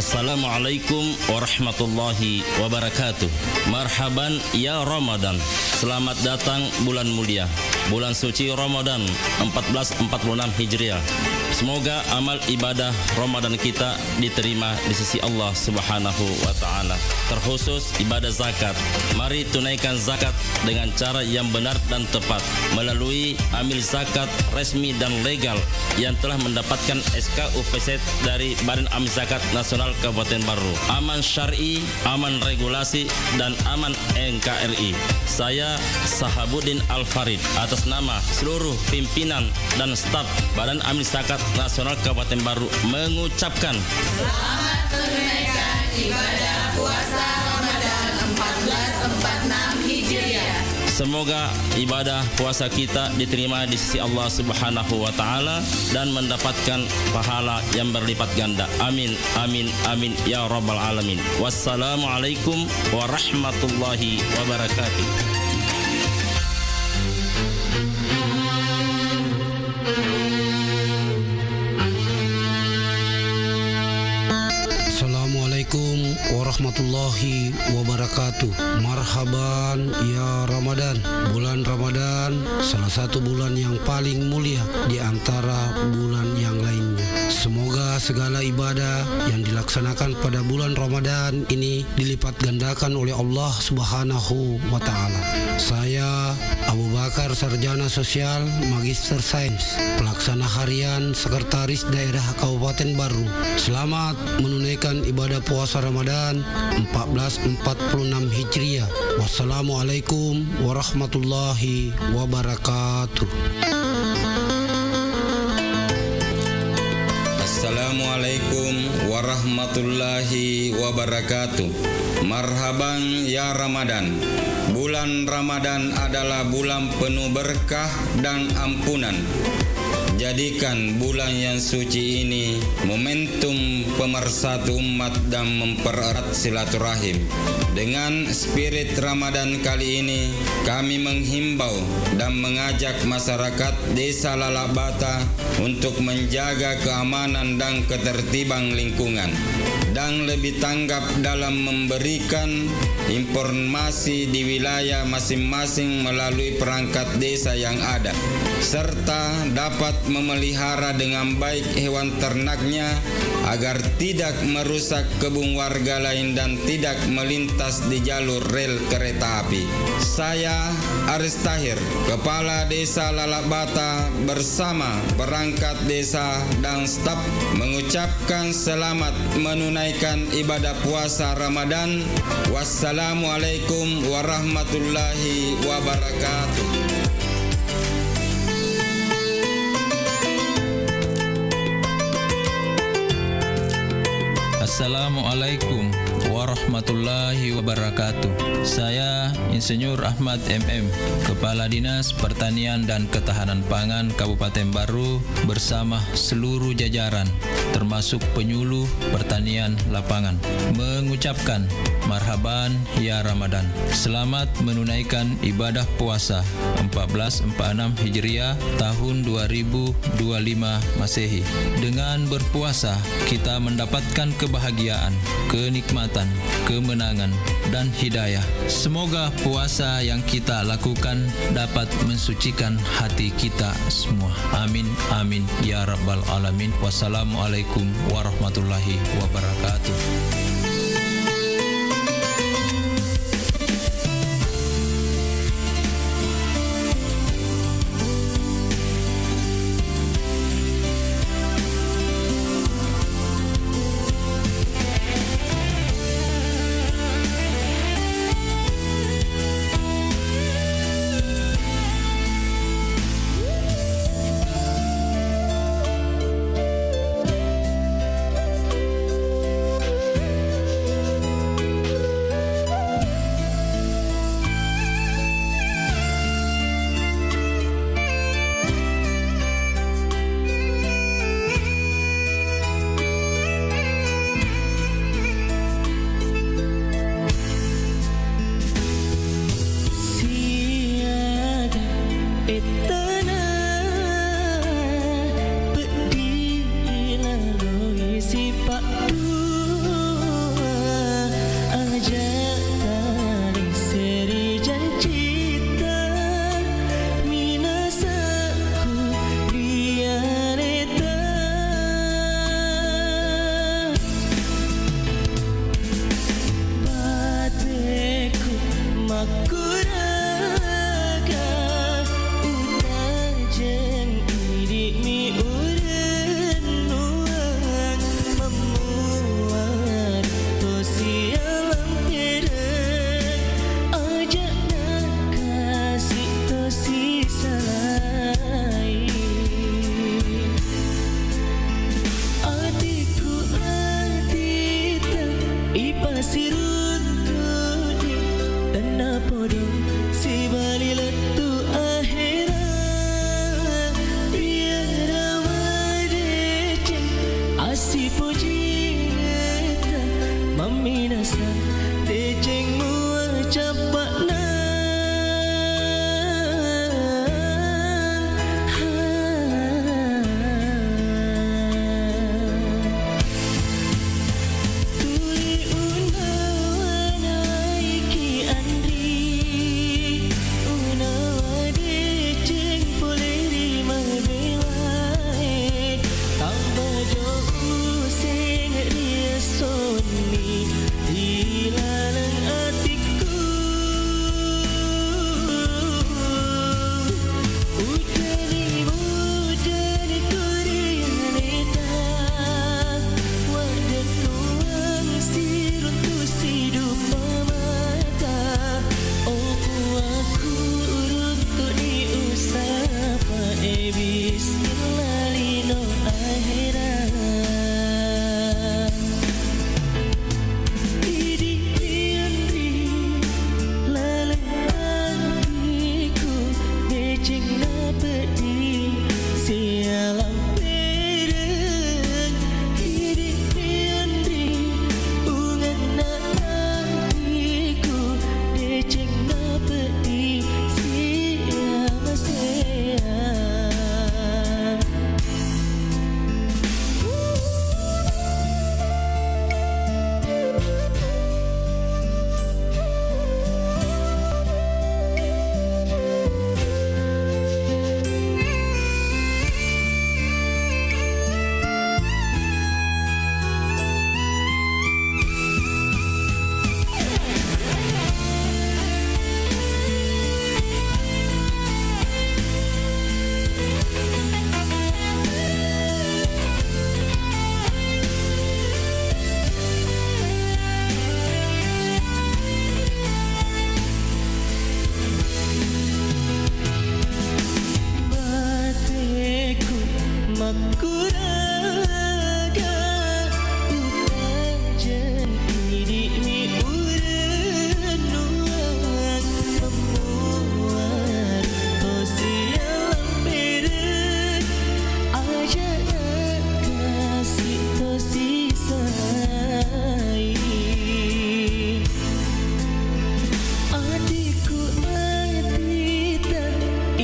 Assalamualaikum warahmatullahi wabarakatuh. Marhaban ya Ramadan. Selamat datang bulan mulia, bulan suci Ramadan empat belas empat puluh enam Hijriah. Semoga amal ibadah Ramadan kita diterima di sisi Allah Subhanahu wa Ta'ala, terkhusus ibadah zakat. Mari tunaikan zakat dengan cara yang benar dan tepat melalui amil zakat resmi dan legal yang telah mendapatkan S K U P Z dari Badan Amil Zakat Nasional Kabupaten Baru. Aman syar'i, aman regulasi, dan aman N K R I. Saya Sahabuddin Al-Farid, atas nama seluruh pimpinan dan staf Badan Amil Zakat Nasional Kabupaten Baru mengucapkan, selamat menunaikan ibadah puasa Ramadan empat belas empat enam Hijriah. Semoga ibadah puasa kita diterima di sisi Allah Subhanahu wa Ta'ala dan mendapatkan pahala yang berlipat ganda. Amin, amin, amin, ya Rabbal Alamin. Wassalamualaikum warahmatullahi wabarakatuh. Assalamualaikum warahmatullahi wabarakatuh. Marhaban ya Ramadan. Bulan Ramadan salah satu bulan yang paling mulia di antara bulan yang lainnya. Semoga segala ibadah yang dilaksanakan pada bulan Ramadan ini dilipat gandakan oleh Allah Subhanahu wa Ta'ala. Saya Abu Bakar, sarjana sosial, magister sains, pelaksana harian sekretaris daerah Kabupaten Baru. Selamat menunaikan ibadah puasa Ramadan empat belas empat puluh enam Hijriah. Wassalamualaikum warahmatullahi wabarakatuh. Assalamualaikum warahmatullahi wabarakatuh. Marhaban ya Ramadan. Bulan Ramadan adalah bulan penuh berkah dan ampunan. Jadikan bulan yang suci ini momentum pemersatu umat dan mempererat silaturahim. Dengan spirit Ramadan kali ini, kami menghimbau dan mengajak masyarakat Desa Lalabata untuk menjaga keamanan dan ketertiban lingkungan. dan lebih tanggap dalam memberikan informasi di wilayah masing-masing melalui perangkat desa yang ada, serta dapat memelihara dengan baik hewan ternaknya agar tidak merusak kebun warga lain dan tidak melintas di jalur rel kereta api. Saya, Aris Tahir, Kepala Desa Lalabata, bersama perangkat desa dan staf mengucapkan selamat menunaikan ibadah puasa Ramadan. Wassalamualaikum warahmatullahi wabarakatuh. Assalamualaikum warahmatullahi wabarakatuh. Saya Insinyur Ahmad M M, Kepala Dinas Pertanian dan Ketahanan Pangan Kabupaten Barru, bersama seluruh jajaran, termasuk penyuluh pertanian lapangan, mengucapkan marhaban ya Ramadan. Selamat menunaikan ibadah puasa empat belas empat enam Hijriah tahun dua ribu dua lima Masehi. Dengan berpuasa, kita mendapatkan kebahagiaan, kenikmatan, kemenangan, dan hidayah. Semoga puasa yang kita lakukan dapat mensucikan hati kita semua. Amin, amin, ya rabbal alamin. Wassalamualaikum warahmatullahi wabarakatuh. Siaga ettana peddi laloi sipaddua, aja' talesseri jancita, minasakku ri aleta. Bateku makkuraga,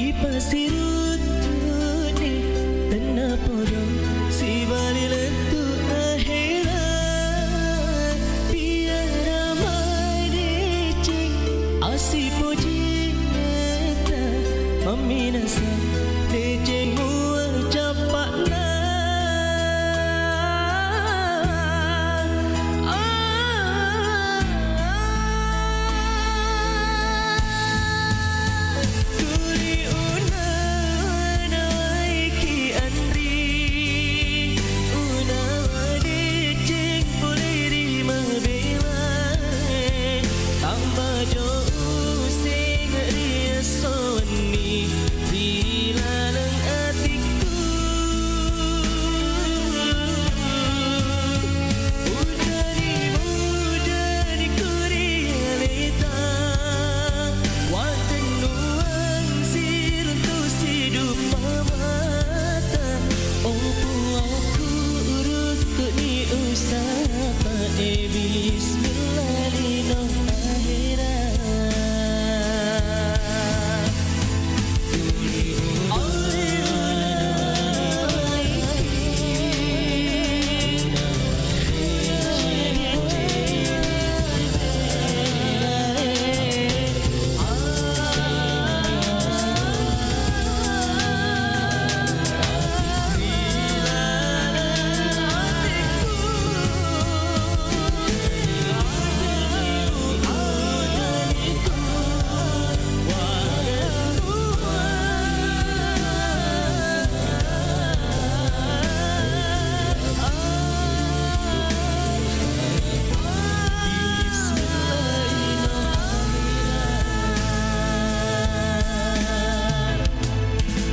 Ipasiruttu'ni tennapodo sibali lettu ahera, biara madeceng asipojingetta mamminasa deceng mua cappa'na. Tuli unawaiki anri, unawa deceng pole ri mabela, tamba jo useng ri esso wenni ri laleng atikku. Pujani, pujani ku ri aleta, wattennuang siruntu sidupa mata. Oh Puangku, uruttu'ni usapa e, bismillah lino ahera.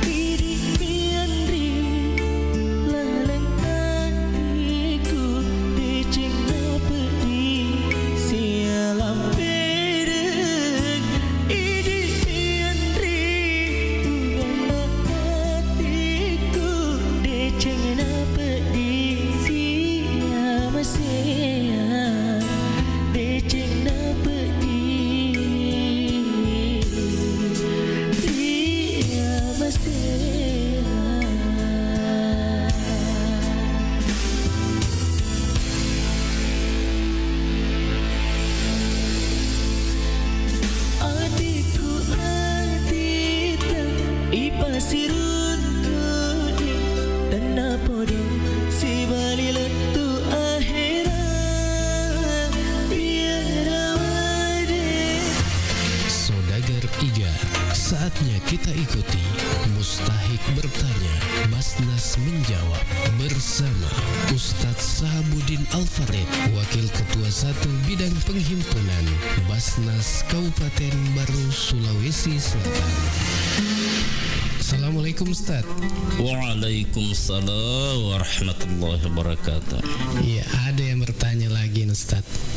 Idi mianri laleng atiku, deceng napeddi sia lampedeng. Idi mianri buanna atiku, deceng napeddi sia masea. Deceng napeddi sia masea. Atiku atita ipasiruntu'i, tennapodo sibali lettu ahera, biara wade. Saudagar Iga, saatnya kita ikuti Mustahik Bertanya, Basnas Menjawab bersama Ustadz Sahabuddin Al-Farid, Wakil Ketua Satu Bidang Penghimpunan Basnas Kabupaten Baru, Sulawesi Selatan. Assalamualaikum, Ustadz. Waalaikumsalam warahmatullahi wabarakatuh. Iya, ada yang bertanya lagi, Ustadz.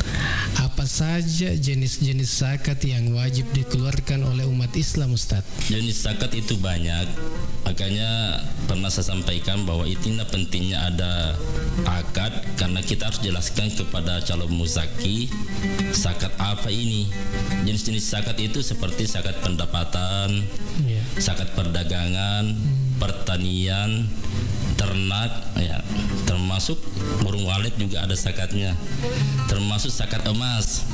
Apa saja jenis-jenis zakat yang wajib dikeluarkan oleh umat Islam, Ustadz? Jenis zakat itu banyak, makanya pernah saya sampaikan bahwa itulah pentingnya ada akad, karena kita harus jelaskan kepada calon muzaki zakat apa ini. Jenis-jenis zakat itu seperti zakat pendapatan, Iya. zakat perdagangan, Hmm. pertanian, ternak, ya, termasuk burung walet juga ada zakatnya, termasuk zakat emas.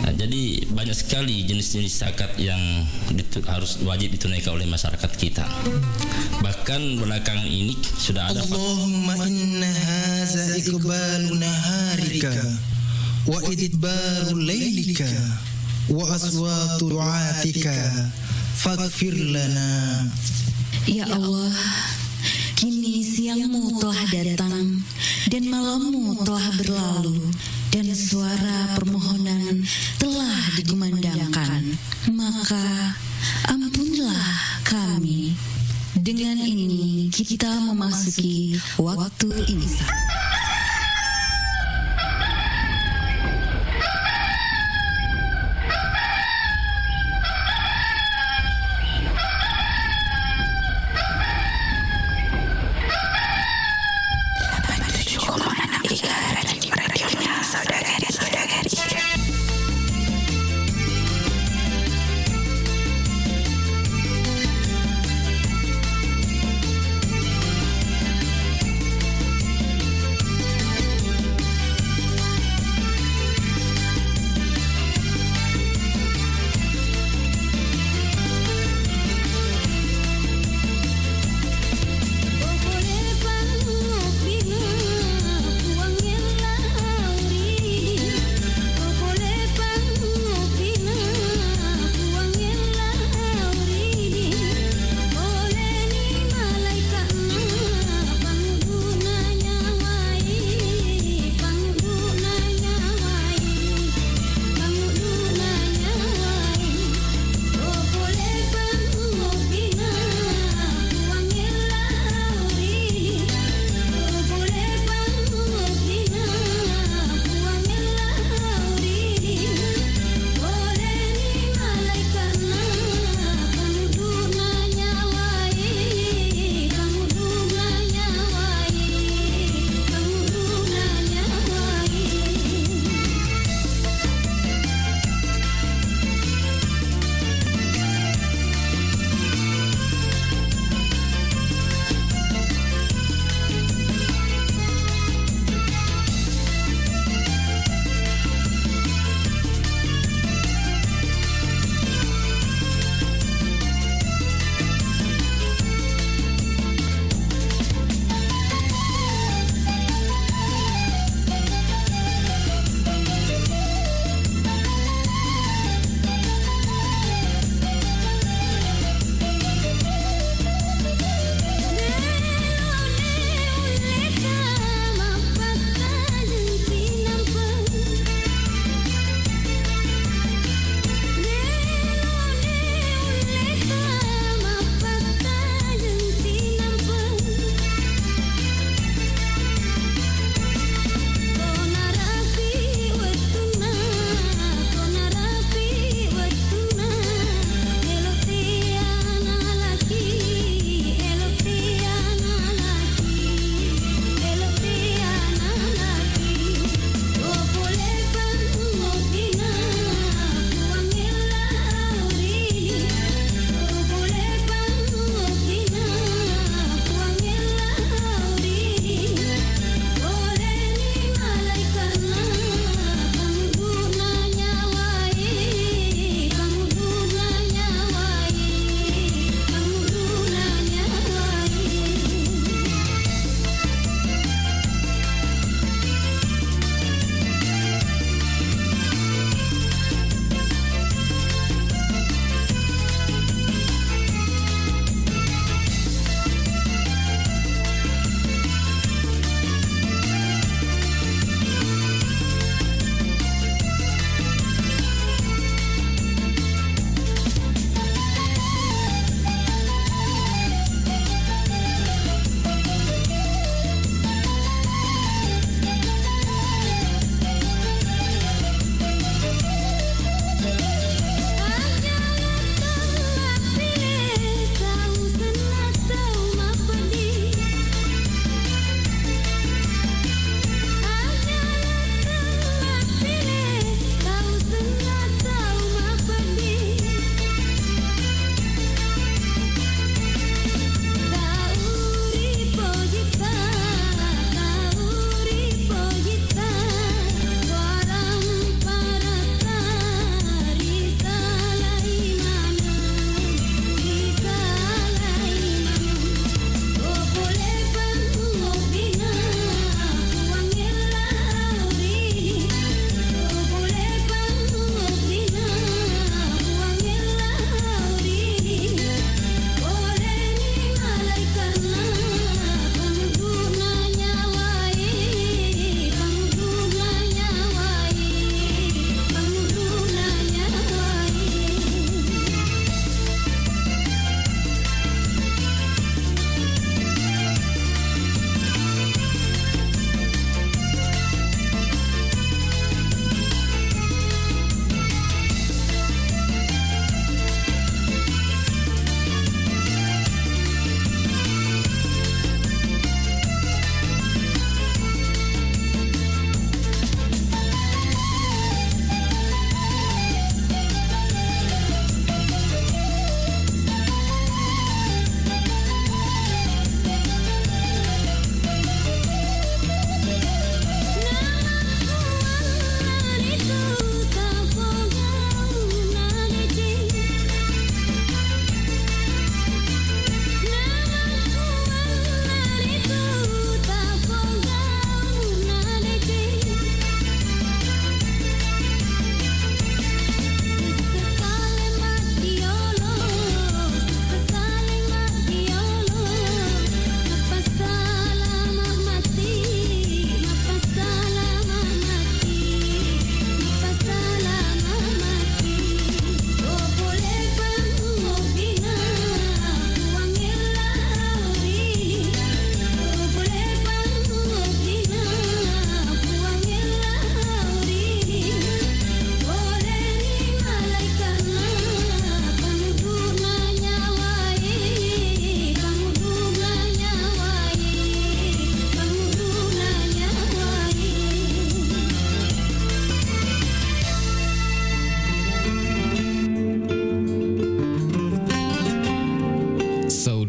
Nah, jadi banyak sekali jenis-jenis zakat yang ditu-, harus wajib ditunaikan oleh masyarakat kita. Bahkan belakangan ini sudah ada Allahumma inna haza iqbalu naharika wa idbaru lailika wa aswatu du'atika faghfir lana. Ya Allah, kini siangmu telah datang dan malammu telah berlalu, dan suara permohonan telah dikumandangkan. Maka ampunlah kami. Dengan ini kita memasuki waktu imsak. Delapan tujuh koma enam Iga Radio, radionya saudara, saudara Iga.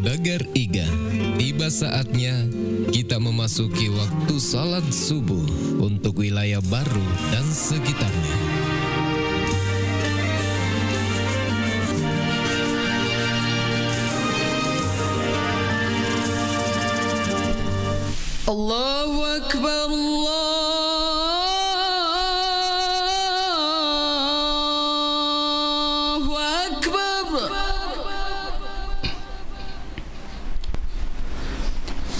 Dagar Iga, tiba saatnya kita memasuki waktu salat subuh untuk wilayah Barru dan sekitarnya. Allahu Akbar, Allahu Akbar.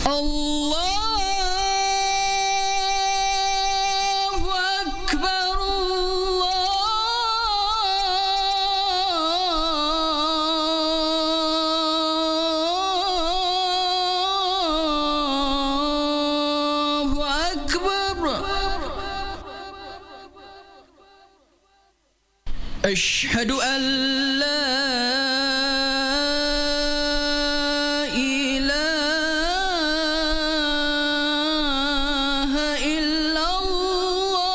Allahu Akbar, Allahu Akbar. أشهد أن لا إله إلا الله.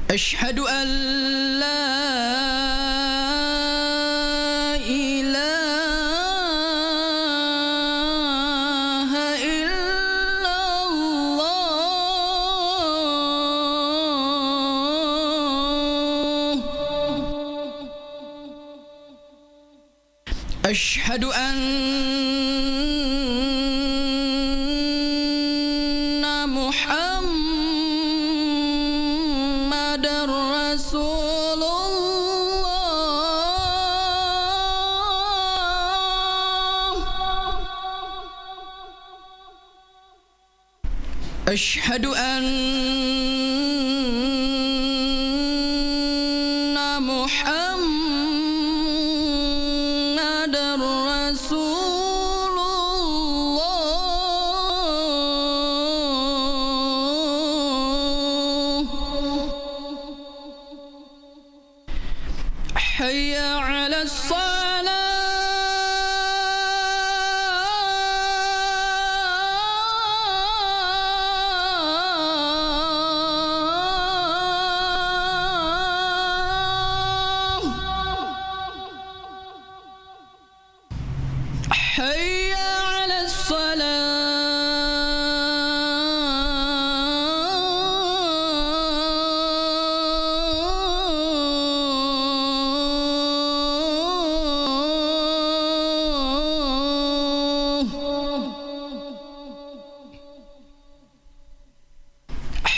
أشهد أن لا إله إلا الله. أشهد أن محمدا رسول الله. أشهد أن محمدا رسول الله. حي على الصلاة. حي على الصلاة.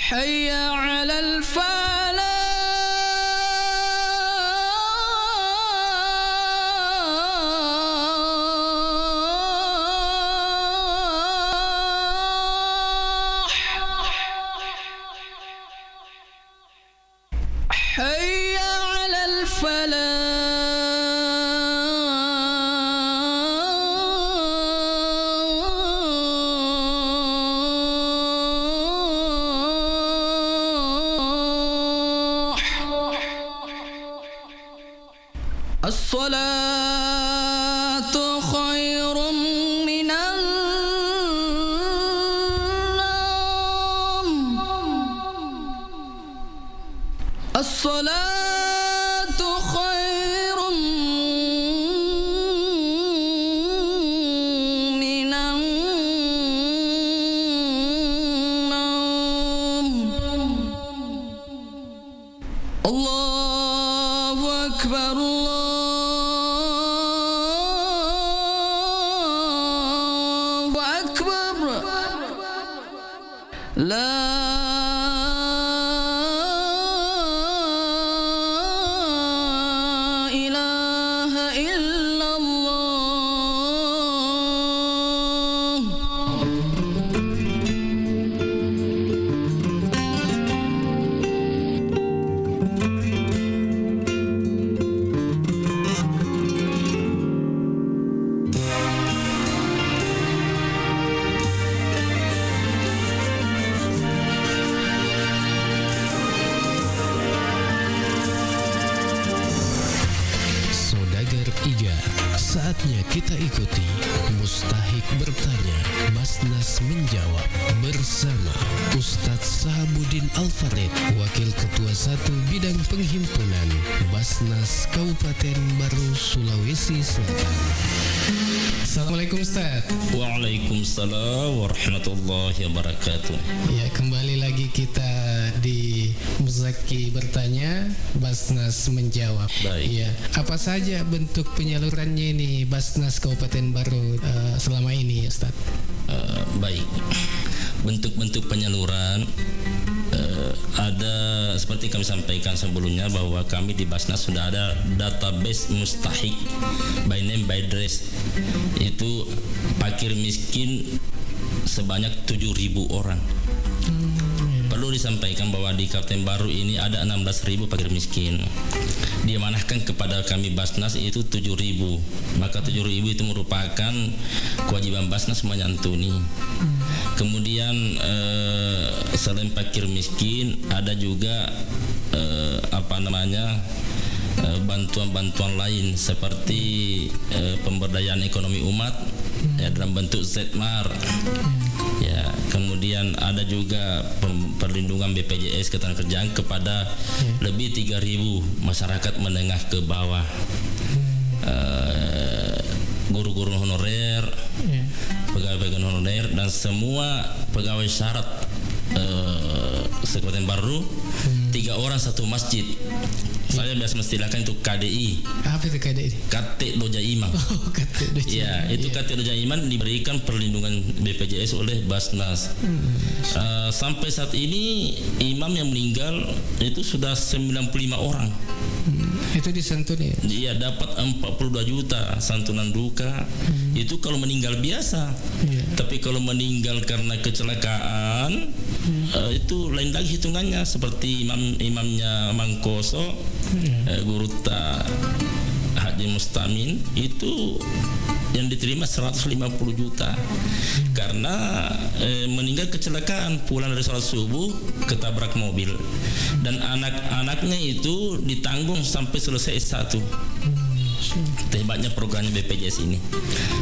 حي على الفلاح. حي على الفلاح. الصلاة خير من النوم. الصلاة خير من النوم. الله أكبر، الله أكبر. لا إله إلا الله. Selanjutnya kita ikuti Mustahik Bertanya, Basnas Menjawab bersama Ustadz Sahabuddin Al-Farid, Wakil Ketua Satu Bidang Penghimpunan Basnas Kabupaten Baru, Sulawesi Selatan. Assalamualaikum, Ustadz. Waalaikumsalam warahmatullahi wabarakatuh. Ya, kembali lagi kita di Muzaki Bertanya, Basnas Menjawab. Baik. Ya, apa saja bentuk penyalurannya ini Basnas Kabupaten Baru, eh, selama ini, Ustadz? Eh, baik. Bentuk-bentuk penyaluran, eh, ada seperti kami sampaikan sebelumnya bahwa kami di Basnas sudah ada database mustahik by name by address. Itu fakir miskin sebanyak tujuh ribu orang. Hmm. Perlu disampaikan bahwa di Kabupaten Baru ini ada enam belas ribu fakir miskin. Diamanahkan kepada kami Basnas itu tujuh ribu. Maka tujuh ribu itu merupakan kewajiban Basnas menyantuni. Hmm. Kemudian, eh, selain fakir miskin, ada juga, eh, apa namanya, eh, bantuan-bantuan lain seperti, eh, pemberdayaan ekonomi umat, ya, dalam bentuk Z M A R. Hmm. Ya, kemudian ada juga pem-, perlindungan B P J S ketenagakerjaan kepada, ya, lebih tiga ribu masyarakat menengah ke bawah. Hmm. Eh, guru-guru honorer, ya, pegawai-pegawai honorer, dan semua pegawai syarat, eh, se-Kabupaten Baru, hmm, tiga orang satu masjid. Saya biasa mestilahkan itu K D I. Apa itu K D I? Katte Doja Imam. Oh, Katte Doja Imam. Ya, itu, iya, Katte Doja Imam diberikan perlindungan B P J S oleh Basnas. Hmm. Eh, sampai saat ini imam yang meninggal itu sudah sembilan puluh lima orang. Hmm. Itu disantuni, ya? Iya, dapat empat puluh dua juta santunan duka. Hmm. Itu kalau meninggal biasa. Iya. Tapi kalau meninggal karena kecelakaan, hmm, eh, itu lain lagi hitungannya. Seperti imam, imamnya Mangkoso, iya, eh, Gurutta Haji Mustamin, itu yang diterima seratus lima puluh juta. Hmm. Karena, eh, meninggal kecelakaan, pulang dari sholat subuh, ketabrak mobil. Dan anak-anaknya itu ditanggung sampai selesai S satu. Hmm, sure. Itu hebatnya programnya B P J S ini.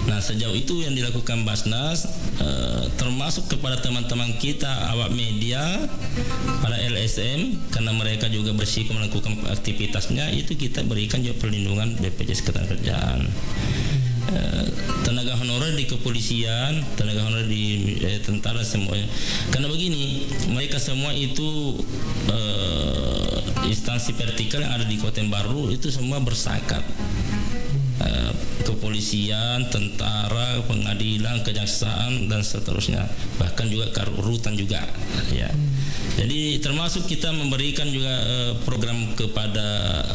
Nah, sejauh itu yang dilakukan Basnas, eh, termasuk kepada teman-teman kita, awak media, para L S M, karena mereka juga berisiko melakukan aktivitasnya, itu kita berikan juga perlindungan B P J S ketenagakerjaan. Eh, tenaga honorer di kepolisian, tenaga honorer di, eh, tentara, semuanya. Karena begini, mereka semua itu, eh, instansi vertikal yang ada di Kabupaten Baru itu semua bersakat. Eh, kepolisian, tentara, pengadilan, kejaksaan, dan seterusnya. Bahkan juga kar-, rutan juga, ya. Hmm. Jadi, termasuk kita memberikan juga, eh, program kepada,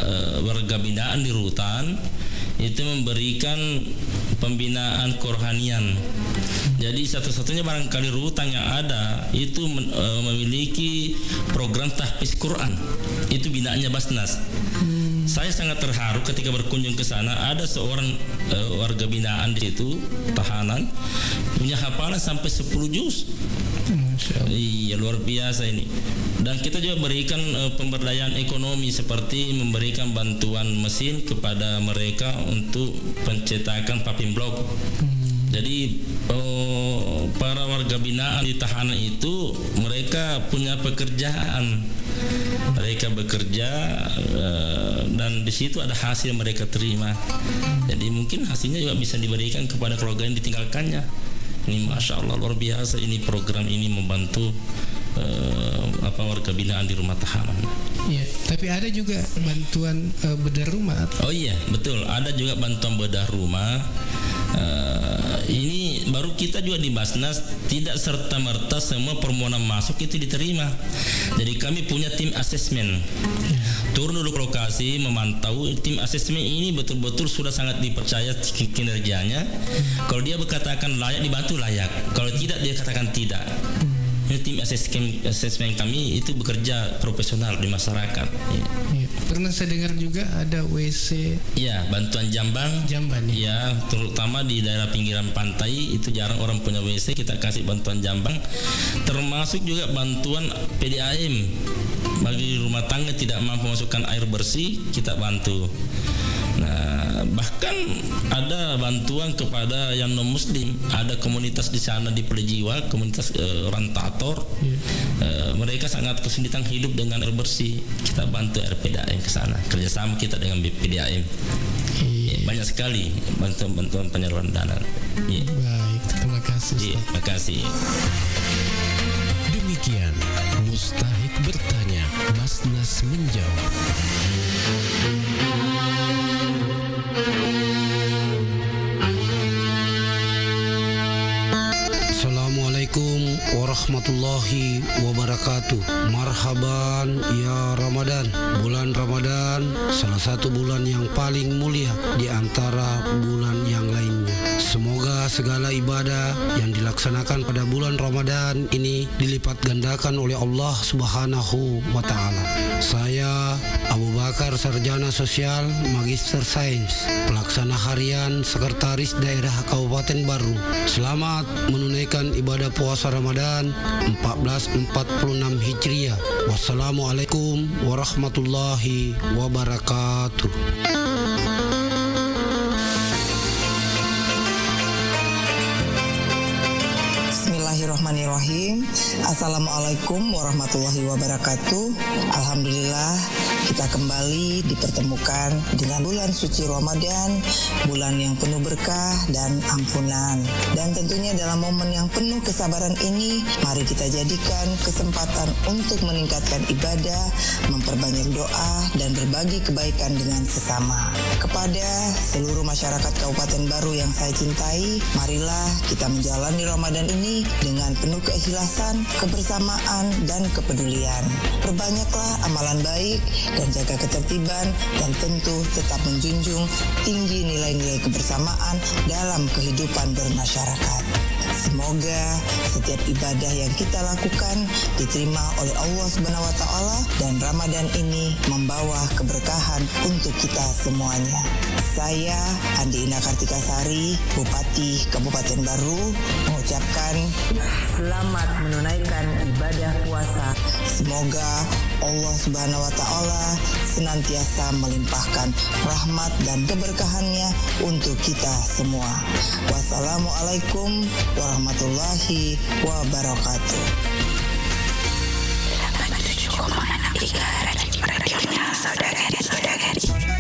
eh, warga binaan di rutan, itu memberikan pembinaan kerohanian. Jadi, satu-satunya barangkali rutan yang ada itu men-, eh, memiliki program tahfiz Quran. Itu binaannya Basnas. Hmm. Saya sangat terharu ketika berkunjung ke sana, ada seorang, eh, warga binaan di situ, tahanan, punya hafalan sampai sepuluh juz. Masya Allah. Iya, luar biasa ini. Dan kita juga berikan, eh, pemberdayaan ekonomi seperti memberikan bantuan mesin kepada mereka untuk pencetakan paving block. Hmm. Jadi, eh, para warga binaan di tahanan itu, mereka punya pekerjaan. Mereka bekerja, eh, dan di situ ada hasil mereka terima. Jadi, mungkin hasilnya juga bisa diberikan kepada keluarga yang ditinggalkannya. Ini, Masya Allah, luar biasa ini program ini membantu, eh, apa, warga binaan di rumah tahanan. Iya, tapi ada juga bantuan, eh, bedah rumah. Oh iya, betul. Ada juga bantuan bedah rumah. Eh, ini baru kita juga di Basnas, tidak serta-merta semua permohonan masuk itu diterima. Jadi, kami punya tim asesmen. Turun dulu ke lokasi, memantau. Tim asesmen ini betul-betul sudah sangat dipercaya ki-, kinerjanya. Kalau dia berkatakan layak dibantu, layak. Kalau tidak, dia katakan tidak. Ini tim asesmen, asesmen kami itu bekerja profesional di masyarakat. Iya. Iya. Pernah saya dengar juga ada W C. Iya, bantuan jamban. Jamban, ya. Iya, terutama di daerah pinggiran pantai itu jarang orang punya W C, kita kasih bantuan jamban. Termasuk juga bantuan P D A M. Bagi rumah tangga tidak mampu masukkan air bersih, kita bantu. Nah, bahkan ada bantuan kepada yang non-muslim. Ada komunitas di sana di Pelejiwa, komunitas, eh, orang Tator. Iya. Eh, mereka sangat kesulitan hidup dengan air bersih. Kita bantu R P D A M ke sana. Kerjasama kita dengan B P D A M. Iya. Banyak sekali bantuan-bantuan penyaluran dana. Iya. Baik, terima kasih, Iya, Ustaz. Makasih. Demikian Mustahik Bertanya, Basnas Menjawab. Assalamualaikum warahmatullahi wabarakatuh. Marhaban ya Ramadan. Bulan Ramadan salah satu bulan yang paling mulia di antara bulan yang lainnya. Semoga segala ibadah yang dilaksanakan pada bulan Ramadan ini dilipat gandakan oleh Allah Subhanahu wa Ta'ala. Saya, Abu Bakar, sarjana sosial, magister sains, pelaksana harian sekretaris daerah Kabupaten Barru, selamat menunaikan ibadah puasa Ramadan empat belas empat puluh enam Hijriah. Wassalamualaikum warahmatullahi wabarakatuh. Bismillahirrahmanirrahim. Assalamualaikum warahmatullahi wabarakatuh. Alhamdulillah, kita kembali dipertemukan dengan bulan suci Ramadan, bulan yang penuh berkah dan ampunan. Dan tentunya dalam momen yang penuh kesabaran ini, mari kita jadikan kesempatan untuk meningkatkan ibadah, memperbanyak doa, dan berbagi kebaikan dengan sesama. Kepada seluruh masyarakat Kabupaten Barru yang saya cintai, marilah kita menjalani Ramadan ini dengan penuh keikhlasan, kebersamaan, dan kepedulian. Perbanyaklah amalan baik dan jaga ketertiban, dan tentu tetap menjunjung tinggi nilai-nilai kebersamaan dalam kehidupan bermasyarakat. Semoga setiap ibadah yang kita lakukan diterima oleh Allah Subhanahu wa Ta'ala, dan Ramadan ini membawa keberkahan untuk kita semuanya. Saya, Andi Ina Kartika Sari, Bupati Kabupaten Barru, mengucapkan selamat menunaikan ibadah puasa. Semoga Allah Subhanahu wa Ta'ala senantiasa melimpahkan rahmat dan keberkahannya untuk kita semua. Wassalamualaikum warahmatullahi wabarakatuh. Delapan tujuh koma enam Tiga Radio, radionya saudara-saudara.